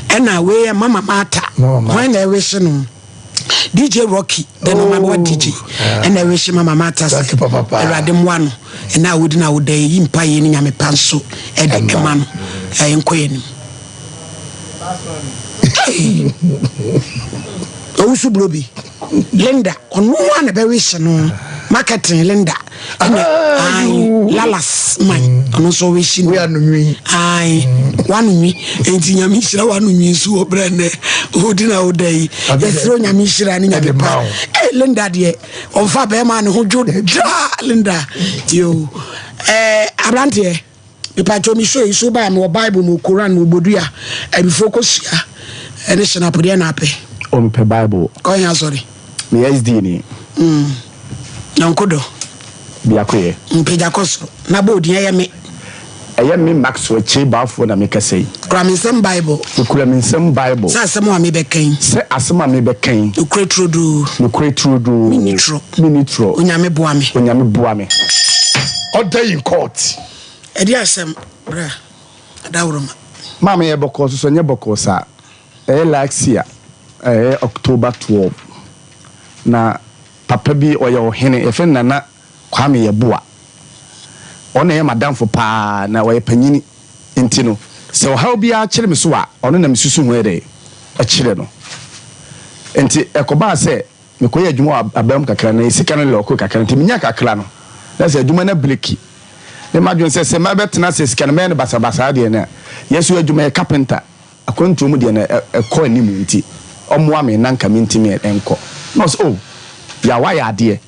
Ɛna wei yɛ mama Martha. Hwan na ɛwehye no? DJ Rocky, the oh, normal DJ. Ɛna ɛwehye mama Martha sɛ Awurade mmoa no. Ɛna wodi na woda yi mpa yɛ ne nyame pa nso ɛde ɛma no. Ɛyɛ nkɔ yɛ nim. Owusu Brobi, Linda, ɔno a na bɛwehye no marketing Linda ɛna ah, ayi Lalas man mm. ɔno nso wehye no ayi wano nwi nti nyame nhyira wano nwi nso wɔ brɛ nnɛ odi na woda yi yɛsrɛ nyame nhyira ne nyame pa eh Linda deɛ ɔmfa bɛrima ne ho dwo daa Linda yo eh abranteɛ Mepakyɛw me show yi so ba a mewɔ bible mewɔ koran mewɔ bodua abifoɔ kosua ɛne hyɛnapo deɛ na apɛ.
Oh mepɛ bible.
Kɔ he asɔre?
Meyɛ SD ni.
Mm nyɔnko dɔ.
Biako yɛ.
Mpagya kɔ soro na bɔ odin ɛyɛ me.
Ɛyɛ me Maxwell Kyei Balfour na mekasa yi.
Kura me nsam bible.
Mekura me nsam bible.
Sɛ asɛm a mebɛka yi.
Sɛ asɛm a mebɛka yi.
Nokorɛ turodoo.
Nokorɛ turodoo.
Menni torɔ.
Menni torɔ.
Onyame boa me.
Onyame boa me.
Order in court.
Ɛde asɛm bra adaworoma.
Maame yɛ bɔkɔɔ soso ɛnyɛ bɔkɔɔ saa ɛyɛ last year ɛyɛ October 12. Na papa bi ɔyɛ ɔhene, yɛfrɛ no Nana Kwame Yeboah. Ɔno na ɛyɛ m'adamfo paa na ɔyɛ panyini nti no, sɛ ɔhaw biara kyere me so a, ɔno na mesusu ho yɛ dɛn kyerɛ no. Nti ɛkɔbaa sɛ mekɔyɛɛ adwuma wɔ abam kakra na sika no lɔɔkoe kakra nti menya kakra no, na sɛ adwuma no abreki. Ne m'adwene sɛ sɛ mɛbɛtena ase sika no mɛyɛ no basabasa deɛ na yɛn nso adwuma yɛ carpenter. Akwantuo mu deɛ na ɛkɔ anim nti ɔmmoa me na nka mentumi nkɔ. Na ɔse oh Yaw woayɛ adeɛ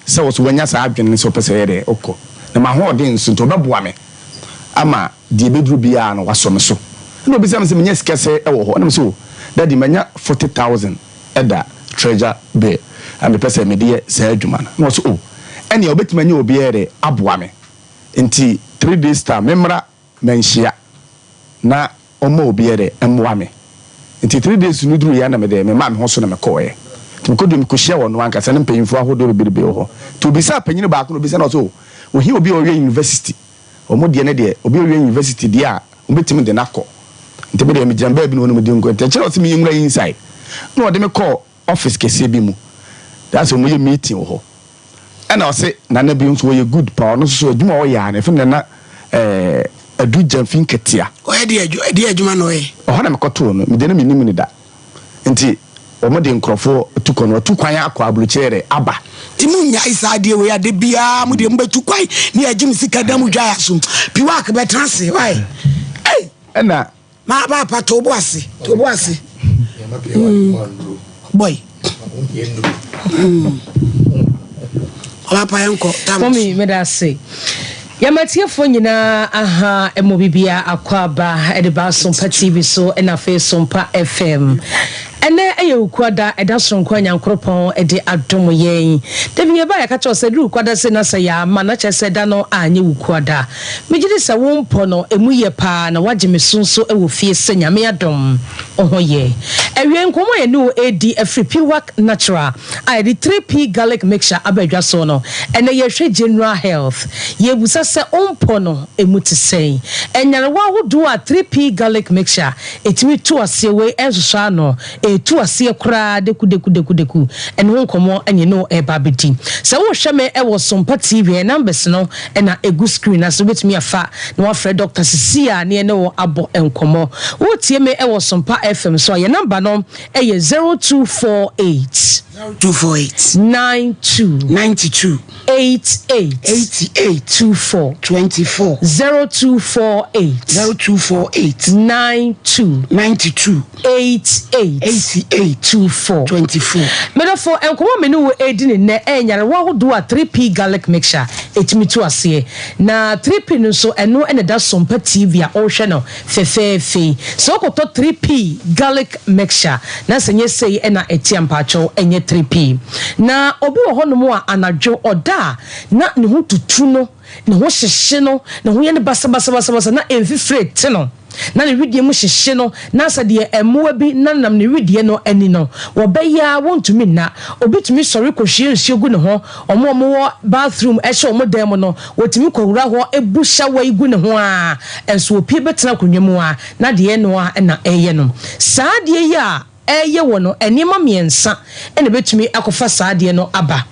sɛ wo nso woanya saa adwene no sɛ wopɛ sɛ ɛyɛ dɛ wokɔ. Na m'ahoɔden nso nti ɔbɛboa me ama deɛ ɛbɛduru biara no wasɔ me so. Ɛna ɔbisa me sɛ menya sika sɛn wɔ hɔ? Ɛna mese oh Daddy manya 40,000 da treasure bill a mepɛ sɛ mede yɛ saa adwuma no. Na ɔse oh ɛnneɛ wobɛtumi anya obi ayɛ dɛ aboa me nti three days time memmra manhyia na ɔmma obiara dɛ mmoa me. Ntsi three days no duruiɛ a na mede memaa me ho so na mekɔɔɛ. Ntsi mekoduui mekohyiaa ɔno ankasa ne mpanyimfoɔ ahodoɔ bebrebe wɔ hɔ. Ntsi obisaa panyin baako na obisa no ɔse oh ohia obi a ɔwɛ university. Wɔn deɛ ne deɛ obi a ɔwɛ university deɛ a wɔbɛtumi de no akɔ. Ntsi me deɛ megyina baabi na wɔne me di nkɔ. Ntsi akyire ɔse menwura inside na ɔde me kɔɔ office kɛseɛ bi mu. That's wɔyɛ meeting wɔ hɔ. Ɛna ɔse Nana bio nso ɔyɛ good paa ɔno nso so adwuma a ɔyɛ a no yɛfrɛ no Nana eh, Adu Gyamfi Nketea.
Ɔyɛ deɛ adwu ɛdeɛ adwuma na ɔyɛ?
Ɛhɔ na mekɔtoo no, medeɛ na mennim no da. Nti wɔn de nkorɔfoɔ tu kɔ no, watu kwan akɔ aburokyire de aba.
Nti mo nnyae saa adeɛ wei a da biara mo deɛ mo bɛtu kwan ne yɛagye mo sika da mo dwae asom. Piwak bɛtena ase why? Ei!
Ɛna
Ma paapa to bo ase, to bo ase. Mm. Boy. Mm. Paapa yɛn kɔ.
Mɔmi meda ase. Yɛma atiefoɔ nyinaa aha ɛmɔ bibia akɔ aba ɛde ba Asompa TV so ɛna afei Sompa FM. Ɛnɛ ɛyɛ Wukuada ɛda soronko a Nyankoropɔn ɛde adom yɛn. Da bi yɛba yɛka kyerɛ sɛ ɛduru Wukuada se na sɛ yɛama na kyerɛ sɛ da no anyɛ Wukuada. Megye di sɛ wo mpɔ no, emu yɛ paa na woagye me so nso wɔ fie sɛ Nyame adom wo ho yɛ. Awiei nkɔmmɔ a yɛne wo redi afiri Piwak Natural a yɛde 3P Garlic Mixture aba adwa soɔ no, ɛnnɛ yɛrehwɛ General Health. Yɛrebisa sɛ wo mpɔ no, emu te sɛn? Nyarewa ahodoɔ a 3P Garlic Mixture ɛtumi tu aseɛ, wei ɛnsosɔ ano, ɛretu aseɛ koraa dekudekudekudeku, ɛno ho nkɔmmɔ na yɛne wo reba abɛdi. Sɛ worehwɛ me wɔ Sompa TV a, yɛn numbers no na ɛgu screen no ase, wobɛtumi afa na woafrɛ Dɔkta sisi a ne yɛne wo abɔ nkɔmmɔ. Woretie me wɔ Sompa FM so a, yɛn number no yɛ 0248.
0248.
92.
92.
88.
88.
24.
24.
0248.
0248.
92.
92.
88.
88.
24.
24.
Medɔfo, nkɔmmɔ a me ne wo redi no nnɛ ɛyɛ nyarewa ahodoɔ a 3P garlic mixture ɛtumi tu aseɛ. Na 3P no nso, ɛno na ɛda Sompa TV a wohwɛ no fɛfɛɛfɛ yi. Sɛ wokɔtɔ 3P garlic mixture na sɛ nyɛ sei na ɛte a, mpakyɛw ɛnyɛ 3P. Na obi wɔ hɔnom a anadwo ɔda a na ne ho tutu no, ne ho hyehye no, ne ho yɛ no basabasabasabasa na mfifire te no, na ne wedeɛ mu hyehye no, na sɛ deɛ mmoa bi nanam ne wedeɛ no ani no, wɔbɛyɛ ara wɔntumi nna. Obi tumi sɔre kɔhwie nsuo gu ne ho, wɔn a wɔwɔ bathroom hyɛ wɔn dan mu no, wɔtumi kɔwura hɔ bu shower yi gu ne ho ara, nso wɔpue bɛtena akonnwa mu ara na deɛ ɛno ara na ɛreyɛ no. Saa adeɛ yi a ɛreyɛ wɔ no, nneɛma mmiɛnsa na ɛbɛtumi akɔfa saa adeɛ no aba.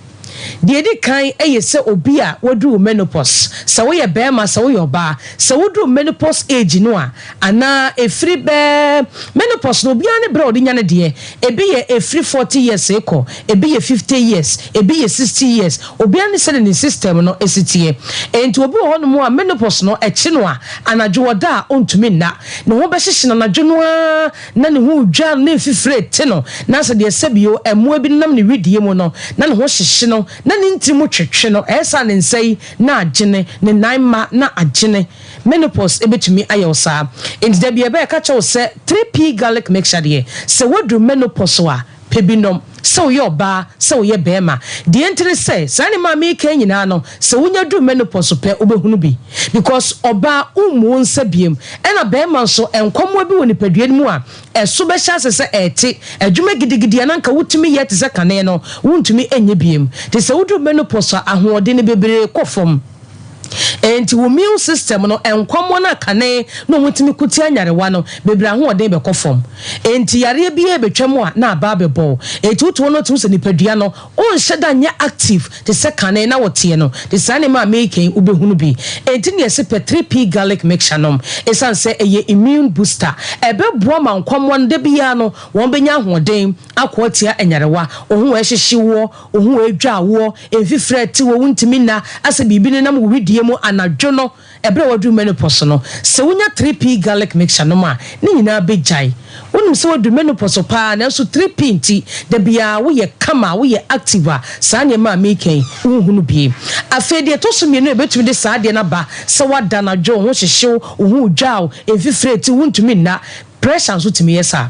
Deɛ ɛdi kan yɛ sɛ obi a waduru menopause, sɛ woyɛ barima, sɛ woyɛ ɔbaa, sɛ woduru menopause age no a, anaa ɛfiri bɛɛ, menopause no obiara ne berɛ a ɔde nya ne deɛ, ɛbi yɛ ɛfiri 40 years rekɔ, ɛbi yɛ 50 years, ɛbi yɛ 60 years, obiara ne sɛdeɛ ne system no si teɛ. Enti obi wɔ hɔnom a menopause no ɛkye no a, anadwo ɔda a ɔntumi nna, ne ho bɛhyehye no anadwo no ara, na ne ho redwa no, ne mfifire rete no, na sɛ deɛ sɛbio mmoa bi nenam ne wedeɛ mu no, na ne ho hyehye no, na ne ntini mu twetwe no, ɛyɛ saa a ne nsa yi na agyene, ne nan mma na agyene. Menopause bɛtumi ayɛ wo saa. Enti da biara yɛbɛka kyerɛ wo sɛ 3P Garlic Mixture deɛ, sɛ woaduru menopause a, pɛ bi nom, sɛ woyɛ ɔbaa, sɛ woyɛ barima. Deɛ nti ne sɛ, saa nneɛma a mereka yi nyinaa no, sɛ wonya duru menopause pɛ, wobɛhunu bi. Because ɔbaa, wommu wo nsa biom. Ɛna barima nso, nkwammoa bi wɔ nipadua no mu a, ɛso bɛhyɛ ase sɛ ɛrete. Adwuma gidigidi a na anka wotumi yɛ te sɛ kane no, wontumi nyɛ biom. Nti sɛ woduru menopause a, ahoɔden no bebree kɔ fam. Enti wo immune system no, nkwammoa no a kane na wɔtumi ko tia nyarewa no, bebree ahoɔden bɛkɔ fam. Enti yareɛ biara rebɛtwam a, na aba abɛbɔ wo. Enti wote hɔ no wotumi hu sɛ nipadua no, wonhyɛ da nyɛ active te sɛ kane na woteɛ no. Nti saa nneɛma a mereka yi, wobɛhunu bi. Enti na yɛse pɛ 3P garlic mixture nom. Ɛsiane sɛ ɛyɛ immune booster. Ɛbɛboa ma nkwammoa no da biara no, wɔbɛnya ahoɔden ako atia nyarewa. Wo ho rehyehye woɔ, Wo ho redwa woɔ, mfifire rete wo, wontumi nna, asɛ biribi nenam wo wedeɛ mu anadwo no, ɛberɛ a woaduru menopause no. Sɛ wonya 3P garlic mixture nom a, ne nyinaa bɛgyae. Wonim sɛ woaduru menopause paa nanso 3P nti, da biara woyɛ kama, woyɛ active a, saa nneɛma a mereka yi, wonhunu bi. Afei deɛ ɛtɔ so mmienu a ɛbɛtumi de saa adeɛ no aba, sɛ woada anadwo, wo ho hyehye wo, wo ho redwa wo, mfifire rete wo, wontumi nna, pressure nso tumi yɛ saa.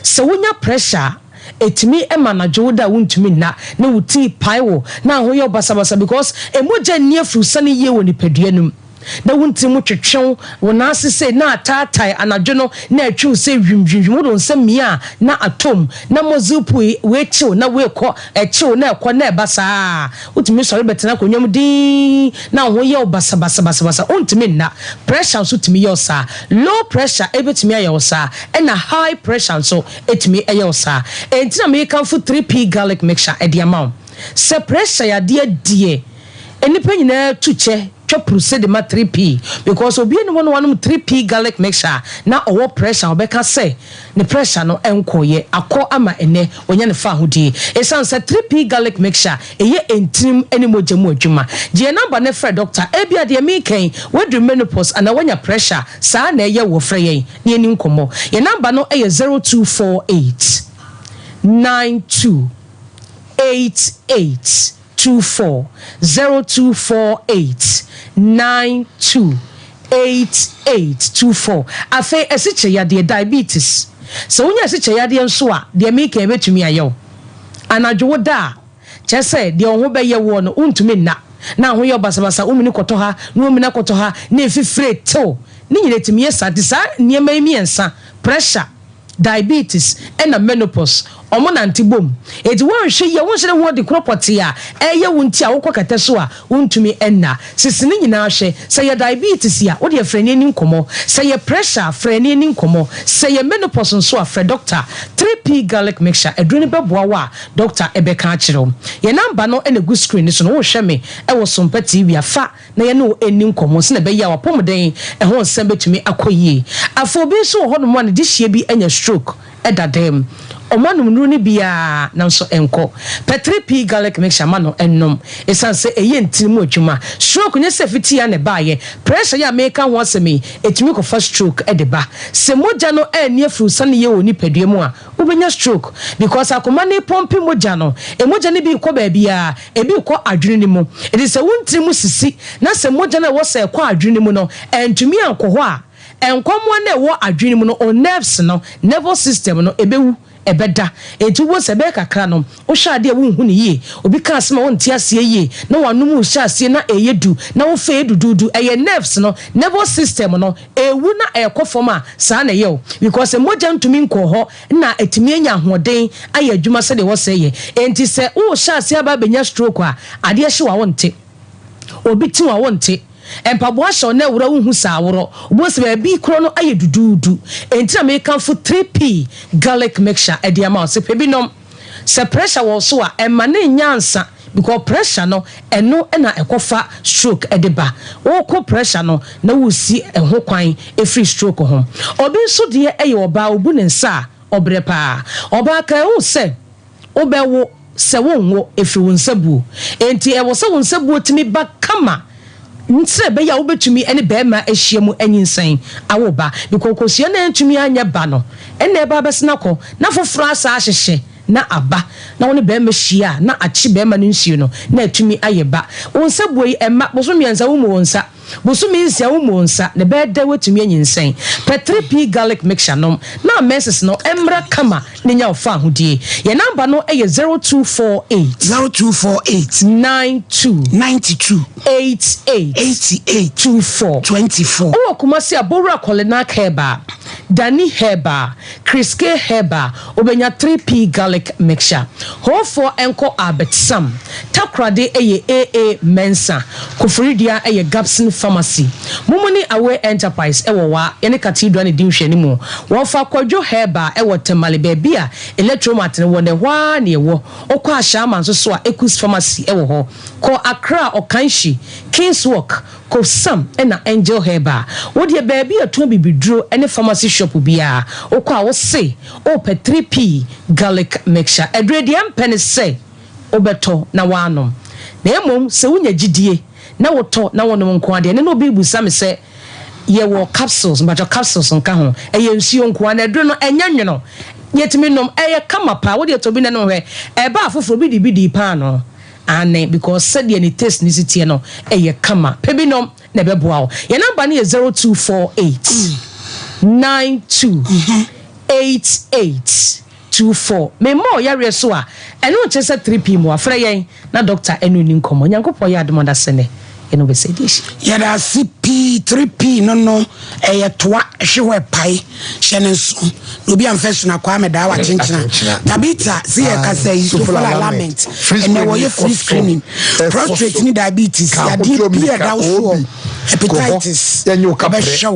Sɛ wonya pressure a, Ɛtumi ma anadwo wo da a wontumi nna, na wo ti pae wo, na ho yɛ wo basabasa because mogya nni afurusane yie wɔ nipadua no mu. Na wo ntiri mu twetwe wo, wo nan ase sei na ataatae anadwo no na ɛtwe wo sɛ wim wim wim, wode wo nsa mia a na atɔ mu, na muscle pull wei kye wo na wei kɔ, ɛkye wo na ɛkɔ na ɛba saa. Wotumi sɔre bɛtena akonnwa mu dinn na wo ho yɛ wo basabasabasabasa, wontumi nna. Pressure nso tumi yɛ wo saa. Low pressure bɛtumi ayɛ wo saa, ɛna high pressure nso Ɛtumi yɛ wo saa. Ɛnti na mekamfo 3P garlic mixture de ama wo. Sɛ pressure yadeɛ deɛ, nnipa nyinaa tu kyɛ twa pruse de ma 3P because obi nni hɔ na wanom 3P garlic mixture a na ɔwɔ pressure a ɔbɛka sɛ ne pressure no nkɔeɛ, akɔ ama ɛnnɛ wanya ne faahodie. Ɛsiane sɛ 3P garlic mixture ɛyɛ ntinim ne mogya mu adwuma. Gye yɛn number na frɛ doctor. Ebia deɛ mereka yi, woaduru menopause anaa woanya pressure, saa na ɛyɛ wo, frɛ yɛn. na yɛnni nkɔmmɔ. Yɛn namba no yɛ 0248 92 88 24, 0248 92 88 24. Afei asikyire yadeɛ, diabetes. Sɛ wonya asikyire yadeɛ nso a, deɛ mereka yi ɛbɛtumi ayɛ wo. Anadwo woda a, Kyerɛ sɛ, deɛ wo ho bɛyɛ woɔ no, wontumi nna. Na ho yɛ wo basabasa, womini kɔtɔ ha, na womini akɔtɔ ha, na mfifire retew. Ne nyinaa ɛtumi yɛ saa. Nti saa nneɛma yi mmiɛnsa, pressure, diabetes, ɛna menopause, wɔnante bom. Enti woanhwɛ yie a, wonhyɛ da hu ade korɔ pɔtee a ɛreyɛ wo nti a wokɔ kɛtɛ so a, wontumi nna. Sisi ne nyinaa hwɛ. Sɛ ɛyɛ diabetes a, wo deɛ frɛ ne ani nkɔmmɔ. Sɛ ɛyɛ pressure a, frɛ ne ani nkɔmmɔ. Sɛ ɛyɛ menopause nso a, frɛ dɔkta. 3P garlic mixture, aduro no bɛboa wo a Dɔkta bɛka akyerɛ wo. Yɛn namba no na egu screen no so no, wohwɛ me wɔ Sompa TV a, fa na yɛne wo nni nkɔmmɔ sɛnea ɛbɛyɛ a w'apɔmuden ho nsɛm bɛtumi akɔ yie. Afei obi nso wɔ hɔnom a ne dehyeɛ bi anya stroke da dɛm. Wɔanom nnuru no bi ara nanso ɛnkɔ. Pɛ 3P garlic mixture ma no nnom ɛsiane sɛ ɛyɛ ntini mu adwuma. Stroke nyɛ sɛ fitii ara na ɛbaeɛ. Pressure yi a mereka ho asɛm yi, ɛtumi kɔfa stroke de ba. Sɛ mogya no anni afurusane yie wɔ wo nipadua mu a, Wobɛnya stroke because akoma no repɔmpe mogya no, mogya no bi rekɔ baabiara, ebi rekɔ adwene no mu. Enti sɛ wo ntini mu sisi na sɛ mogya no a ɛwɔ sɛ ɛkɔ adwene no mu no antumi ankɔ hɔ a, nkwammoa no a ɛwɔ adwene no mu no, wo nerves no, nervous system no, ɛbɛwu, ɛbɛda. Enti wobɛhu sɛ ɛbɛyɛ kakra no, wohwɛ adeɛ a wonhu no yie, obi ka asɛm a wonte aseɛ yie, na w'anom rehyɛ aseɛ na ɛreyɛ du, na wo fɛ yɛ duduudu. Ɛyɛ nerves no, nervous system no, Ɛrewu na ɛrekɔ fam a, saa na ɛyɛ o. Because mogya ntumi nkɔɔ hɔ na atumi anya ahoɔden ayɛ adwuma sɛdeɛ ɛwɔ sɛ ɛyɛ. Enti sɛ worehyɛ aseɛ aba abɛnya stroke a, adeɛ hye wo a wonte. Obi ti wo a wonte. Mpaboa hyɛ wo na ɛworɔ a wonhu sɛ aworɔ. Wobɛhu sɛ baabi korɔ no ayɛ duduudu. Enti na mekamfo 3P garlic mixture de ama wo sɛ pɛ bi nom. Sɛ pressure wɔ wo so a, ɛmma no nnya ansa because pressure no, ɛno na ɛkɔfa stroke de ba. Woko pressure no na woresi ho kwan firi stroke ho. Obi nso deɛ yɛ ɔbaa, ɔbu ne nsa a, ɔbrɛ paa. Ɔbaa ka ɛho sɛ wobɛwo, sɛ wonwo, ɛfiri wo nsa buo. Enti ɛwɔ sɛ wo nsa buo tumi ba kama sɛ ɛbɛyɛ a wobɛtumi ne barima ahyia mu anyinsɛn awo ba. Because kosua no antumi anyɛ ba no, ɛnna ɛba abɛsen akɔ, na foforɔ asan ahyehyɛ na aba, na wo ne barima hyia a, na akye barima no nsuo no, na atumi ayɛ ba. Wo nsa bue yi, ɛmma bosome mmiɛnsa wommu wo nsa, bosome nsia wommu wo nsa, na ɛbɛyɛ dɛ woatumi anyinsɛn. Pɛ 3P garlic mixture nom, na menses no mmra kama na nya wo faahodie. Yɛn number no yɛ 0248.
0248.
92.
92.
88.
88.
24.
24.
Wowɔ Kumasi a, Bowura Kɔlenak Herbal, Dani Herbal, Chris K Herbal, wobɛnya 3P Garlic Mixture. Hoofoɔ nkɔ Albert Sam. Takoradi yɛ AA Mensah. Koforidua yɛ Gabson Pharmacy. Mumuni Away Enterprise wɔ Wa, yɛne Cathedral na ɛdi nhwɛanimu. Wɔfa Kwadwo Herbal wɔ Tamale baabi a Electromat no wɔ no ɛhɔ ara na ɛwɔ. Wokɔ Ashaiman nso so a Ekus Pharmacy wɔ hɔ. Kɔ Accra Ɔkanhyi, Kings Walk, Kofsam na Angel Herbal. Wo deɛ baabi a ɛtɔn bibiduro ne pharmacy shop biara wokɔ a wose wopɛ 3P garlic mixture. Aduro yi deɛ ɛmpɛ ne sɛ wobɛtɔ na woanom. Na mmom sɛ wonya gyidie na wotɔ na wonom nko ara deɛ, ɛno na obi rebisa me sɛ yɛwɔ capsules, mpakyɛw capsules nka ho, ɛyɛ nsuo nko ara na aduro no ɛnyɛ nwono, yɛtumi nom, ɛyɛ kama paa, wodeɛ tɔ bi na nom hwɛ, ɛba afoforɔ obi de bi dii paanoo, aane, because sɛdeɛ ne taste no si teɛ no ɛyɛ kama, pɛ bi nom na ɛbɛboa wo. Yɛn number no yɛ 0248 92 88. 24 me mmɔ ɔyareɛ so a ɛno nkyerɛ sɛ 3P mmoa frɛ yɛn na doctor ɛne wo ni nkɔmmɔ Nyankopɔn yɛ adom ɔdasɛ nɛ yɛne wo bɛsɛ di ahyia.
Yɛda ase pii 3P no no ɛyɛ toa hwe hɔ ɛpae hyɛ no nso na obi amfa suna Kwame daa wakyenkyena Tabitha se yɛ kasa yi Sofola lament ɛnɛ wɔyɛ free screening prostrate ne diabetes yadeɛ bi a ɛda wo soɔ Hepatitis, Ɔbɛhwɛ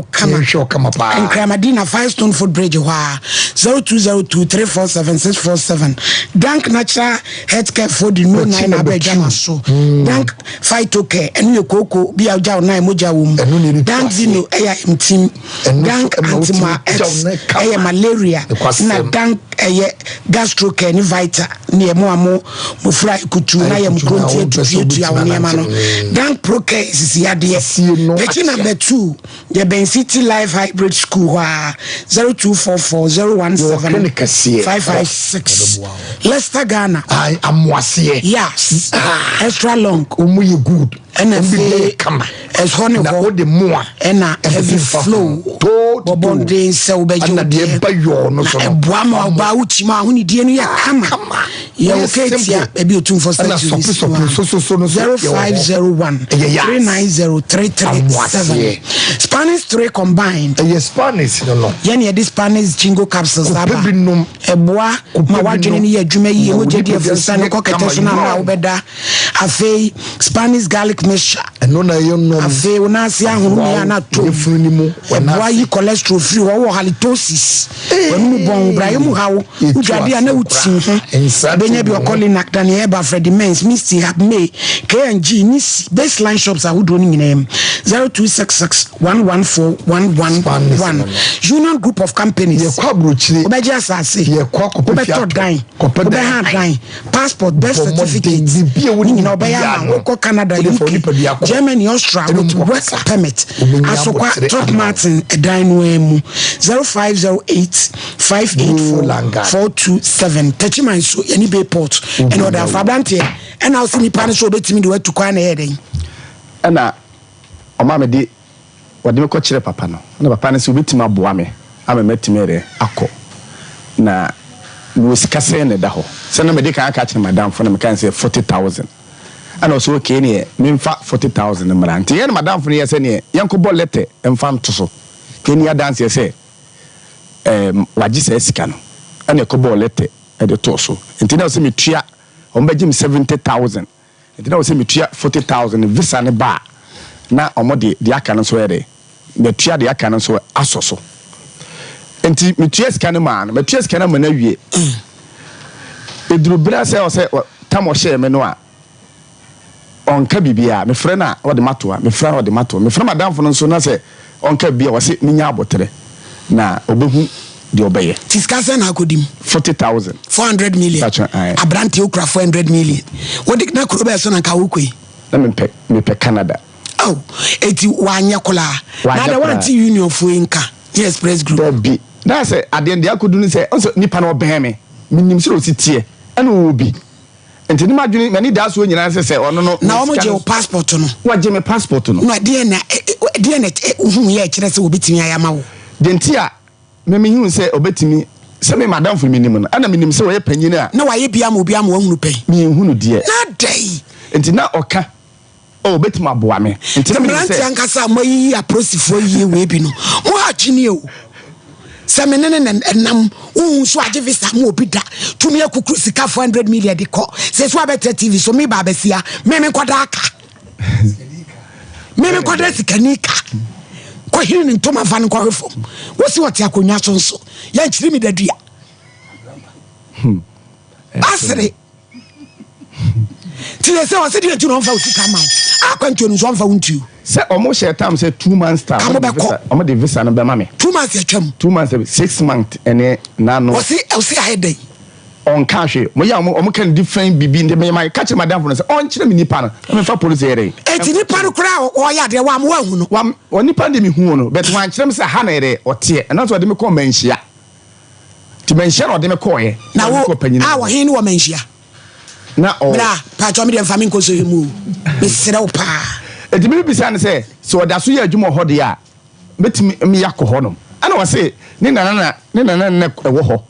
wo kama. Nkramadina, Firestone Foot Bridge hɔ ara, 0202 347 647. Dank Natural Healthcare foɔ de nnuro nan na aba adwama so. Dank Phytocare, ɛno yɛ kooko bi a wogya wo nan mogya wɔ mu. Dank Vino ɛyɛ ayamtim. Dank Antima X ɛyɛ malaria. Na Dank ɛyɛ Gastrocare ne Vita. ne ɛmo a mo mofra kutu na yɛ mo kronti atutuatua wo nneɛma no dank procare sisi adeɛ pɛkyi number 2 yɛbɛn city life hybrid school hɔ a 0244 017 556 Leicester Ghana
amoaseɛ
yes extra long
ɔmo yɛ good
ɛna afei ɛhɔ ne hɔ
wode moa
ɛna heavy flow bɔbɔnden sɛ wobɛgye
wo deɛ na
ɛboa ma ɔbaa wo kyim a ahonidie no yɛ kama yɛwɔ keetia baabi otumfoɔ statue no si hɔ 0501 390 337 Spanish 3 combined
ɛyɛ Spanish no no
yɛne yɛde Spanish jingo capsules aba ɛboa ma w'adwene no yɛ adwuma yie mogya di afurusa no kɔ kɛtɛ so no ama a wobɛda Afei Spanish garlic mixture.
Ɛno na ɛyɛ nom.
Afei wo nan ase ahono nua na to.
Yɛfunu ni mu.
Ɛboa yi cholesterol firi hɔ. Wɔ halitosis. Wɔn mu bɔn brayɛ mu haw. Wodwade a na wotsi ho. Benya bi ɔkɔ Linac, Daniel Eba, Freddie Mens, Misty, Hapmay, K&G, Nisi, Baseline shops ahodoɔ no nyinaa mu. 0266 114 111. Union Group of Companies.
Yɛkɔ aburokyire.
Wobɛgye asase.
Yɛkɔ akɔpɛ fie atɔ.
Wobɛtɔ dan. Wobɛha dan. Passport, birth certificate, ne nyinaa ɔbɛyɛ ama wo. Wokɔ Canada, UK, Germany, Austria with work permit. Asokwa, Top Martin ɛdan no ara mu. 0508 584 427. Techiman nso, yɛne Bayport ɛna ɔda afa. Aberanteɛ, ɛna wo se nipa no sɛ ɔbɛtumi de watu kwan na ɛyɛ dɛn?
Ɛna ɔma mede Wɔde me kɔkyerɛɛ papa no, ɛna papa no se obetumi aboa me ama matumi ayɛ dɛn akɔ. Na mewɔ sika sɛn na ɛda hɔ? Sɛ na mede kan aka akyerɛ m'adamfo na meka no sɛ 40,000. Ɛna ɔse okay neɛ memfa 40,000 no mmra. Nti yɛne m'adamfo no yɛɛ sɛ neɛ yɛnkɔbɔ lɛtɛ mfa nto so na ɛnni adanseɛ sɛ ɛɛm wagye saa sika no. Ɛna yɛkɔbɔɔ lɛtɛ de too so. Nti na ɔse metua, wɔbɛgye me 70,000. Nti na ɛwɔ sɛ metua 40,000 visa no ba a, na wɔde deɛ aka no nso ayɛ dɛ, matua deɛ aka no nso asɔ so. Nti metua sika no maa no, matua sika no ama no awie. Ɛduru berɛ sɛ ɔsɛ tam ɔhyɛɛ me no a, ɔnka biribiara. Mefrɛ no a, ɔde mato a, mefrɛ a ɔde mato. Mefrɛ m'adamfo no nso na sɛ ɔnka biribi a, ɔse menya aboterɛ na ɔbɛhu deɛ ɔbɛyɛ.
Ti sika sɛn na akɔdi mu?
40,000.
400 million.
Mpakyɛ, ae.
Aberanteɛ okura 400 million. Wode na kuro bɛɛ so na nka wokɔ yi?
Na mepɛ, mepɛ Canada.
Oh, eti wanyɛ koraa.
Wanyɛ
Na adɛ
koraa.
wante union foɔ yi nka ne express group.
Dabi. Na sɛ adeɛ no deɛ akɔdu ne sɛ, ɔn sɛ nipa no ɔbɛn me. Menim sɛdeɛ ɔsi teɛ. Ɛna ɔwɔ bi. Nti ne m'adwene, m'anidaasoɔ nyinaa ne sɛ sɛ ɔno no.
Na
me
wɔn
sika
gye
no
wo passport no.
Wɔgye me passport no.
Na deɛ na, deɛ na wohu yɛ ɛkyerɛ sɛ wɔbɛtumi ayɛ ama wo?
Deɛ nti a Me mehuu sɛ ɔbɛtumi, sɛ me m'adamfo no menim no, ɛna menim sɛ ɔyɛ panyin a.
Na wayɛ bi ama obi ama wahunu pɛn.
Menhu no deɛ.
Na dɛn?
Nti na ɔka, oh, ɔbɛtumi aboa me. Nti na menim sɛ.
Mmeranteɛ ankasa a moayiyi apolisifoɔ yie wei bi no, mo ha adwene o. Sɛ me ne ne na ɛnam wohu so agye visa ma obi da tumi akukuru sika 400 million de kɔ sɛ so abɛtɛ TV so me ba abɛsia me me nkɔda aka me me nkɔda sikani ka kɔhini ne ntoma fa no nkɔhwe fam wosi ɔte akonnwa so nso yɛnkyiri me dadua asere Nti sɛ sɛ ɔsɛ deɛ nti na ɔmfa wo sika ma wo akwantuo no nso ɔmfa wo ntuo.
Sɛ ɔmo hyɛ tam sɛ 2 months time.
Ɔmo bɛkɔ.
Ɔmo de visa no bɛma me.
2 months atwam.
2 months, 6 months ɛne n'ano.
Ɔsi ɔsi ayɛ dɛn.
Ɔnka hwee mo yɛ a ɔmo ka no different bibi nti mɛ ma ka kyerɛ madamfo no sɛ ɔnkyerɛ me nipa no na mefa polisi yɛ dɛn.
Eti nipa no koraa ɔyɛ adeɛ wa mo ahu no.
Wa wɔ nipa no de mi hu no but wankyerɛ me sɛ ha na yɛ dɛ ɔteɛ ɛna nso ɔde me kɔɔ manhyia nti manhyia na ɔde me kɔɔyɛ.
Na wo a wɔhen ne wɔ manhyia.
Na ɔ.
Bra paatwa mi deɛ nfa mi nkɔ so mu o mesrɛ wo paa.
Eti mi bisa no sɛ sɛ ɔda so yɛ adwuma wɔ hɔ deɛ a mɛtumi mi akɔ hɔ nom ɛna ɔse ne nana na ne nana na ɛwɔ hɔ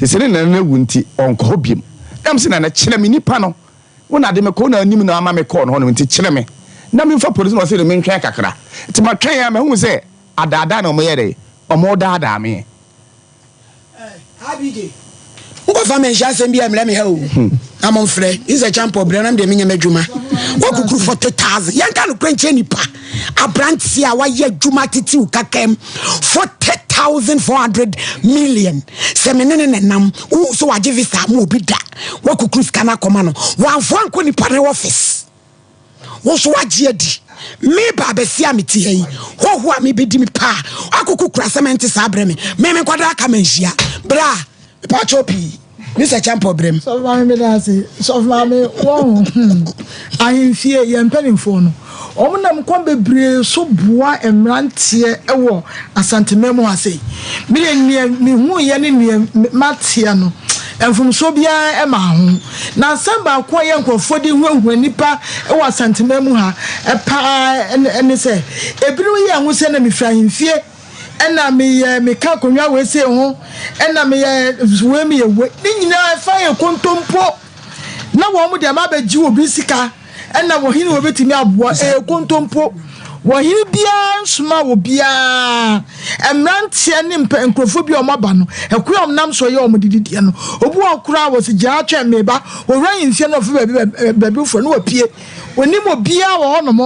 sese ne nana na awu nti ɔnkɔ hɔ biom na mese nana kyerɛ me nipa no wo na ade me kɔ wo na anim na ama me kɔɔ no hɔ nom nti kyerɛ me na memfa polisi na ɔse de mentwɛn kakra nti matwɛn a mahu sɛ adaadaa na ɔmo yɛ dɛ ɔmo daadaa me.
RBJ, Monkɔfa me nhyɛ asɛm bi a mmerɛ me ha o. Na momfrɛ. Yi sɛ champɔ brɛ na medeɛ menyɛ m'adwuma. Wakukuru 40,000. Yɛnka nokorɛ nkyerɛ nipa. Aberanteɛ a wayɛ adwuma titiw kakam 40,400 million. Sɛ me ne ne nenam, wohu sɛ wagye visa ama obi da. Wakukuru sika no akɔma no. Wamfoa ankɔ nipa no office. Wo nso woagye adi. Me ba abɛsi a mete ha yi, hɔho a mebɛdi me paa, akoko kura sɛ mente saa brɛ me. Me me nkwadaa aka manhyia. Bra, mepaakyɛw pii. Mr. Champɔ brɛ m.
Sɔfo maame meda ase. Sɔfo maame wɔn hmm ahemfie yɛn mpanimfoɔ no wɔn nam kwan bebree so boa mmeranteɛ wɔ Asanteman mu ha sei. Me deɛ nea mehuiɛ ne nea mateɛ no mfomsoɔ biara mmaa ho. Na asɛm baako a ɛyɛ nkurɔfoɔ de huahua nnipa wɔ Asanteman mu ha pa ara ne sɛ, ebinom yɛ ho sɛ na mefiri ahemfie, ɛna meyɛ meka akonnwa wei sei ho, ɛna meyɛ wei meyɛ wei. Ne nyinaa ɛfa yɛ kontompo. Na wɔn de ama abɛgye obi sika. Ɛna ɔhene wɔ bɛtumi aboa, ɛyɛ kontompo. Ɔhene biara nsoma obiara. Mmeranteɛ ne mpɛ nkurɔfoɔ bi a wɔaba no, ɛkwan a wɔnam so yɛ wɔn de didiɛ no, obi wɔ hɔ koraa wɔsi gyaa twɛn meba, ɔwura ahemfie no ɔfa baabi baabi foforɔ na wapue. Ɔnim obiara wɔ hɔnom.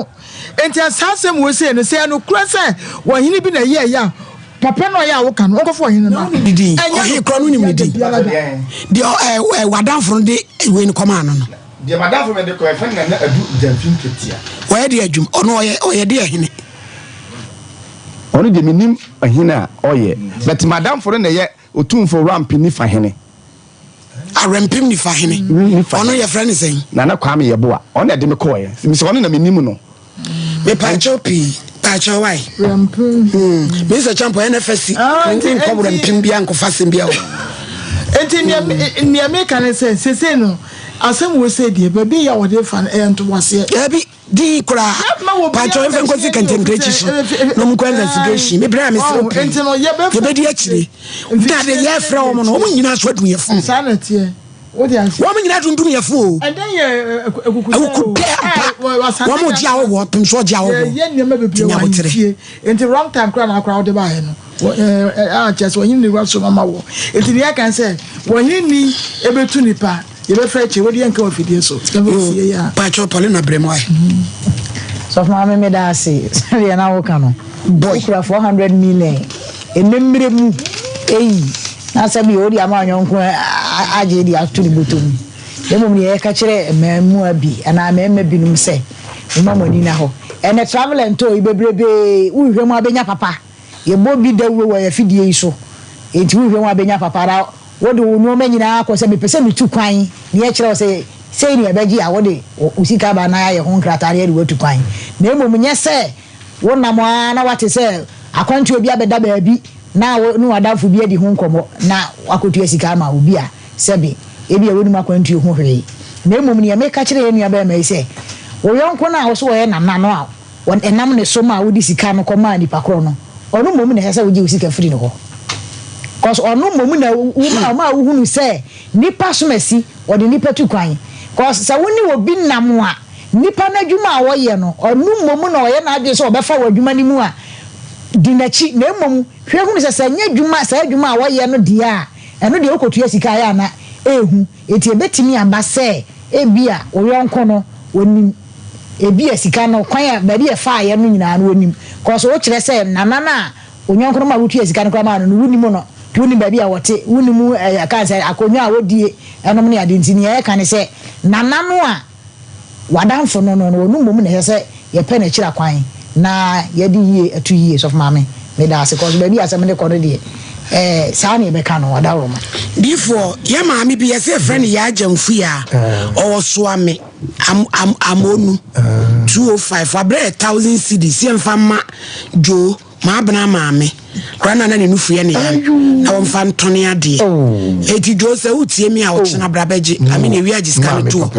Enti saa asɛm wei sei no, sɛ ɛyɛ nokorɛ sɛ ɔhene bi na ɛyɛeɛ a, papa no a ɔyɛ a woka no, ɔnkɔfa ɔhene no mmra.
Ne din,
Ɛnyɛ
ɔhene korɔ no wonim ne din.
biara da.
Deɛ w'adamfo no de wei no kɔmaa no no.
Deɛ m'adamfo me de kɔ yɛfrɛ no Nana Adu Gyamfi Nketia.
Ɔyɛ deɛ adwuma ɔno ɔyɛ ɔyɛ deɛ hene.
Ɔno deɛ menim hene a ɔyɛ but m'adamfo no na ɛyɛ Otumfo Rampe Nifa hene.
Awrɛmpem Nifa hene.
Nifa
Ɔno yɛfrɛ no sɛn?
Nana Kwame Yeboah ɔno na ɛde me kɔɔɛ mesɛ ɔno na menim no.
Mepaakyɛw pii paakyɛw wai.
Wrɛmpem.
Mr Champo ɛna fɛ si nkɔ wrɛmpem bia nkɔfa asɛm bia o.
Enti nea nea meka ne sɛ sesei no asɛm wei sei deɛ baabi yɛ a wɔde fa no ɛyɛ ntoboaseɛ.
Dabi din koraa paatwa ɛmfa nkɔsi kɛntɛnkrɛkyi so na ɔmo nkɔ investigation me brɛ a mesrɛ wo pii yɛbɛdi akyire na de yɛfrɛ wɔn no wɔn nyinaa so adum yɛ fon
Saa na ɛteɛ. Wode aseɛ.
Wɔn nyinaa dundum yɛ fo o.
Ɛdɛn yɛ
Awukudɛ ampa. Wɔn gye ahɔhoɔ pem so ɔgye ahɔhoɔ.
Yɛyɛ nneɛma bebree wɔ ahemfie. Nti wrong time koraa na akora wode baeɛ no. A kyerɛ sɛ ɔhene ne wura so mama wɔ. Nti deɛ yɛka sɛ ɔhene ni ɛbɛtu nipa yɛbɛfrɛ akyire wode yɛnka wɔ afidie so. Yɛbɛsie yɛ a.
Paatwɔ Paulina brɛ mu ayɛ.
Sɔfo maame meda ase sɛdeɛ na woka no.
Boy.
Wokura 400 million ɛnɛ mmerɛ mu eyi na sɛ bi wode ama ɔnyɔnko agye de ato ne bɔtɔ mu. Na mmom deɛ yɛka kyerɛ mmaamua bi anaa mmarima binom sɛ momma mo ani nna hɔ. Ɛnɛ travel and tour yi bebrebee wohwehwɛ mu a bɛnya papa. Yɛbɔ bi dawuro wɔ yɛn afidie yi so enti wohwehwɛ mu a bɛnya papa na wode wo nnoɔma nyinaa kɔ sɛ mepɛ sɛ metu kwan na yɛkyerɛ wo sɛ sei na yɛbɛgye a wode wo sika ba na yɛayɛ ho nkrataa na yɛde wo atu kwan. Na mmom nyɛ sɛ Wonam ara na woate sɛ akwantuo bi abɛda baabi na wo ne w'adamfo bi adi ho nkɔmmɔ na woakɔtua sika ama obi a sɛbe ebia wonnim akwantuo ho hwee. Na mmom deɛ meka kyerɛ yɛn nuabarima yi sɛ, wo yɔnko no a wo so ɔyɛ nana no a ɛnam ne so maa wode sika no kɔmaa nipa korɔ no, ɔno mmom na ɛsɛ sɛ wogye wo sika firi ne hɔ. Cause ɔno mmom na ɔmaa wohunu sɛ nipa som asi, ɔde nipa tu kwan. Cause sɛ wo ne obi nam a, Nipa no adwuma a ɔyɛ no, ɔno mmom na ɔyɛ n'adwene sɛ ɔbɛfa wɔ adwuma no mu a, Di n'akyi, na mmom hwɛ hunu sɛ, sɛ ɛnyɛ adwuma, saa adwuma a wɔyɛ no deɛ a, ɛno deɛ wokɔtua sika a ɛyɛ a na ɛhu. Enti ɛbɛtumi aba sɛ ebia wo yɔnko no, ɔnim ebia sika no kwan a, baabi a ɛfaeɛ no nyinaa no ɔnim. Kɔs wokyerɛ sɛ nana no a wo yɔnko no ma wotua sika no koraa maa no no, wonim no, nti wonim baabi a ɔte, wonim ɛɛ, sɛ akonnwa a ɔdie nom ne ade. Nti nea ɛka ne sɛ, nana no a. W'adamfo no no, ɔno mmom na ɛsɛ sɛ yɛpɛ no akyira kwan na yɛde yie to yie. Sɔfo Maame, meda ase kɔ so. Baabi a asɛm no kɔ no deɛ, ɛɛ, saa na yɛbɛka no. Ɔdawuroma.
Difoɔ, yɛ maame bi yɛsɛ yɛfrɛ no Yaa Gyamfuya, ɔwɔ Soame, am, am, Amonu, 205, wabrɛ yɛ 1000 cedis, yɛmfa mma Joe. Maabena maame koraa na na ne nufu yɛ ne ya na wɔmfa ntɔne adeɛ. Oh. Eti dwo sɛ wotie mi a oh. ɔkyena bra bɛgye. Mm. Ame na ewi agye sika no toɔ.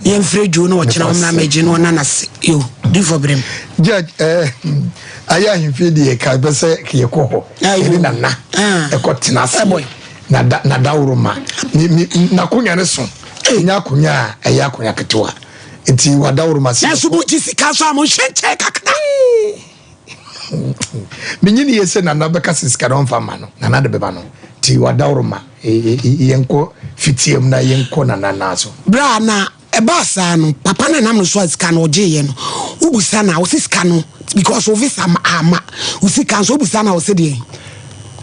Ne yɛmfrɛ dwo na ɔkyena ɔmmra mɛgye na ɔna n'ase. Yo, di fɔ berem.
Judge, eh, ayɛ ahemfie deɛ ka bɛ sɛ yɛkɔ hɔ. Ɛne nana ah. ɛkɔ tena ase. Na da na daworo ma. N'akonya ne so. Ɛnyɛ akonya a ɛyɛ akonya ketewa. Nti wadaworo ma se.
Nanso mo gye sika so a mo nhyɛ nkyɛn kakra.
Menye no yie sɛ Nana bɛka sɛ sika no ɔmfa mma no, Nana de bɛma no. Nti wadaworo ma yɛnkɔ fitiam na yɛnkɔ Nana nan so.
Berɛ a na ɛbaa saa no, papa no a ɛnam no so a sika no ɔgyeeɛ no, wobisa no a, ɔse sika no because wo visa amma, wo sika nso wobisa no a ɔse deɛn?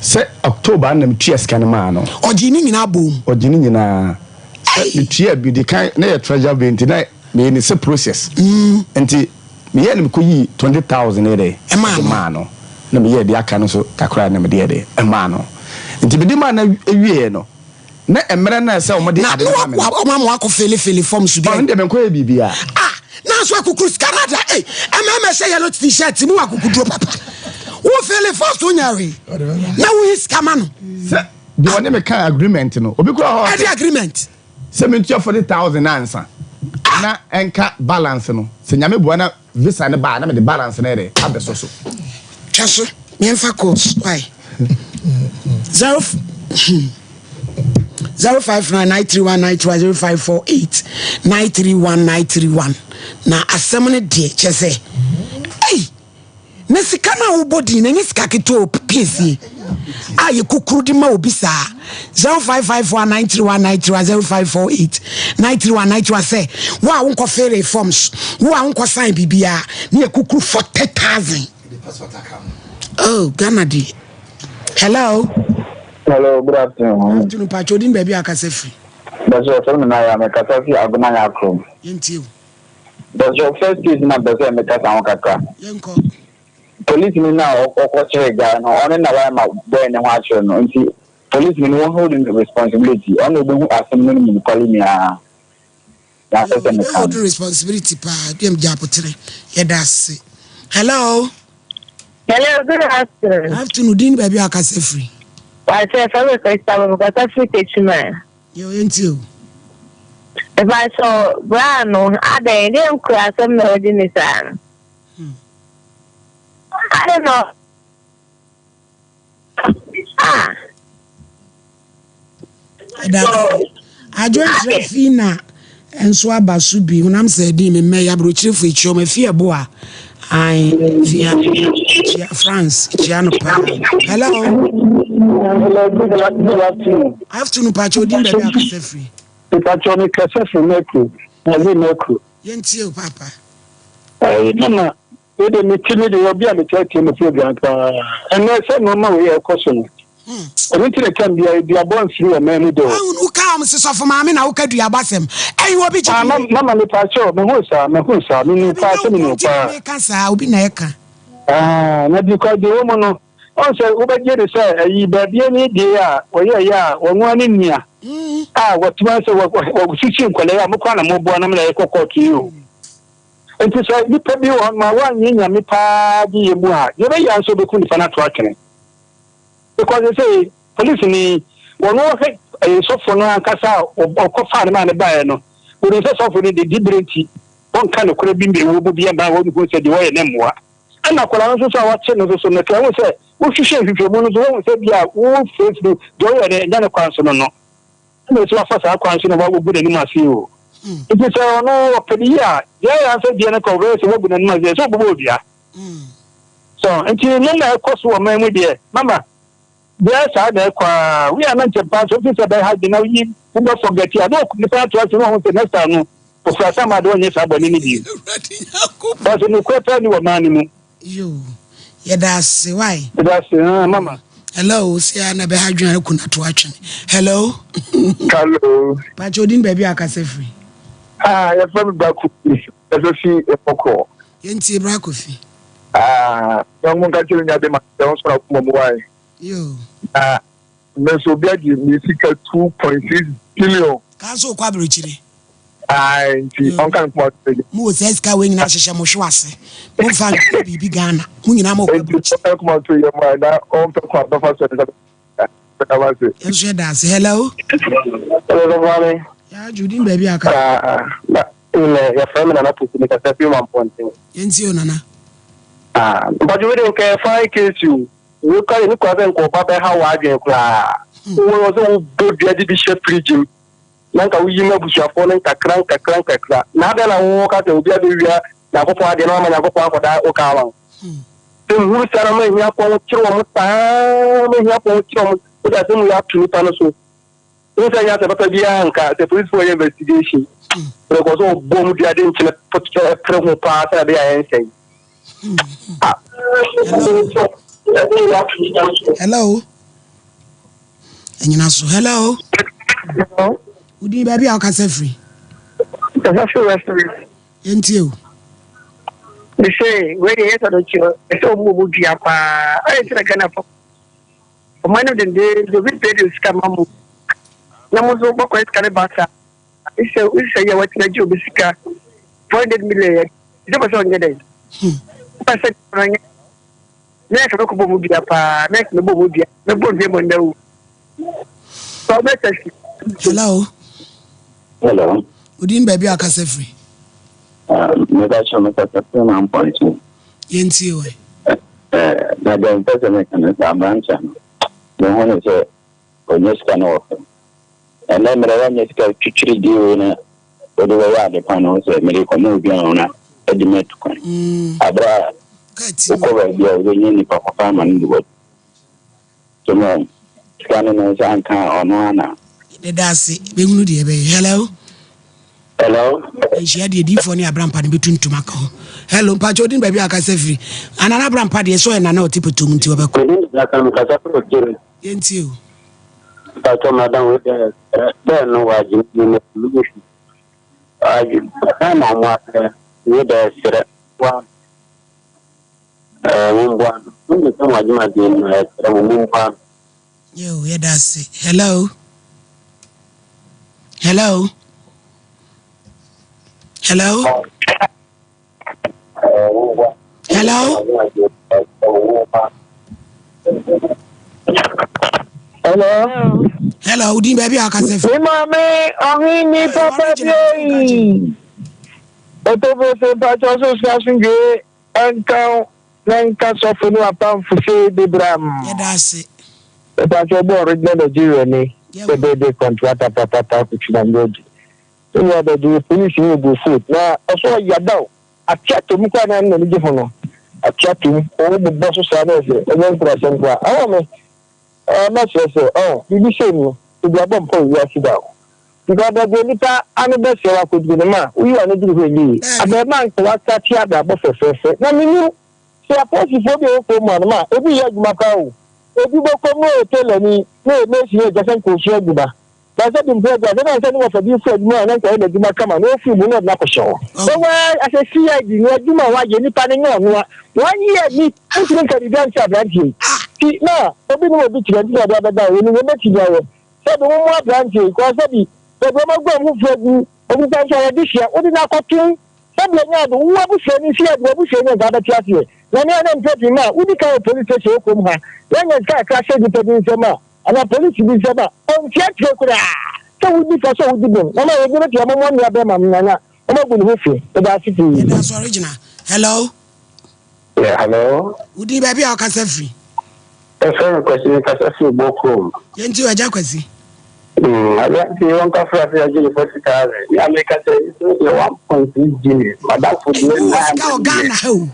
Sɛ October na metua sika no maa no.
Ɔgyee ne nyinaa boom?
Ɔgyee ne nyinaa. Sɛ metua bi, di kan na yɛ treasure bill nti na meyɛ ne sɛ process. Nti Meyɛɛ no mekɔyii 20,000 yɛ dɛ de maa no na meyɛɛ deɛ aka no nso kakra na mede yɛ dɛ maa no. Nti mede maa no wieɛ no na mmerɛ no a ɛsɛ wɔde ade no ma me no.
Na wɔn ama wakɔ fele fele fam so bi.
Ɔno deɛ menkɔyɛ biribiara.
Ah nanso akukuru sika no ada ei ɛmɛɛmɛ hyɛ yellow t-shirt mu wɔ akukuduro papa wo fele fam so nya hwee na woyi sika ma no.
Sɛ deɛ ɔne me kaa agreement no obi kura hɔ.
Ɛde agreement.
Sɛ mentua 40,000 no ansa na ɛnka balance no, sɛ Nyame boa na visa no ba a na mede balance no ayɛ dɛ abɛsɔ so.
Twa so, yɛmfa calls why? Zero 059 931 931 0548 931 931 na asɛm no deɛ kyɛ sɛ ei Na sika no a wobɔ din no, ɛnyɛ sika ketewa o, piesie a yɛkukuru de ma obi saa. 0554 931 0548 931 931 sɛ wo a wonkɔ fere forms, wo a wonkɔ sign biribiara, ne yɛkukuru 40,000. Oh, Ghana deɛ. Hello.
Hello, good afternoon.
Good afternoon, Pacho. Odin baabi a akasa firi.
Bɛsɛ ɔfrɛ me Naya, mekasa fi Agona Nyakrom.
Yɛntie o.
Bɛsɛ first case na mpɛ sɛ mekasa ho kakra.
Yɛnkɔ.
Police ni na ɔkɔkyeree guy no, ɔno na wayɛ ma boy ne ho akyerɛ no nti police ni no wɔn hold no responsibility, ɔno na obehu asɛm no mu nokware nyinaa. Na asɛ sɛ meka no.
Hold responsibility paa, deɛ gya abotere, yɛda ase. Hello.
Hello, good afternoon.
Afternoon, din baabi a akasa firi.
Wàkyɛ fẹ́ mi Krista, mo kasa firi Techiman.
Yɛ ɔyɛ nti o.
Mepakyɛw bra no adɛn deɛ nkura asɛm na wadi ne saa no adɛn na ah.
Ɛda adwo nkyerɛ fi na nso aba so bi honam sɛ ɛdin me mmɛ yɛ aburokyerefo akyi ɔmo afi ɛbo a Ae tia tia France tia no paa. Hello.
Hello, good afternoon.
Afternoon, Pacho, odin baabi akasa firi.
Pacho, me kasa firi Mekro. Ɛne Mekro.
Yɛntie o, papa.
Ɛyi mama, wede me ti me de obi a metaa tie mo program paa. Ɛnɛ sɛ nneɛma wei ɛkɔ so no. Ɛno nti na tam biara duabɔ mfiri wɔ man mu de o.
Ahun wo kaa ɔmo se sɔfo maame na woka duabɔ asɛm. Ɛyi obi gye
Ah, mama me paa kyɛw, me hu saa, me hu saa, me nim paa sɛ me nim paa.
Me ka saa, obi na ɛka.
Ah, na bi kwa deɛ wɔ mu no, ɔn sɛ wobɛgye de sɛ ɛyi baabi ani deɛ a wɔyɛ yɛ a wɔn ani nua a wɔtuma sɛ wɔsisi nkɔla yi a mokɔ na moboa nom na yɛkɔ kɔɔto yi o. Nti sɛ nipa bi wɔ hɔ ma wɔanyɛ nyame paa gye yɛ mu a, deɛ bɛyɛ nso bɛku nipa no ato atwene. Because sesei police ni wɔn wɔhwɛ ɛyɛ sɔfo no ankasa a ɔkɔ faa ne maa ne baeɛ no, wɔnim sɛ sɔfo no de dibere nti wɔnka nokorɛ bi mbɛwɔ mu bi mma wɔn hu sɛ deɛ wɔyɛ no mmoa. Ɛna akwadaa no nso so a wɔakye no nso so no, kɛ wɔn sɛ wohwehwɛ nhwehwɛmu no nso wɔhu sɛ bi a wo face no deɛ ɔyɛ no ɛnyɛ ne kwan so no no ɛna ɛsɛ wafa saa kwan so na wagu n'anim ase o. Nti sɛ ɔno ɔpɛ ne yie a deɛ ɛyɛ ansɛ deɛ no kɔ ɔbɛyɛ sɛ wagu n'anim ase sɛ ɔbɛbɔ odua. So nti nneɛma a ɛkɔ so wɔ man mu deɛ, mama, deɛ saa na ɛkɔ ara. Woyɛ a na nkyɛ paa sɛ wofi sɛ ɛbɛha adwene na woyi wobɛ forget a, na nipa ato ase na wahu sɛ next time no, ofiri asam ade ɔnyɛ saa bɔne no bio. Because nokorɛ paa ni wɔ man no mu.
Yoo, yɛda ase wai.
Yɛda ase ah mama.
Hello, sɛ a na ɛbɛha adwene a ku na to atwene. Hello.
Hello.
Pakyɛ odin baabi a akasa firi.
Ah, yɛfrɛ me Bra Kofi, yɛsɛ fi Mmɔkɔ.
Yɛntie Bra Kofi.
Ah, na mo nka kyerɛ nya de ma sɛ wo sɔrɔ akoma mu wae.
Yoo.
Na me nso obi agye me sika 2.6 billion.
Ka nso okɔ aburokyire.
Ae nti ɔnka ne koma to agya.
Mo wɔ saa sika wei nyinaa hyehyɛ mo hwe ase. Mo nfa nhwɛ biribi Ghana. Mo nyinaa mo kɔ aburokyire.
Nti ɔnka ne koma to yɛ mu a na ɔmpɛ kwan bɛfa so ne nsa bɛda wo ase.
Yɛn nso yɛda ase. Hello.
Hello, Maame.
Yaa Judy baabi aka.
Ah, na na yɛfrɛ me Nana Poku mekasa firi Mampɔnten.
Yɛntie o Nana.
Ah, mpatwo wei de nka yɛ fine case o. Wei kora yɛ ne kora sɛ nka ɔba bɛha w'adwene koraa. Wowɔ sɛ wobɔ dua de bi hyɛ fridge mu na nka woyi ma abusuafoɔ no nkakra nkakra nkakra. Na adɛn na woka sɛ obi abɛwia Nyankopɔn adeɛ na wama Nyankopɔn akɔda wo ka ama wo? Sɛ nhuru saa na ma ahiafoɔ ho kyere wɔn saa ma ahiafoɔ ho kyere wɔn wode asɛm wei ato nipa no so. Wohu sɛ ɛnyɛ asɛm papa biara nka sɛ polisifoɔ yɛ investigation. Wode kɔ sɛ wɔbɔ mu dua de nkyene pere ho paa sɛ ɛbɛyɛ a ɛnsɛe.
Hello. Ɛnyina so. Hello.
Hello.
Wodin baabi a wokasa firi?
Kasa firi West Region.
Yɛntie o.
Mese wei deɛ yɛ sɛ dɔkyi ɛsɛ ɔmo ɔmo dua paa ayɛ sɛ na Ghana fo ɔmo anim dendenden obi pɛ de sika ma mo na mo nso bɔkɔ sika ne ba saa sɛ sɛ yɛ watumi agye obi sika 400 million yɛ sɛ pɛ sɛ ɔnyɛ dɛn pɛ sɛ ɔnyɛ na yɛ sɛ bɛkɔ bɔ mu dua paa na yɛ sɛ bɛbɔ mu dua bɛbɔ dua mu nna wu sɛ ɔbɛsɛ si.
Hello.
Hello.
Odin baabi a akasa firi.
Meba kyerɛ me kasa firi ma mpɔnkye.
Yɛntie wɔ.
Na deɛ mpɛ sɛ meka no sɛ aberanteɛ no mehu ne sɛ ɔnyɛ sika no wɔ fam. Ɛnɛ mmerɛ woanyɛ sika twitwiri die wei na wode bɛyɛ ade pa no sɛ mede kɔma obi a ɔna adi me atu kwan. Aberɛ a wokɔ baabi a wobɛnya nnipa papa ama no de watu. So no sika no ne nsa nka a ɔno ara na.
Yɛda ase bɛhunu deɛ ɛbɛyɛ. Hello.
Hello.
Nhyia deɛ diifoɔ ne abrampa no bɛtuntum aka ho. Hello, mpakyɛ odin baabi a akasa firi. Anana abrampa deɛ sɛ ɔyɛ nana ɔte pɔtɔ mu nti ɔbɛkɔ.
Medin de Zaka mekasa firi Okyere.
Yɛntie o.
Mpakyɛ madam wei deɛ bɛɛ no wɔ agye ne ne hwi. Agye bɛn na ɔmo asɛ wei deɛ serɛ wa ɛɛ mo mboa no. Mo nim sɛ mo adwuma deɛ no ɛsrɛ mo mo mboa no.
Yo, yɛda ase. Hello. Hello. Hello. Hello.
Hello.
Hello, Udin baby akasa fi.
Mi maame ɔhene papa bi. Otobo se mpatsɔ so so asomdwe ɛnka na nka sɔfo ne wapamfo se debram.
Yɛda ase.
Mpatsɔ bɔ original Nigeria ni. Bebebe kɔntrata papapa kutu na mbɛdi. Nua bɛdi polisi ni ogu foot na ɔsɔ ɔyadaw ate atom koraa na n'ani gye ho no ate atom ɔwɔ bobɔ so saa na ɛsɛ ɛnyɛ nkurasɛm koraa ɛwɔ me ɛɛ mɛsrɛ sɛ ɔn biribi sɛ mu ebi abɔ mpa owi ase da o because baabi nipa ano bɛsrɛ wakɔduru no ma woyi ano duru hɔ ɛnyɛ yie abɛɛma nka wasate abrabɔ fɛfɛɛfɛ na menim sɛ apolisifoɔ bi a ɛwɔ kurom ano ma ebi yɛ adwuma paa o ebi bɛkɔ mu ɔyɛ tailor-ni na ɔyɛ mason yɛ adwa sɛ nka ɔsua adwuma Na sɛ bi mpo agya sɛ na sɛ ne wɔfa bi firi adwuma a na nka ɔyɛ n'adwuma kama na ɔfiri mu na ɔde no akɔhyɛ hɔ. Wɔwɔ asɛ CID no adwuma a wɔayɛ nipa no nyɛ ɔno a wɔanyɛ ni wontumi nka biribi ankyerɛ aberanteɛ yi ti na obi ne obi kyerɛ nti na ɔde abɛda hɔ yɛnim yɛbɛtumi ayɛ sɛ bi mommoa aberanteɛ yi kɔɔ sɛ bi baabi ɔma gu ɔmo fufuo agu obi nsa nso ayɛ de hyia wode no akɔto sɛ bi ɛnyɛ ade wo abusua ni CID w'abusua ni nka abɛte aseɛ na ne a na mpɛ pii ma wodi kan wɔ police station wɔ kurom ha yɛnyɛ sika kakra hyɛ nipa bi nsam a Anaa polisi bi nsɛm a ɔnte akyire koraa sɛ wodi fɔ sɛ wodi bem na ma yɛgyina bɛtua ɔmo mmoa nua bɛɛma no na ɔmo agu ne ho fi. Meda ase pii.
Yɛda ase ɔregyina. Hello.
Yeah, hello.
Wo din baabi a wokasa firi?
Yɛfrɛ me Kwasi, mekasa firi Bokurom.
Yɛntie o, Agya Kwasi.
Aberanteɛ yi wɔnkafra sɛ yɛagye ne fɔ sika awe. Me a mekasa yi nso yɛ 1.6 billion. Madamfo deɛ
Wowɔ sika wɔ Ghana ha o.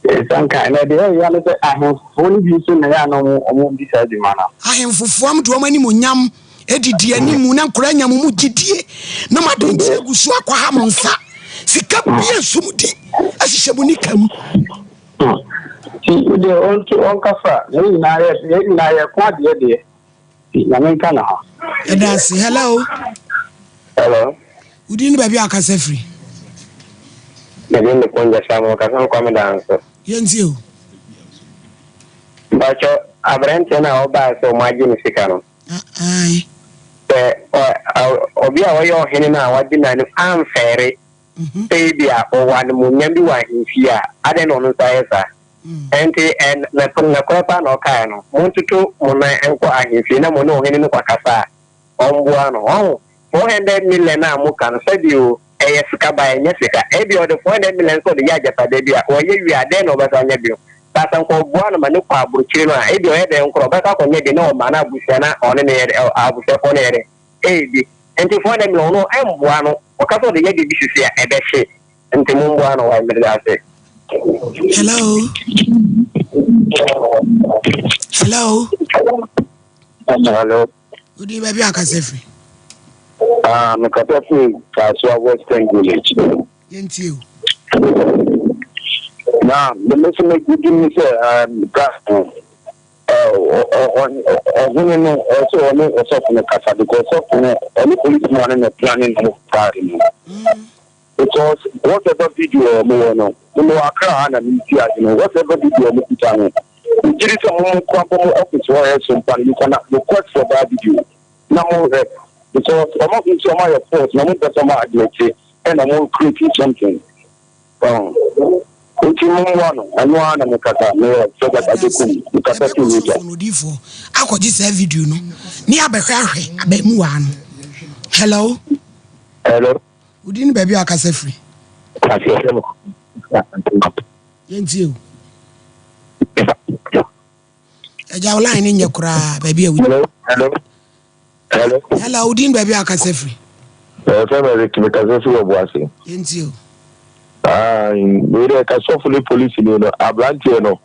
Nsanka na deɛ ɛyɛ ne sɛ ahemfofoɔ no bi nso na ɛyɛ a na wɔn wɔn di saa dwuma no.
Ahemfofoɔ mo de wɔn animuonyam didi animu na nkwadaa anya mo mu gyidie na mo ade nti agu so akɔha mo nsa. Sika bia nso mo di ahyehyɛ mo nika mu.
Nti deɛ ɔnto ɔnkasa yɛn nyinaa yɛ yɛn nyinaa yɛ ko adeɛ deɛ nti nyame nka ne ho.
Ɛda ase. Hello.
Hello.
Wodin ne baabi a wakasa firi?
Me din de Konja Samuel, kasa me Kwame Danso.
Yɛntie o.
Mpakyɛ aberanteɛ no a ɔbaa sɛ ɔmo agye ne sika no.
Ae.
Sɛ ɔbi a ɔyɛ ɔhene no a wagye n'anim amfɛre sɛ ebi a ɔwɔ animuonyam bi wɔ ahemfie a, adɛn na ɔno nso ayɛ saa? Ɛnti ɛ nɛkorɛ paa na ɔkaeɛ no, montoto mo nan nkɔ ahemfie na mo ne ɔhene no kɔkasa a, ɔmboa no. Wahu? 400 million a moka no, sɛbi o, ɛyɛ sika but ɛnyɛ sika. Ebia ɔde 400 million sɛ ɔde yɛ agyapadeɛ bi a, ɔyɛ wie a, dɛn na ɔbɛsan anya bio? But sɛ nka ɔboa no ma no kɔ abrokyire no a, ebia ɔyɛ dɛn koraa ɔbɛkɔ akɔnya bi na ɔma no abusua na ɔne no yɛ dɛ, abusuafoɔ no yɛ dɛ, ɛredi. Nti 400 million ɔno ɛmboa no, ɔka sɛ ɔde yɛ biribi sisi a, ɛbɛhye. Nti momboa no wai, meda ase.
Hello. Hello.
Hello.
Wodi baabi a kasa firi?
Ah, mekasa firi Kasoa Western Village.
Yɛntie o.
Na me nso megye ne sɛ Ghana ɔhene no ɔsɛ ɔne ɔsɔfo no kasa because ɔsɔfo no ɔne polisi man no na planning no party no. Because whatever video a wɔn wɔ no, me wɔ Accra ha na me ti ade no, whatever video a wɔn kuta no, me gye di sɛ mo mo kura bɔ mo office hɔ yɛ so mpa no, you can request for that video na mo hwɛ because wɔn ahu sɛ wɔn ayɛ force na wɔn mpɛ sɛ wɔn admit ɛna wɔn create something. Ɔn nti mo mmoa no, ɛno ara na me kasa, me yɛ Robert Agyekum, me kasa fi
Yɛbɛkɔ
New
sɔfo no odiyifoɔ akɔgye saa video no ne abɛhwɛ ahwɛ abaamuwaa no. Hello.
Hello.
Wo din ne baabi a wakasa firi. Yɛntie o. Agya wo line no nyɛ koraa baabi a
Hello, hello, hello.
Hello, wo din baabi a wakasa firi.
Ɛfɛ mɛ Rick mi kasa firi Ɔbuase.
Yɛntie o.
Ah, wei dɛ kasɔfo ne polisi ni no aberanteɛ no.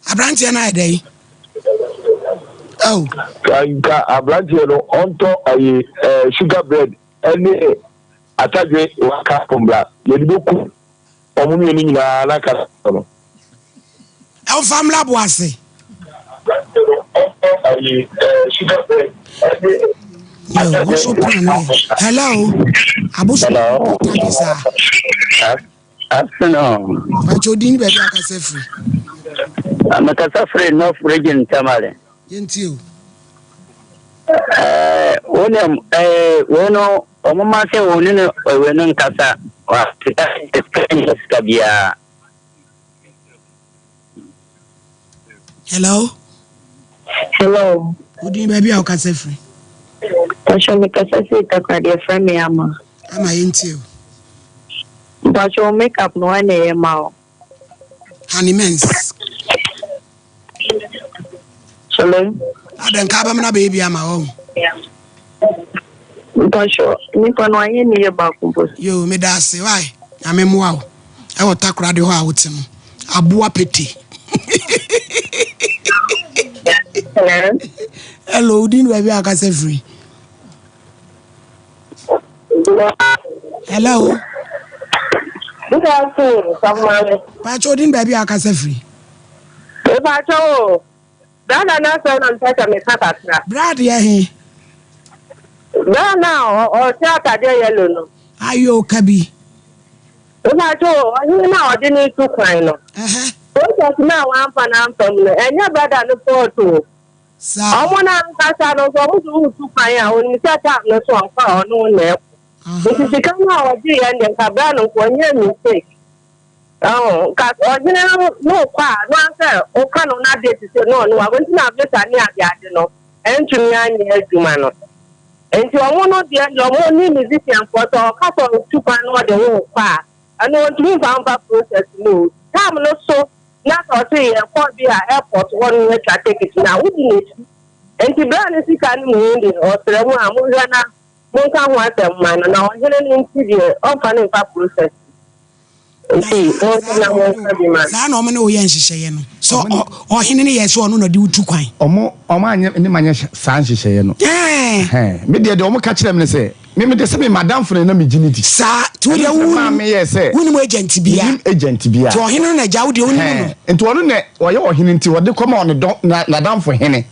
Aberanteɛ no ayɛ dɛn? Oh.
Nka aberanteɛ no ɔntɔ ayi ɛɛ eh, sugar bread ɛne atadwe waka mbra yɛde bɛku wɔn mmienu nyinaa n'aka no.
Ɛnfa mmra bo ase.
Ayi ɛɛ eh, sugar bread ɛne.
Yo, woso pan no. Hello. Aboso.
Hello. Afternoon.
Pacho din baabi akasa firi.
Mekasa firi North Region Tamale.
Yɛntie o.
Eh, wonim eh, wei no ɔmoma sɛ wɔn ne no wei no nkasa sika sika nyɛ sika biara.
Hello.
Hello.
Wodin baabi a wokasa firi.
Mpacho mekasa firi Takoradi yɛfrɛ me Ama.
Ama yɛntie o.
Mpacho wo make up no hwan na ɛyɛ ma wo?
Honey Mens.
Hello.
Adɛn ka abɛmena bɛyɛ bi ama wɔn.
Mpacho nipa no anyɛ ne yɛ baako mpo.
Yoo meda ase wai nyame mmoa wo ɛwɔ takoradi hɔ a wote no aboa pete.
Hello.
Hello, wodin baabi a akasa firi. Hello.
Good afternoon, Sɔfo
Pacho wodin baabi a akasa firi.
Mepacho o. Brada no asɛm na mepɛ sɛ meka kakra.
Brad yɛ he?
Bra no a ɔhyɛ atadeɛ yellow no.
Ayoo ka bi.
Mepacho o, ɔhene no a ɔde no retu kwan no. Process no a wamfa no amfa mu no, ɛnyɛ brada no fault o.
Saa.
Ɔmo no ankasa no nso, ɔmo de wo retu kwan a, onim sɛ time no so ɔnkɔ a ɔne wo na ɛkɔ. Nti sika no a ɔgyeeɛ no deɛ, nka bra no nka ɔnyɛɛ mistake. Ɔho, nka ɔhene no no kɔ a, no ara sɛ woka no n'adeɛ te sɛ no ɔno wa, nti na visa ne ade ade no ɛntumi anyɛ adwuma no. Nti ɔmo no deɛ deɛ ɔmo ne musician foɔ sɛ ɔka sɛ ɔtu kwan na ɔde wo kɔ a, ɛno ɔntumi mfa mfa process mu o. Time no so na sɛ ɔse yɛkɔ bi a airport hɔ no yɛtwa ticket no a, wodi n'akyi. Nti berɛ a ne sika no mu deɛ ɔsrɛ mo a monhwɛ na. Monka ho asɛm mma no na ɔhene no nti deɛ ɔmfa no mfa process. Nti monhwɛ na monka bi ma no.
Saa na wɔn ne wo yɛ nhyehyɛeɛ no. Sɛ ɔhene no yɛ sɛ ɔno na ɔde wo tu kwan.
Wɔn wɔn anyɛ ne ma nyɛ saa nhyehyɛeɛ no. Ɛhɛn me deɛ deɛ wɔn ka kyerɛ me ne sɛ me me de sɛ me madamfo no na me gye ne di.
Saa nti wo deɛ wo nim
meyɛ sɛ
wo nim agent bia.
Menim agent bia.
Nti ɔhene no na gya wo deɛ wo nim no.
Nti ɔno na ɔyɛ ɔhene nti ɔde kɔma ɔne dɔ na n'adamfo hene.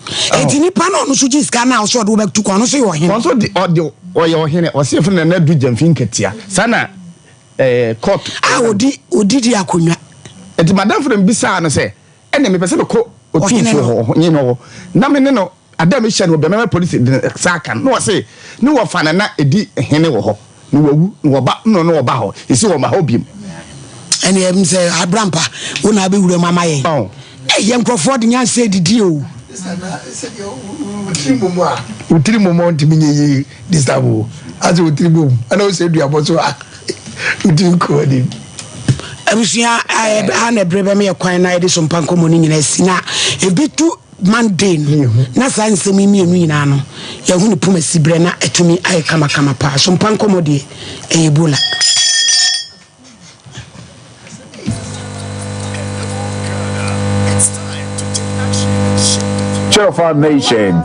Enti nipa no a ɔno nso gye sika no a ɔsɛ ɔde wo bɛto kwan ɔno nso yɛ ɔhene.
Ɔno nso de ɔde ɔyɛ ɔhene ɔsi efiri Nana Adu Gyamfi Nkatia saa na ɛɛ court.
A odi odi di akonnwa.
Eti madamfo no bisaa no sɛ ɛnna mepɛ sɛ mekɔ otumfoɔ hɔ ɔhene no hɔ na me ne no ada a mehyia no wɔ bɛmɛmɛ polisi de saa ka no na ɔse ne wɔfa Nana edi hene wɔ hɔ. Na wawu, na wɔba, na ɔne ɔba hɔ, esi wɔn ma hɔ biem.
Ɛne ɛm sɛ abrampa wo na abɛwura mu ama yɛn. Ɛyɛ nkurɔfoɔ de nyansa adidi o.
Wotiri mmom a ntumi nyɛ yie this time o asɛ wotiri bom ɛna wosɛ aduabɔ so a wotiri kɔ anim.
Abusua ha na ɛberɛ bɛma yɛ kwan na yɛde so mpa nkɔmmɔ no nyinaa si na ɛbɛtu Monday no, na saa nsɛm yi mmienu nyinaa no, yɛahu ne poma siberɛ na atumi ayɛ kamakama paa. So mpa nkɔmmɔ deɛ, ɛyɛ Ebola.
Future of our nation.